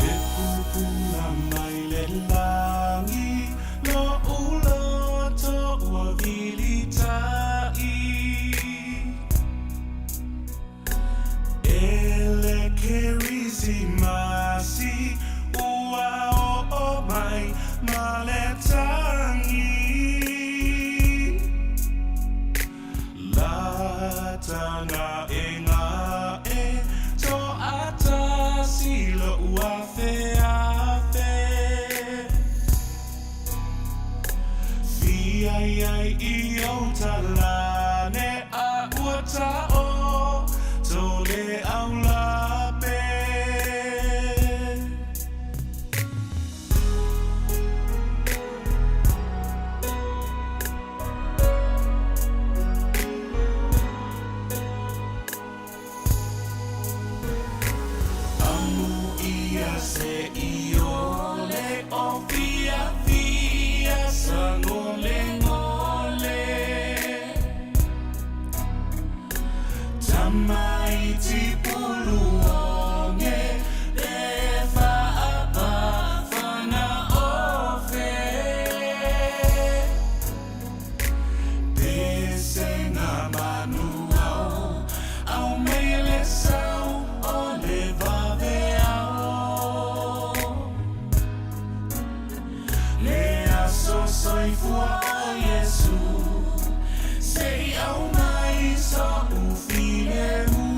Le pupula mai le lagi Lo'u loto ua vilita'i E le Kerisimasi ua oo mai ma le tagi Lata ga'ega'e to'atasi lo'u afeafe Fia i ai i ou talane a ua ta'oto le aulape. Amu ia se iole o fiafia sagolegole Tamaiti puluoge le faapafa ofe Pesega manuao aumai le sau o le vaveao Le aso soifua o Iesu se i aumai so'u filemu.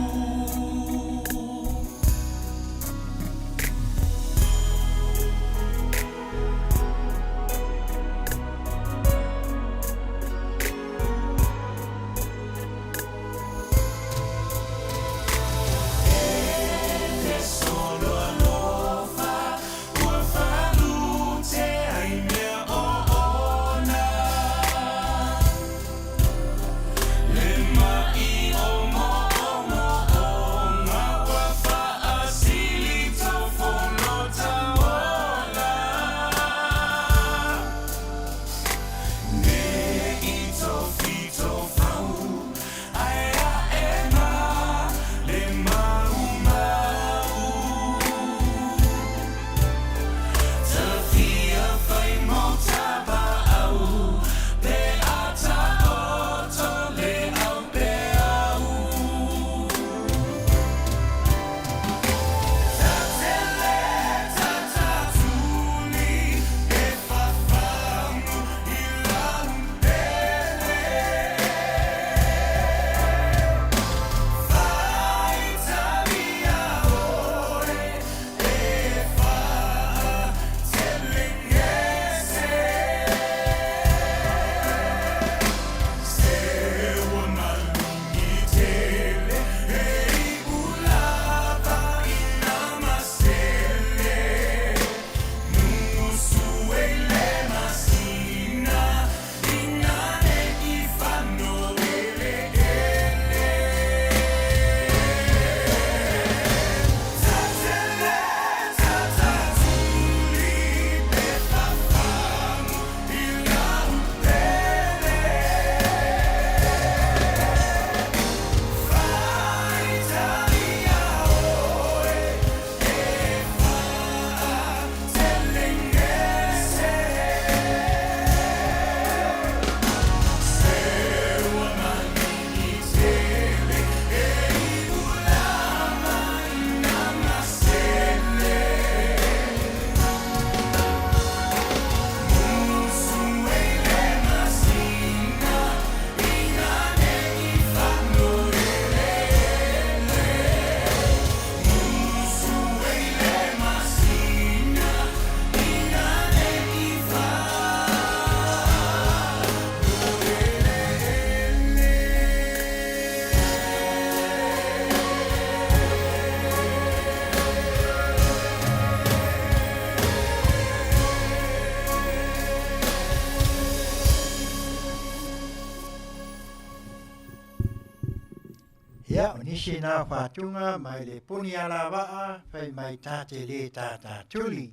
Ia, o nisi na o faatuga mai le puni alavaa fai mai ta te le tātātuli.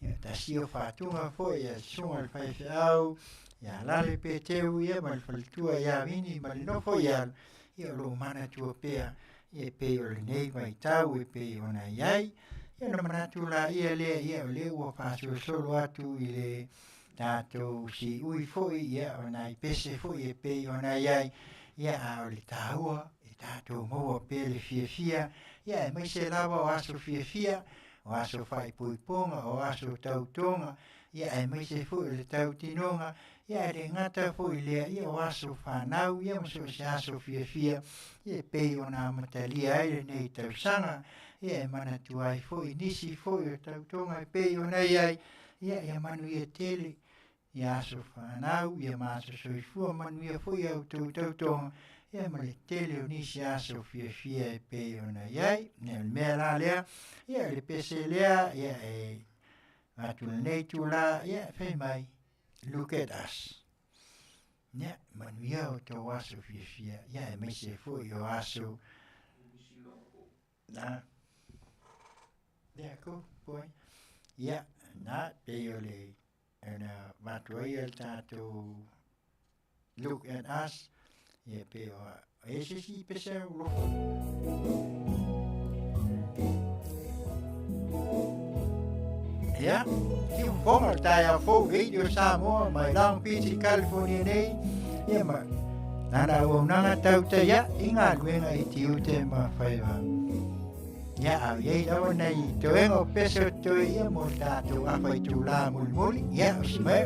Ia, tasi o faatuga foi ia susuga i le faifeau, ia Lale Peteu ia ma le faletua ia Vini ma le nofo i alo, ia o lo o manatua pea, ia e pei o lenei vaitau e pei ona i ai. Ia ona manatu laia lea, ia o lea ua faasolosolo atu i le tatou siui foi, ia o nai pese foi e pei ona i ai, ia a o le taua e tatou maua pea le fiafia, ia aemaise lava o aso fiafia, o aso faaipoipoga, o aso tautoga, ia aemaise foi o le tautinoga, ia ae le gata foi i lea, ia o aso fanau, ia ma so o se aso fiafia, ia e pei ona amatalia ai lenei tausaga, ia e manatua ai foi nisi foi o tautoga e pei ona i ai, ia ia manuia tele ia aso fanau, ia ma aso soifua manuia foi a outou tautoga, ia ma le tele o nisi aso fiafia e pei ona i ai. Ia o le mea la lea, ia o le pese lea, ia e atu lenei itula, ia fai mai, look at us. Ia, manuia outou aso fiafia, ia aemaise foi o aso na. Ia, go, boy. Ia, na, pei o le ona avatu ai le tatou look at us, ia pei o e se isi pese o lofo. Ia, siufofoga o le taeao fou Radio Samoa mai Long Beach i California nei, ia ma lana auaunaga tautai i galuega i tiute ma faiva. Ia, a o i ai lava nai toega o pese o totoe ia mo le tatou afa itulā mulimuli, ia, o si mea.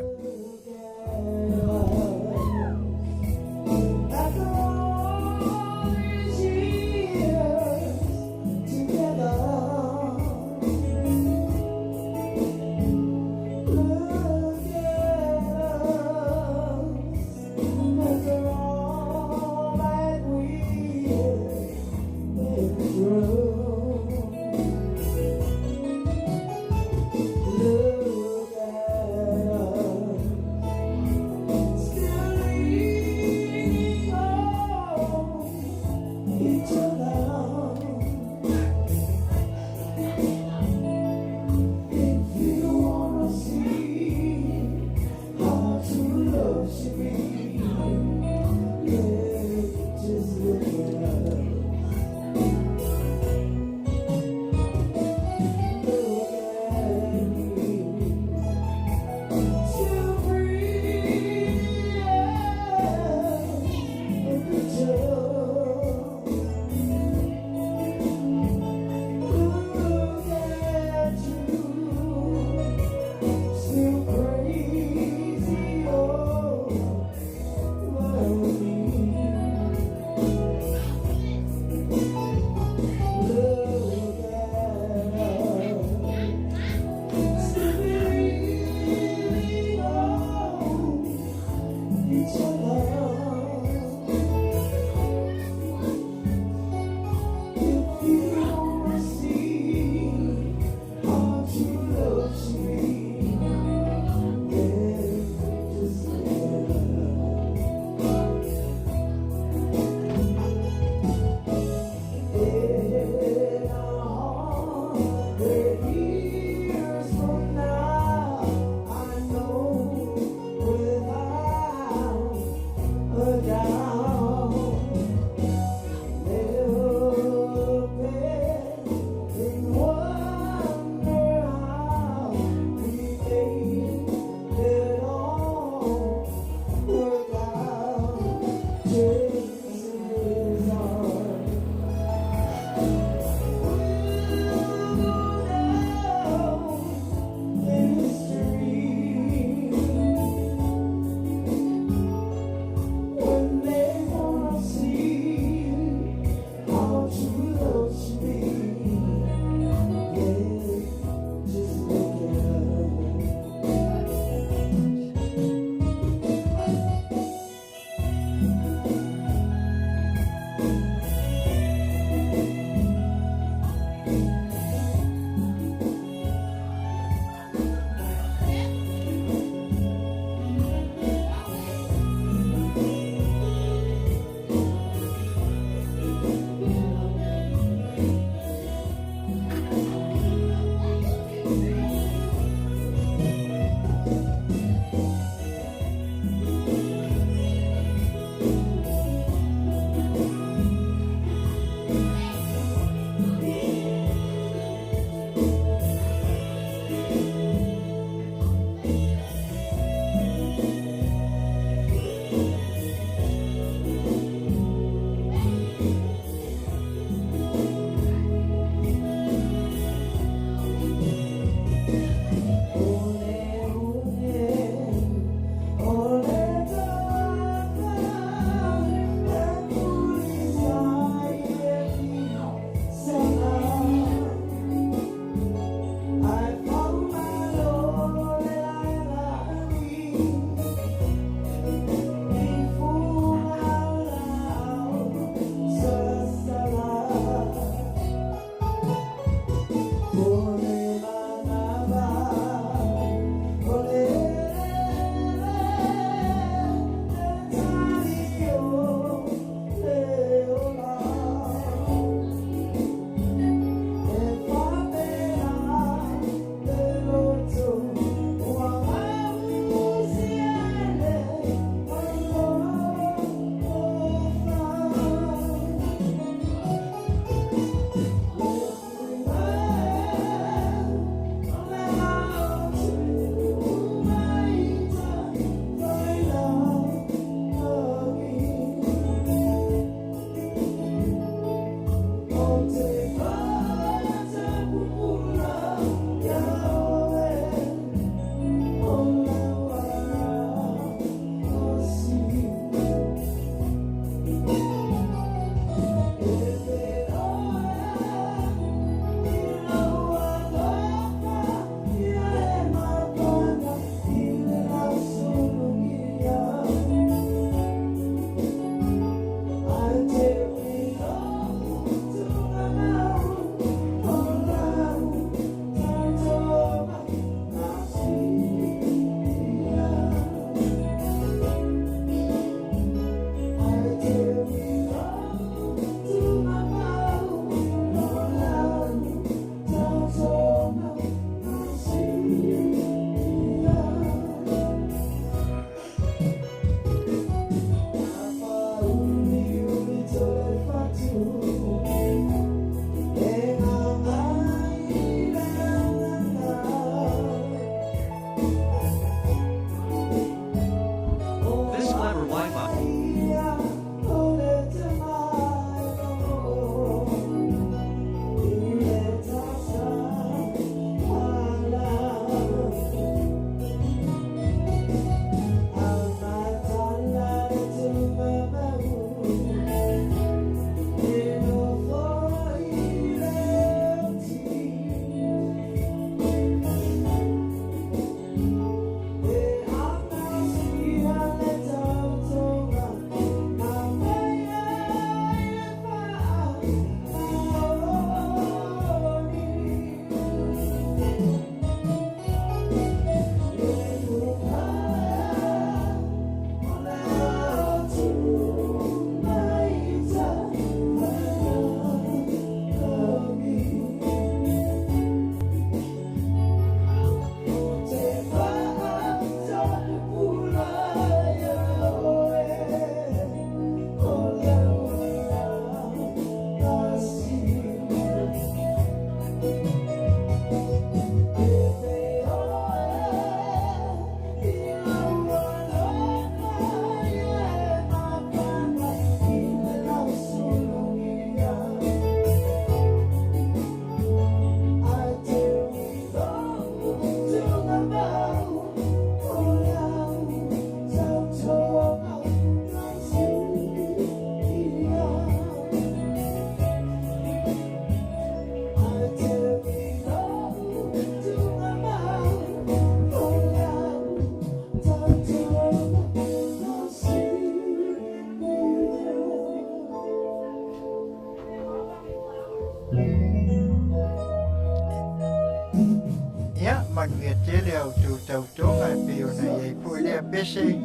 sa outou tautoga e pei ona i ai foi lea pese,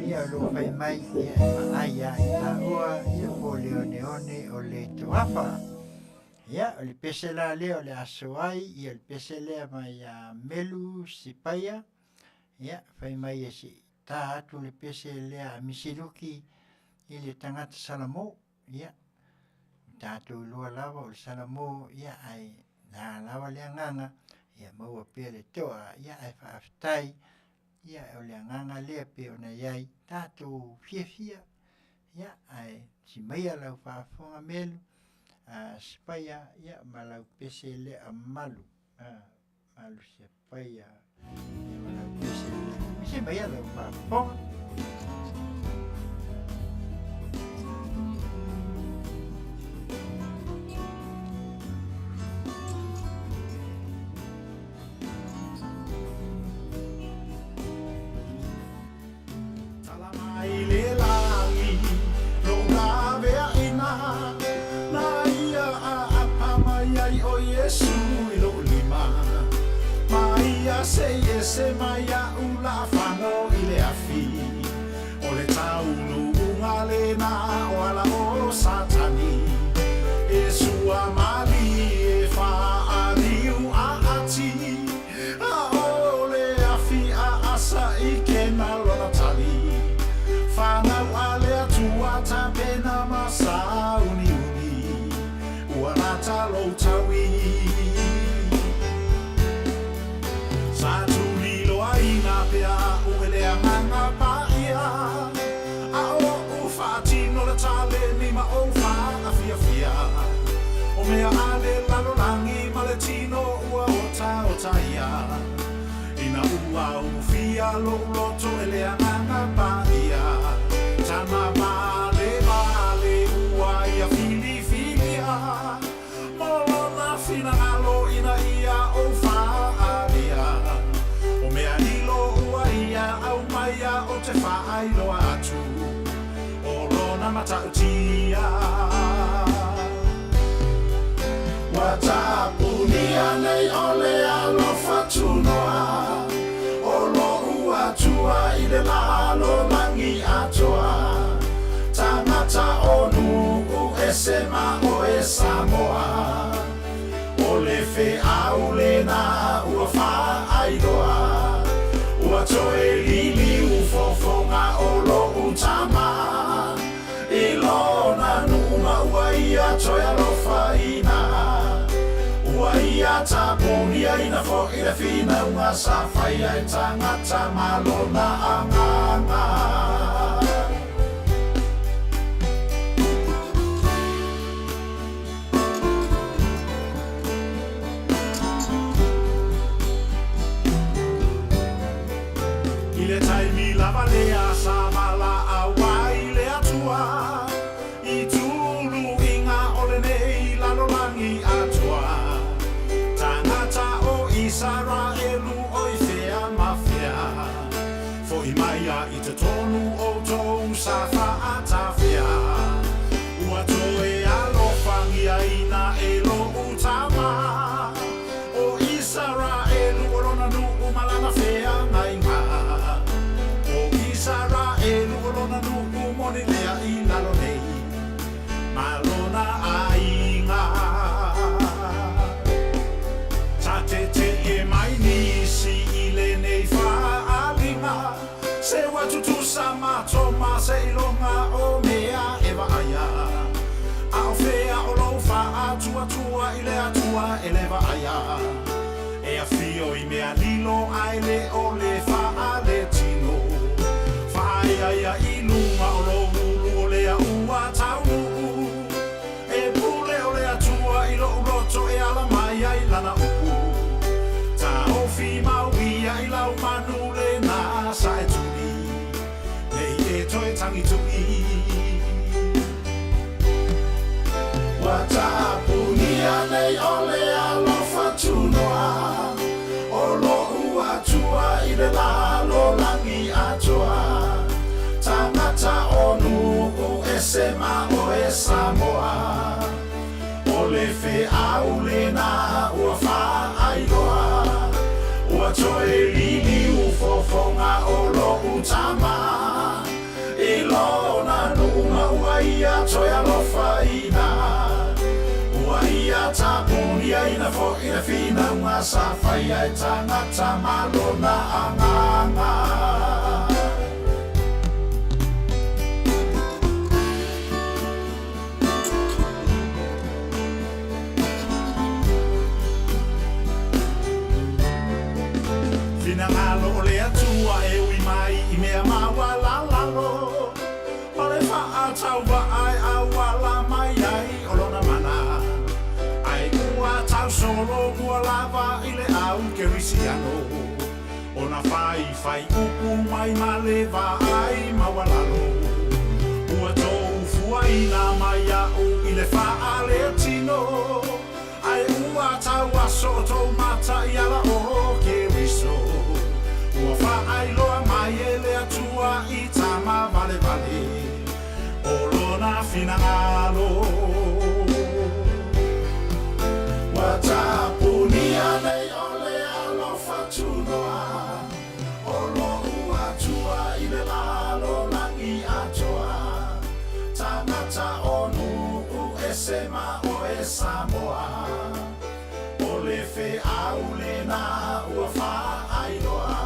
ia o lo o fai mai, ia e vaai lava i taua, ia po o le oneone o le toafa. Ia, o le pese la lea o le aso ai, ia o le pese lea mai ia Melu Sipaia, ia fai mai e se i ta atu le pese lea a Misiluki i le tagata Salamo. Ia, ua tatou iloa lava o le Salamo, ia ae na lava le agaga ia maua pea le toa, ia ae faafetai, ia o le agaga lea e pei ona i ai tatou fiafia, ia ae si maia lau faafofoga Melu Sipaia, ia ma lau pese lea malu, malu Sipaia, ia ma lau pese lea. Se maia lau faafofoga. Tala mai le lagi lou laveaina Na ia aapa mai ai o Iesu i lou lima Ma ia sei ese mai a'u la'afano i le afi O le taunuuga lena o ala o Satani E sua malie fa'aliu a'ati A o le afi a'asa i kena lona tali Fanau a le Atua tapena ma sauniuni Ua lata lou taui Sa tuliloaina pea a'u e le Agaga Paia A oʻu faatino le taleni ma ou faafiafia O mea a le lalolagi ma le tino ua otaotaia Ina ua ulufia loʻu loto e le Agaga Paia Tana valevale ua ia filifilia Mo lona finagalo ina ia ou faaalia O mea lilo ua ia aumaia ou te faailoa atu O lona matautia Ua tapunia nei o le alofa tunoa O loʻu Atua i le lalolagi atoa Tagata o nuu ese ma oe Samoa O le feau lena ua faailoa Ua toe liliu fofoga o loʻu Tama I lona nuu ma ua ia toe alofaina Ua ia tapuniaina foʻi le finauga sa faia e tagata ma lona Agaga. I le taimi lava lea sa valaau ai le Atua i tuluiga o lenei lalolagi atoa, tagata o Isaraelu o i fea ma fea, foʻi mai a i totonu outou sa faatafea, ua toe alofagiaina e loʻu Tama o Isaraelu o lona nuu ma lana feagaiga. O Isaraelu o lona nuu moni lea i lalo nei ma lona aiga. Sa teteʻe mai nisi i lenei faaaliga, se ua tutusa matou ma seiloga o mea e vaaia. A o fea o lou faatuatua i le Atua e le vaaia? E afio i mea lilo ae le o le faaletino. Faaeaea i luga o lou ulu o lea ua taunuu. E pule o le Atua i loʻu loto e ala mai ai lana upu. Taofi mau ia i lau manu lena sa e tuli, nei e toe tagituʻi. Ua tapunia nei o le alofa tunoa o loʻu Atua i le lalolagi atoa Tagata o nuu ese ma oe Samoa O le feau lena ua faailoa Ua toe liliu fofoga o lo'u tama I lona nuu ma ua ia toe alofaina Ua ia tapuniaina fo'i le finauga sa faia e tagata ma lona agaga. Finagalo o le Atua e ui mai i mea maualalalo, Ma le faatauvaa e auala mai ai o lona mana, Ae ua tausolomua lava i le au kerisiano, Ona faifai upu mai ma le vaai maualalo. Ua tou fuaina mai iaʻu i le faaletino, Ae ua tauaso tou mata i ala o Keriso. Ua faailoa mai e le Atua i tama valevale o lona finagalo. Ua tapunia nei o le alofa tunoa o lo'u Atua i le lalolagi atoa, tagata o nuu ese ma oe Samoa, o le feau lena ua faailoa,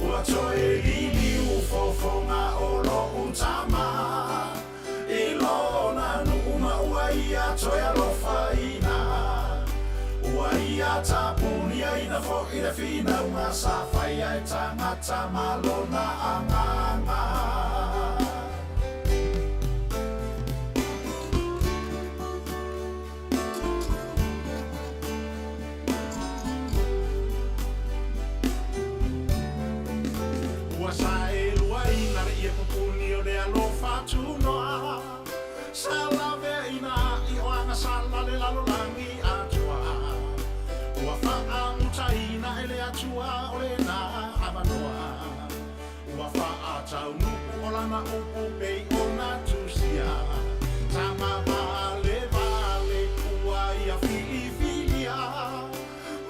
ua toe liliu fofoga o lo'u tama I lona nuu ma ua ia toe alofaina, ua ia tapuniaina fo'i le finauga sa faia e tagata ma lona agaga. Ua saeluaina le ie pupuni o le alofa tunoa, Sa laveaina i o agasala le lalolagi atoa. Ua faamutaina e le Atua o lena avanoa, Ua faataunuu o lana upu pei ona tusia, Tama valevale ua ia filifilia,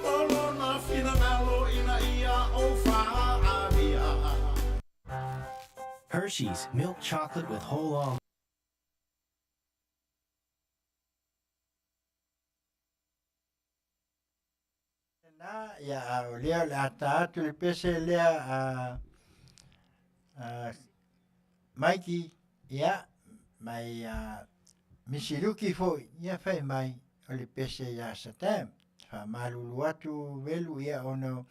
Mo lona finagalo ina ia ou faaalia. Hershey's milk chocolate with whole almonds. Na, ia, a o lea o le a ta atu le pese lea a, a Mikey, ia, mai a Misi Luki foi, ia fai mai o le pese ia Satam. Faamalulu atu Velu, ia ona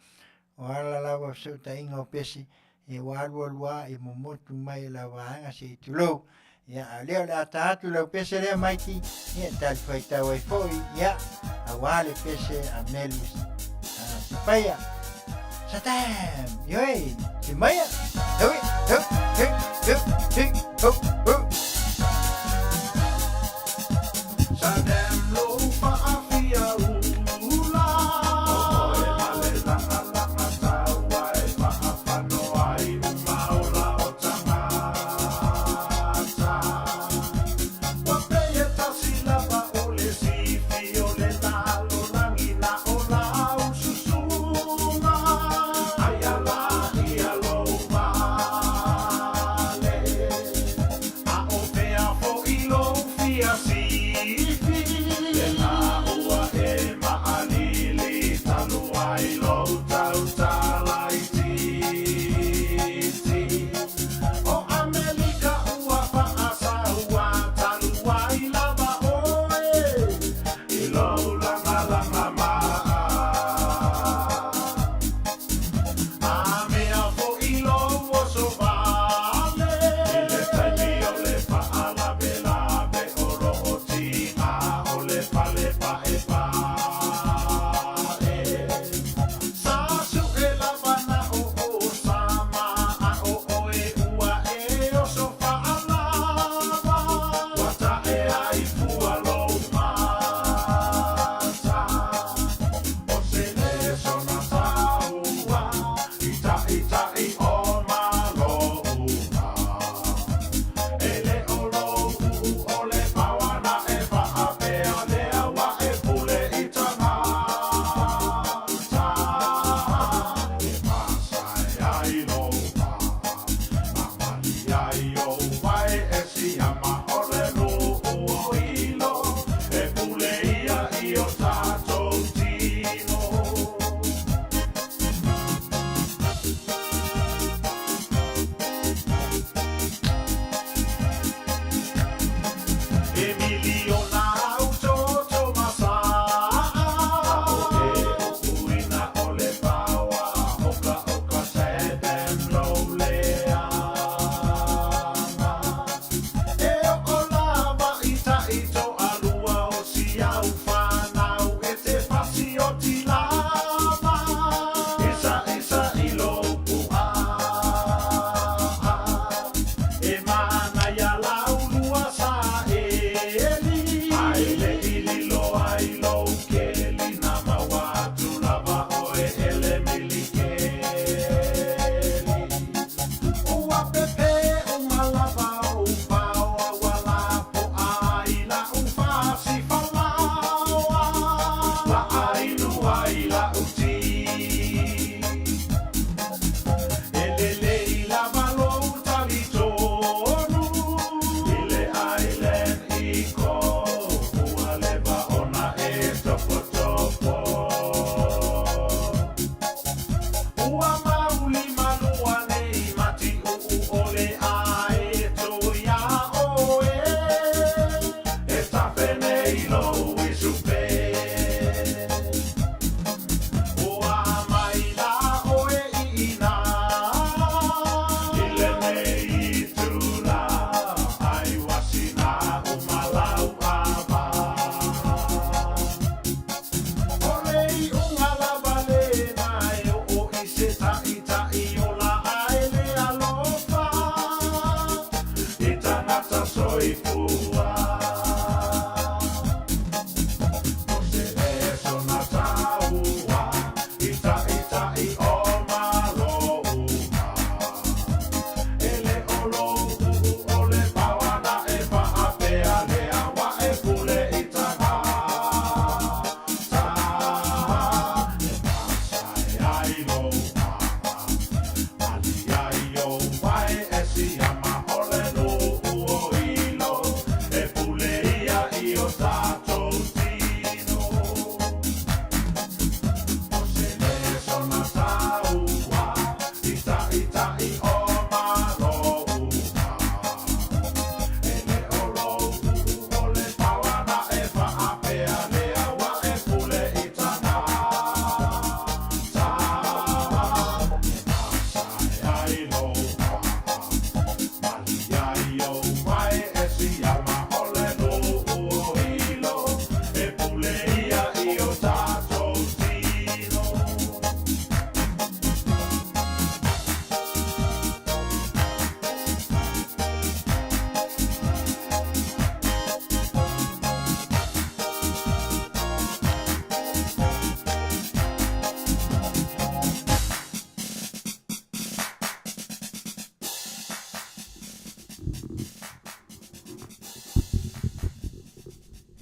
o ala lava o fesootaiga o pese, ia ua alualu lava i momotu mai e lau vaega se i tulou. Ia, a o lea o le a ta atu lau pese lea Mikey, ia e talifuaitau ai foi, ia, auā le pese a Melu Sipaia. Satam! Ioe, se maia! Hui, hu, hu, hu, hu, hu, hu. Satam lou faafia ula. O oe ma le lagalaga taua e faafano ai uma ola o tagata. Ua pei e tasi lava o le sifi o le lalolagi na o lau susuga ai ala ia lou vale. A o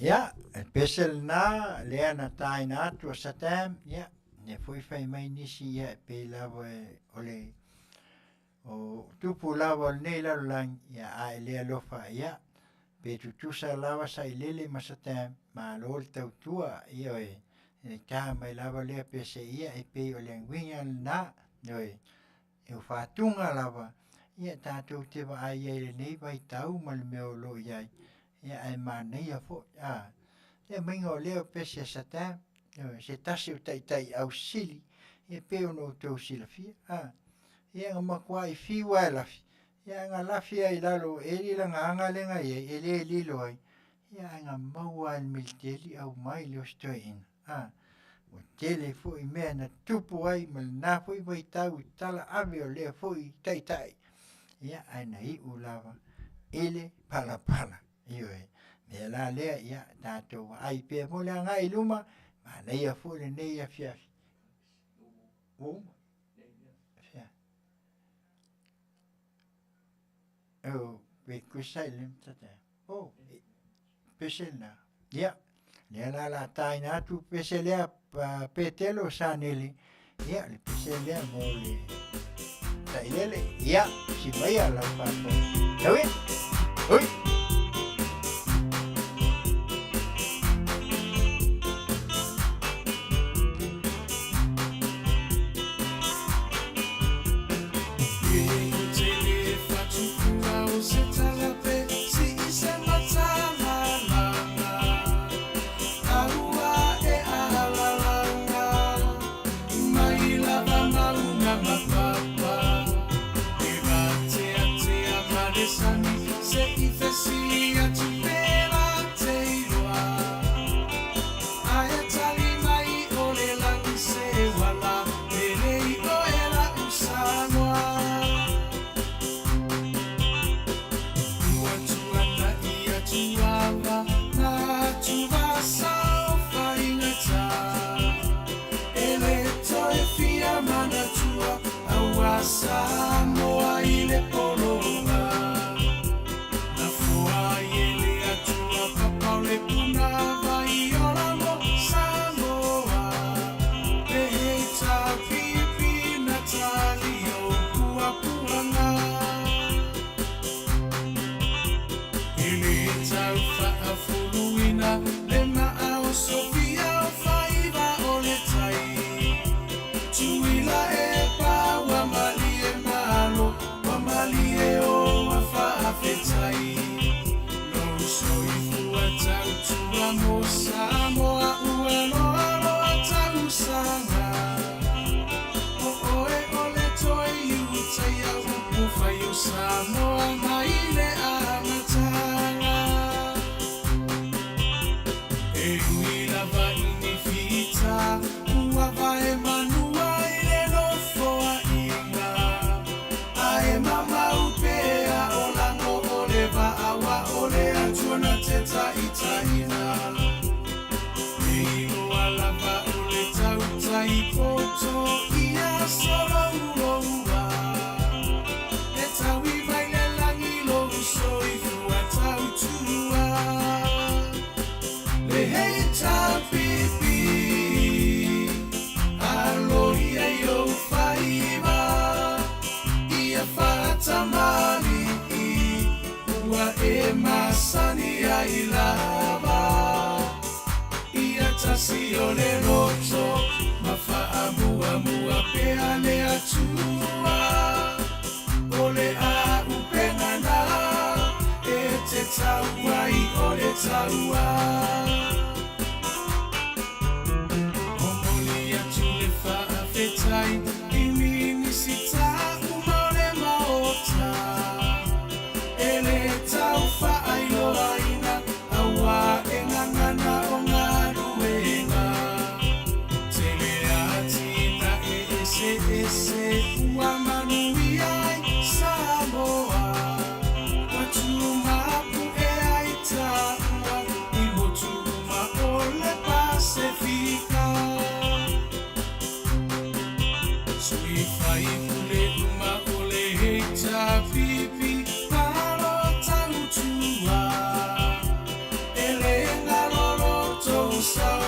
Ia, e pese lena lea na taina atu o Saddam, ia, lea foi fai mai nisi, ia, e pei lava e, o le, o tupu lava o lenei lalolagi, ia, a e le alofa, ia, pe tutusa lava sailele ma Saddam, malo le tautua, ioe, e ta mai lava lea pese, ia, e pei o le uiga lena, ioe, e faatuga lava, ia tatou te vaai ai i lenei vaitau ma le mea o lo o i ai, ia ae manaia foi, a. Le aumaiga o lea pese a Saddam, ioe, se tasi o taitai ausili, e pei ona outou silafia, a. Ia na matuai fiu lava e lafi, ia ae na lafi lava i lalo o eli lana aga lea na i ai e le lilo ai, ia ae na maua lava e le militeli aumai le osi toeaina, a. Ua tele foi mea na tutupu ai ma lena foi vaitau i talaave o lea foi taitai, ia ae na iu lava i le palapala, ioe. O le mea la lea, ia tatou vaai pea mo le agai i luma, manaia foi lenei afiafi. Ua uma? Oh, pese lena. Ia, lea la o le a taina atu le pese lea Petelo Sanele, ia le pese lea mo le tailele. Ia, tusi maia lau faafofoga. Tauia! Ui!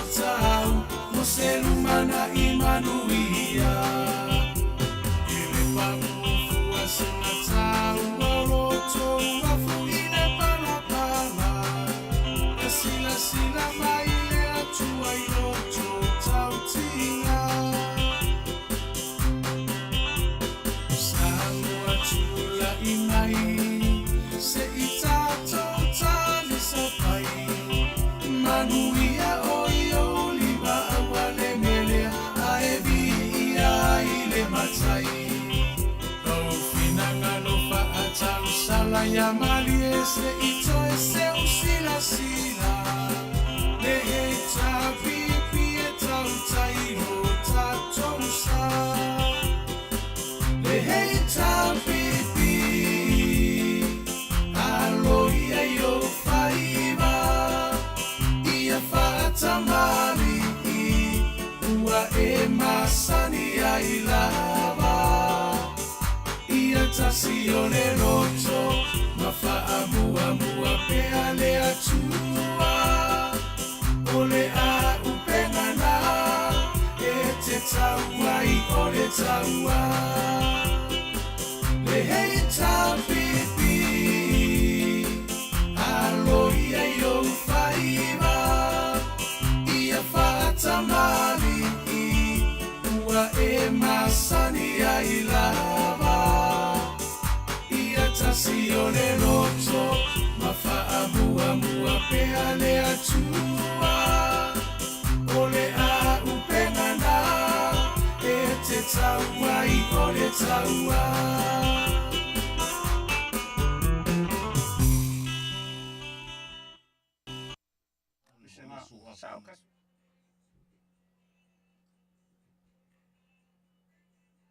tautau mo se lumanai manuia. I le paufua segatau o lo outou afu i le palapala, e silasila mai le Atua i lo outou tautiga. Samoa tulai mai, se i tatou talisapai, manuia o i ou lima aua le melea, ae viia ai le Matai. Lou finagalo faatausala ia malie, se i toe seu silasila, le HRPP e tautai lo tatou sa. Le HRPP, alo ia i ou faiva, ia faatamalii, ua e masani ai lava. Ia tasi o le loto, ma faamuamua pea le Atua. O le auupega na e te tau ai o le taua. Le HRPP, alo ia i ou faiva, ia faatamalii, ua e masani ai lava. Ia tasi o le loto, ma faamuamua pea le Atua. O le auupega na e te tau ai o le taua.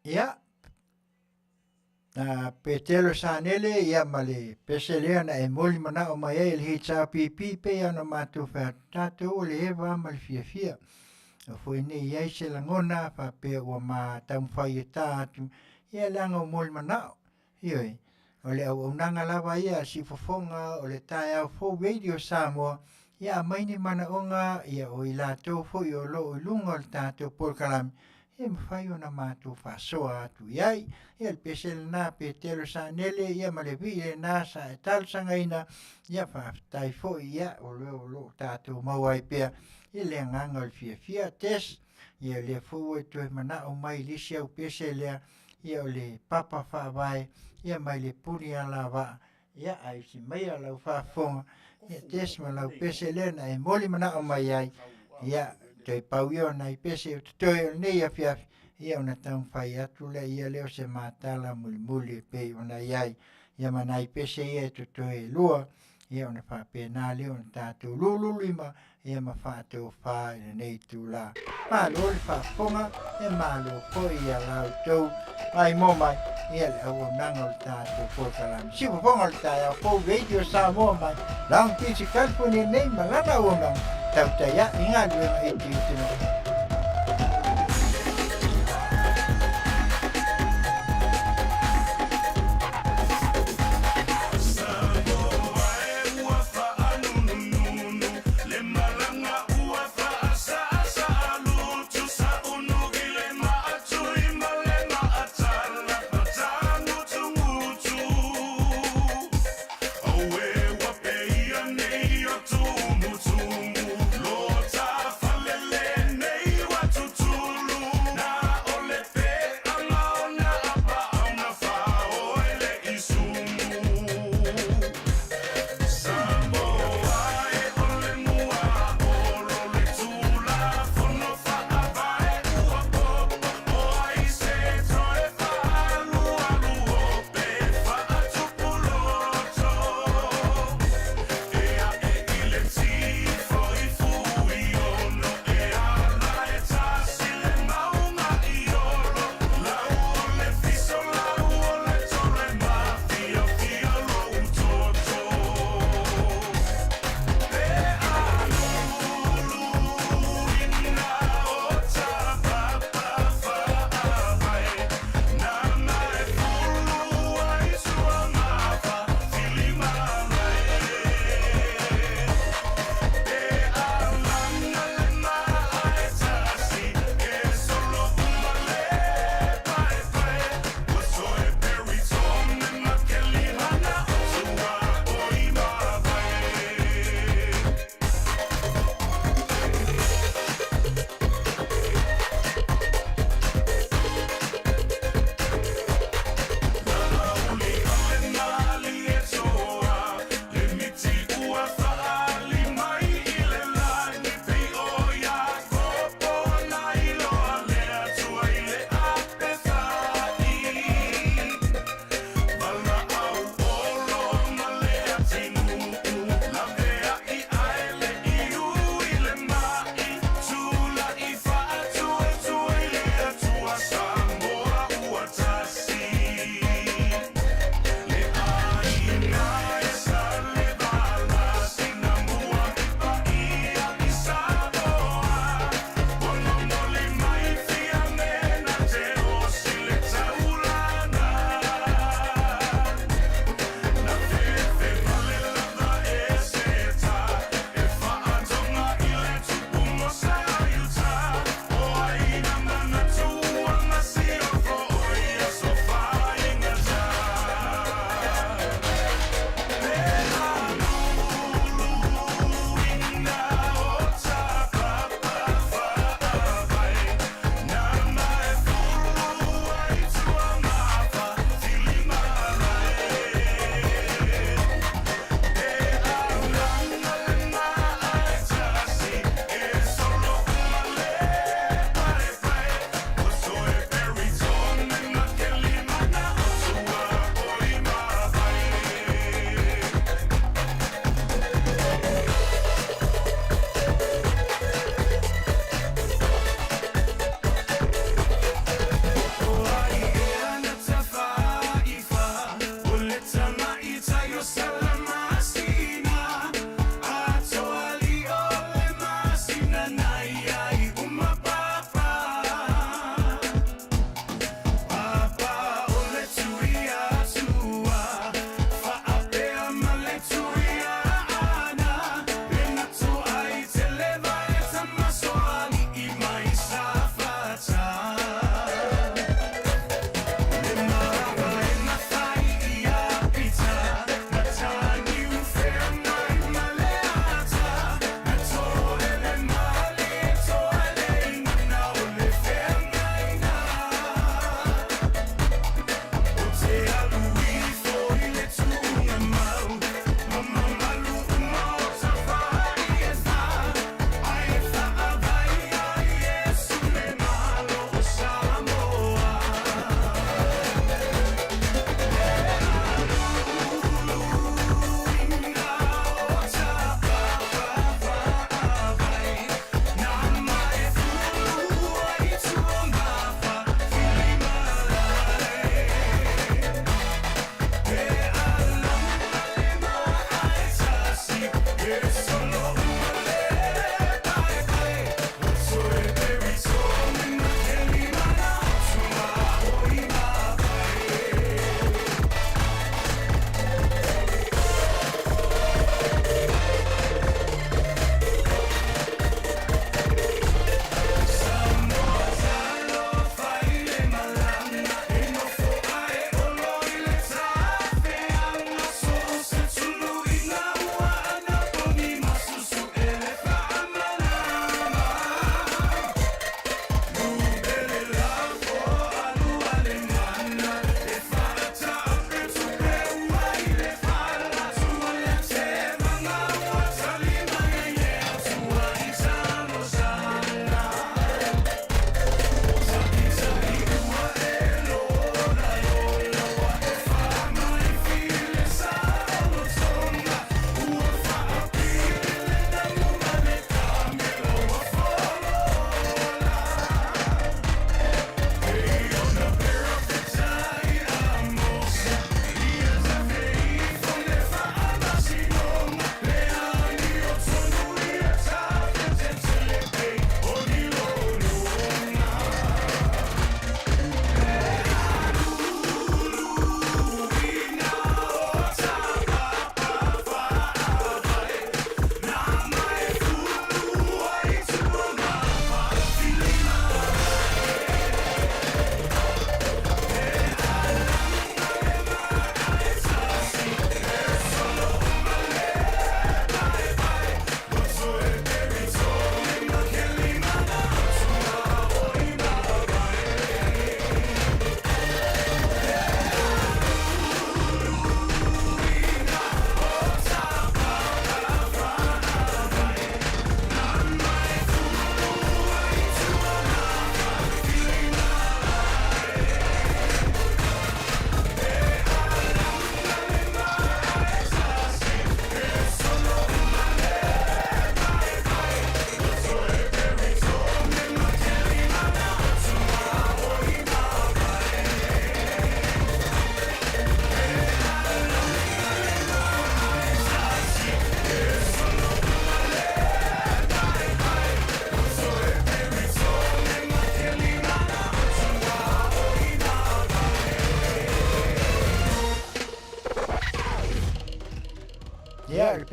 Ia, na Petelo Sanele ia ma le pese lea na e moli manao mai ai le HRPP pei ona matou fai atu tatou o le eva ma le fiafia. O foi nei i ai se lagona faapea ua ma taumafai e ta atu ia leaga o moli manao. Ioe, o le auaunaga lava ia a Siufofoga o le taeao fou Radio Samoa, ia aumai ni manaoga ia o i latou foi o lo o i luga o le tatou polokalame e mafai ona matou faasoa atu i ai. Ia le pese lena Petelo Sanele ia ma le vii lena sa e talosagaina, ia faafetai foi ia o lea o lo o tatou maua ai pea i le agaga o le fiafia. Tess, ia o lea foi ua e toe manao mai i le isi au pese lea, ia o le papa faavae ia mai le puni alavaa, ia ae usi maia lau faafofoga, ia Tess ma lau pese lea na e moli manao mai ai, ia toe pau ia o nai pese o totoe o lenei afiafi, ia ona taumafai atu lea ia lea o se matala mulimuli e pei ona i ai, ia ma nai pese ia e totoe e lua, ia ona faapena lea ona tatou lululima ia ma faatofa i lenei itula. Malo le faafofoga, e malo foi ia la outou maimoa mai ia le auaunaga o le tatou polokalame. Siufofoga o le taeao fou Radio Samoa mai Long Beach, California nei ma lana auaunaga tautai ae i galuega itiiti noa.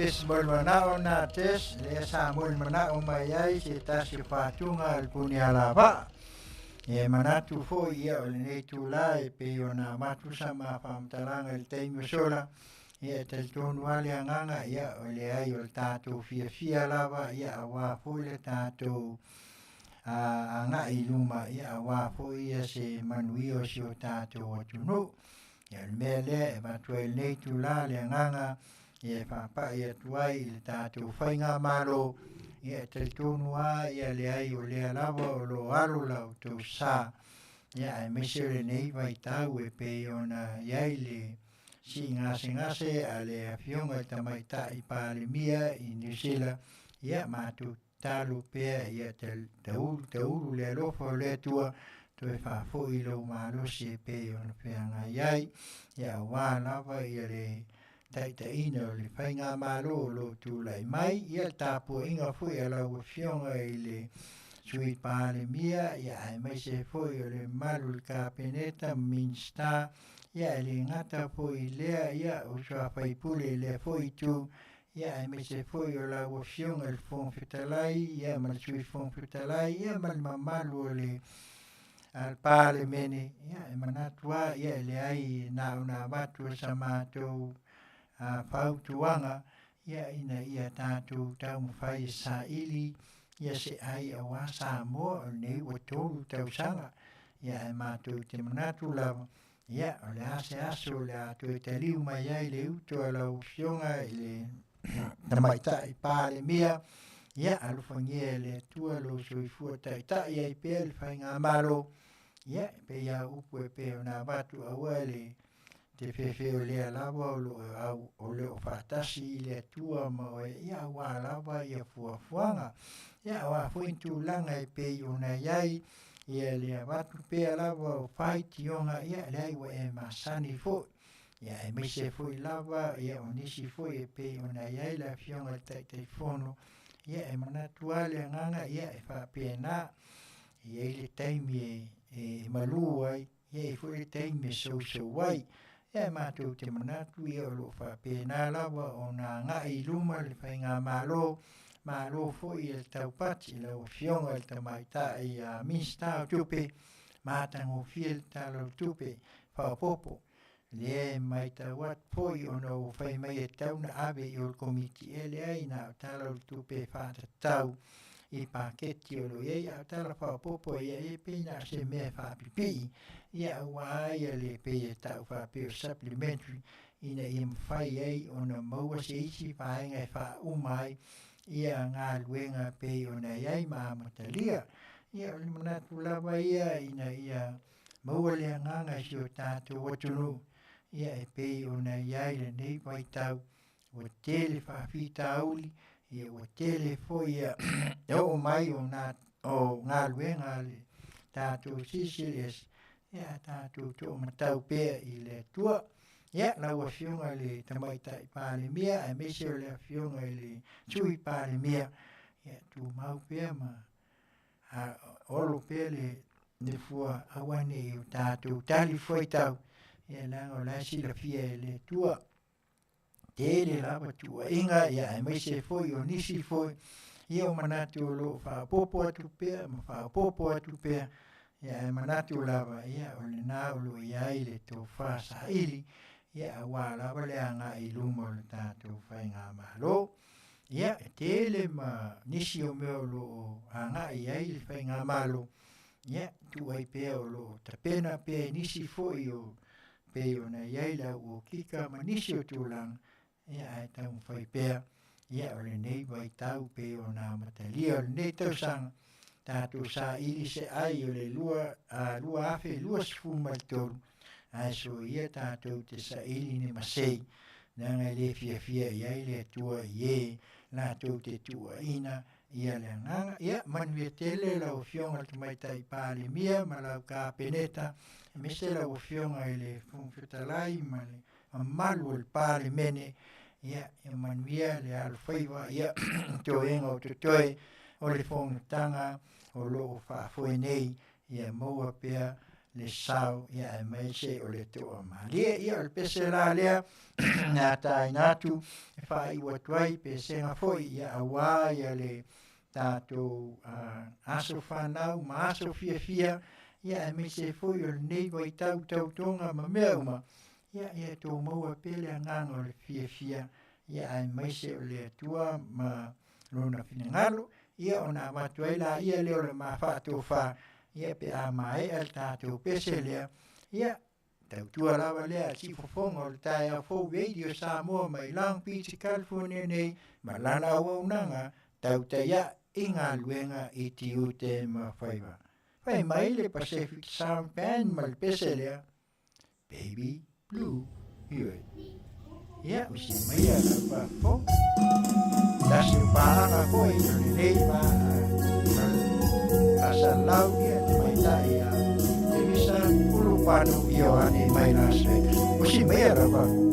pesi mo le manao lena Tess, lea sa mo le manao mai ai se tasi o fatuga a le Punialavaa. E manatu foi ia o lenei itula e pei ona avatu sa ma faamatalaga i le taimi ua sola, ia e talitonu lava le agaga, ia o leai o le tatou fiafia lava, ia aua foi le tatou agai i luma, ia aua foi ia se manuia o si o tatou atunuu. Ia o le mea lea e avatu ai i lenei itula le agaga ia e faapai atu ai i le tatou faigamalo, ia e talitonu lava ia leai o lea lava o lo o alo la outou sa, ia aemaise o lenei vaitau e pei ona i ai le siigasegase a le Afioga i le Tamaitai Palemia i Niu Sila, ia matou tatalo pea ia taulu taulu le alofa o le Atua toe faafoi lou malosi e pei ona feagai ai, ia aua lava ia le taitaiina o le faigamalo o lo o tulai mai, ia le tapuaiga foi a lau Afioga i le Sui Palemia, ia aemaise foi o le mamalu o le Kapeneta ma Minisita, ia e le gata foi i lea, ia uso a faipule i lea foi itu, ia aemaise foi o lau Afioga i le Fofoga Fetalai, ia ma le Sui Fofoga Fetalai, ia ma le mamalu o le Palemene, ia e manatu lava, ia e leai na ona avatu e sa matou fautuaga, ia ina ia tatou taumafai e saili ia se ai aua Samoa o lenei ua 3 tausaga, ia ae matou te manatu lava, ia o le a se aso o le a toe taliu mai ai le uto a lau Afioga i le Tamaitai Palemia, ia alofagia e le Atua lou soifua taitai ai pea le faigamalo, ia e pei lava upu e pei ona avatu aua le te fefe o lea lava o lo o o lo o faatasi i le Atua ma oe, ia aua lava ia fuafuaga, ia aua foi ni tulaga e pei ona i ai, ia le avatu pea lava o faitioga, ia leai ua e masani foi, ia aemaise foi lava ia o nisi foi e pei ona i ai le Afioga i le Taitaifono, ia e manatu lava le agaga, ia e faapena, e i ai le taimi e malu ai, e i ai foi le taimi e sousou ai. Ia e matou te manatu ia o lo o faapena lava ona agai i luma le faigamalo, malo foi i le taupati i lau Afioga i le Tamaitai Minisita o Tupe, matagofie le Tala o le Tupe faaopoopo. Lea e matau atu foi ona ua fai mai e tatau ona ave i o le Komiti e leai na o Tala o le Tupe faatatau i paketi o lo o i ai, a o tala faaopoopo ia e pei na o se mea e faapipii, ia aua ia le pei e tau faapea o supplementary, ina ia mafai ai ona maua se isi vaega e faauma ai ia galuega pei ona i ai ma amatalia. Ia o le manatu lava ia ina ia maua le agaga i si o tatou atunuu, ia e pei ona i ai lenei vaitau, ua tele faafitauli, ia ua tele foi ia oo mai o na o galuega a le tatou CCS, ia tatou toomatau pea i le Atua. Ia lau Afioga i le Tamaitai Palemia aemaise o le Afioga i le Sui Palemia, ia tumau pea ma olo pea le fua aua ne i o tatou talifuaitau, ia leaga o la e silafia e le Atua. Tele lava tuuaiga, ia aemaise foi o nisi foi, ia o manatu o lo o faaopoopo atu pea ma faaopoopo atu pea, ia ae manatu lava, ia o lena o lo o i ai le tofa saili, ia aua lava le agai i luma o le tatou faigamalo. Ia, e tele ma nisi o mea o lo o agai i ai le faigamalo, ia tuu ai pea o lo o tapena pea i nisi foi o pei ona i ai le au okika ma nisi o tulaga, ia ae taumafai pea, ia o lenei vaitau pei ona amatalia o lenei tausaga, tatou saili se ai o le 2023, ae soia tatou te saili ni masei, leaga e le fiafia i ai le Atua i e latou te tuuaina ia le agaga. Ia, manuia tele lau Afioga i le Tamaitai Palemia ma lau Kapeneta, aemaise lau Afioga i le Fofoga Fetalai ma le mamalu o le Palemene. Ia, ia manuia le alofaiva, ia, toega o totoe o le fonotaga o lo o faafoe nei, ia maua pea le sao, ia aemaise o le toamalie. Ia o le pese la lea na ataina atu e faaiu atu ai pesega foi, ia auā ia le tatou aso fanau ma aso fiafia, ia aemaise foi o lenei vaitau tautoga ma mea uma, ia ia tou maua pea le agaga o le fiafia, ia aemaise o le Atua ma lona finagalo, ia ona avatu ai laia lea o le ma faatofā, ia pe a maea le tatou pese lea, ia tautua lava lea a siufofoga o le taeao fou Radio Samoa mai Long Beach, California nei ma lana auaunaga tautaia'i i galuega i tiute ma faiva. Fai mai le Pacific Sound Band ma le pese lea, Baby Blue. Ioe. Ia, usi maia lau faafofoga. Tasi o paaga foi o lenei faasalau ia te maitai a Elisa Ulupanu Ioane mai Las Vegas. Usi maia lau faafofoga.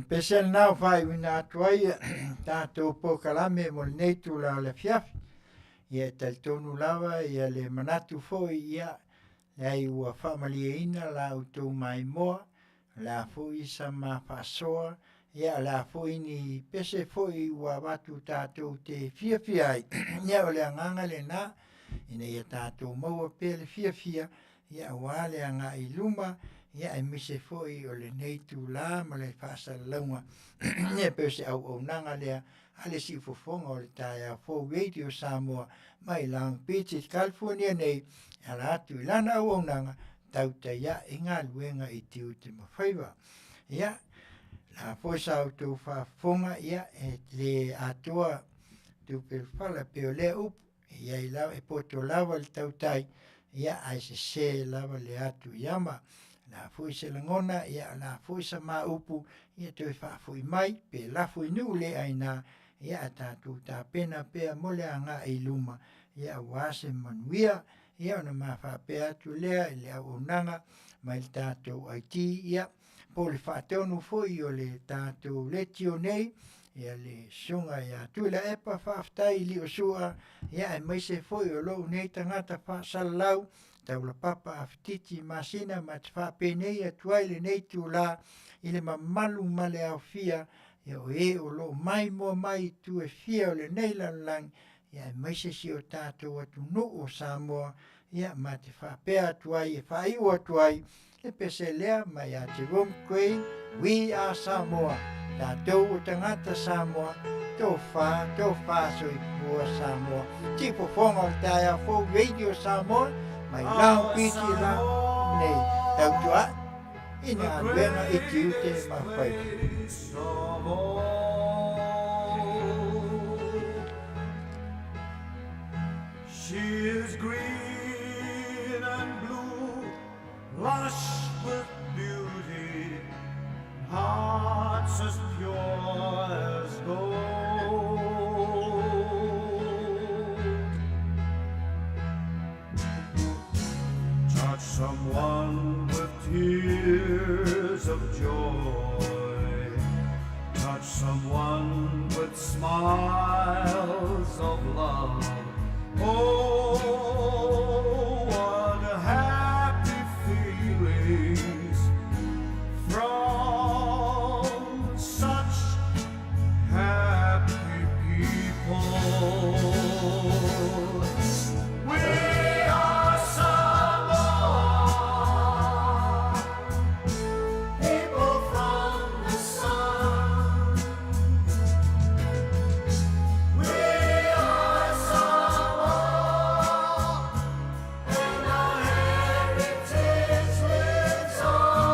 pese lena ua faaiuina atu ai tatou polokalame mo lenei itula o le afiafi. Ia e talitonu lava ia le manatu foi ia leai ua faamalieina la outou maimoa, o le a foi sa ma faasoa, ia o le a foi ni pese foi ua avatu tatou te fiafia ai, ia o le agaga lena ina ia tatou maua pea le fiafia ia aua le agai i luma, ia aemaise foi o lenei itula ma le faasalalauga ia pei o se auaunaga lea a le siufofoga o le taeao fou Radio Samoa mai Long Beach i California nei e ala atu i lana auaunaga tautai ae galuega i tiute ma faiva. Ia, la foi sa outou faafofoga, ia, e le atoa tupe fala pei o lea upu, e i ai lava, e poto lava le tautai, ia, ae sese lava le atu i ama. O le a foi se lagona, ia, o le a foi sa ma upu, ia toe faafoi mai, pe lafo i nuu le aina, ia ae tatou tapena pea mo le agai i luma, ia aua se manuia. Ia ona ma faapea atu lea i le auaunaga mai le tatou IT, ia, po o le faatonu foi o le tatou leitio nei, ia le Susuga ia Tuilaepa, faafetai i Liosua, ia aemaise foi o lou nei tagata faasalalau, Taulapapa Afititi Masina, ma te faapenei atu ai lenei itula i le mamalu ma le aofia, ia o e o lo o maimoa mai i itu e fia o lenei lalolagi, ia aemaise si o tatou atunuu o Samoa, ia ma te faapea atu ai e faaiu atu ai le pese lea mai ia Jerome Crane, We Are Samoa, tatou o tagata Samoa, tofa, tofa soifua Samoa. Tifofoga o le taeao fou Radio Samoa, mai Long Beach i la nei tautua'i i ni galuega i tiute ma faiva. She is green and blue, lush with beauty, hearts as pure as gold. Touch someone with tears of joy. Touch someone with smiles of love. Oh, what happy feelings from such happy people. We are Samoa, people from the sun. We are Samoa, and our heritage lives on.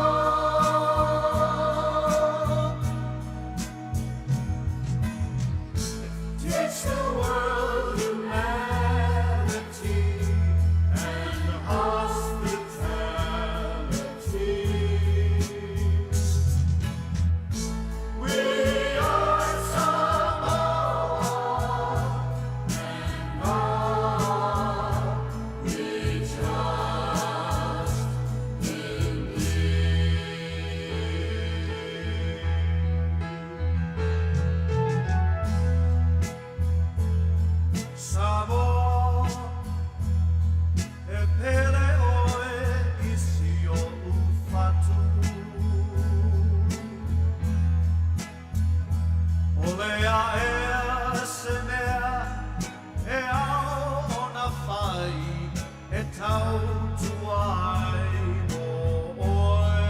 Teach the world humanity and hospitality. We are Samoa, and God we trust in thee. Samoa, e pele oe i si o'u fatu. O le aea se mea e ao ona fai e tautua ai mo oe.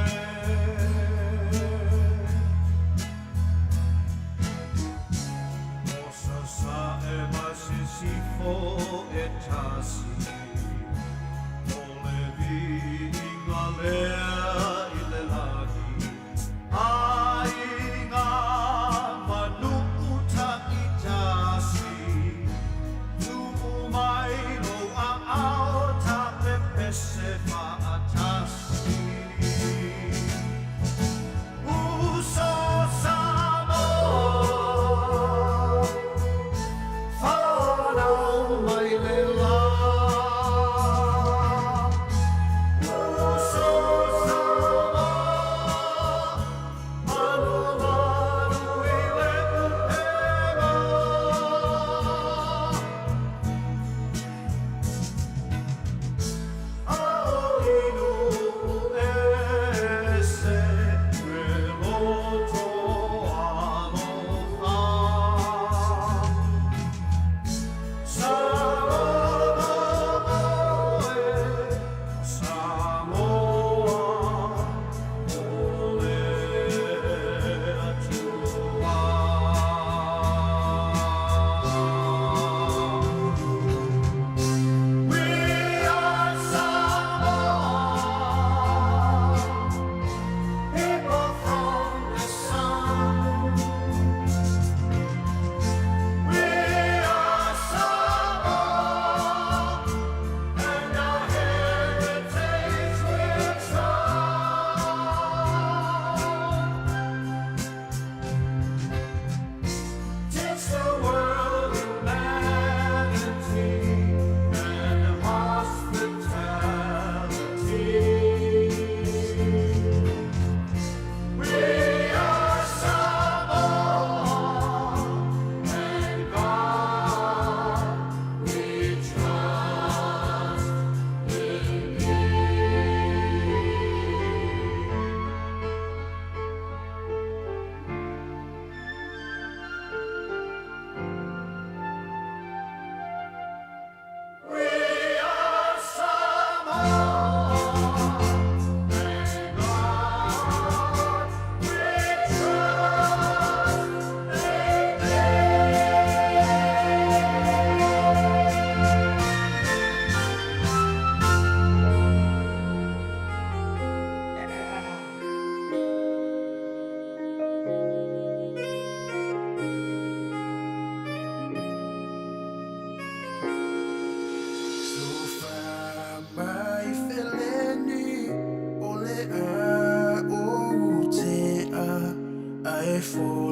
O Sasae ma Sisifo e tasi, o le viiga lea i le lagi, aiga ma nuu ta'itasi, tuu mai lou aao ta pepese fa'atasi. Uso Samoa, fanau mai le lagi. before.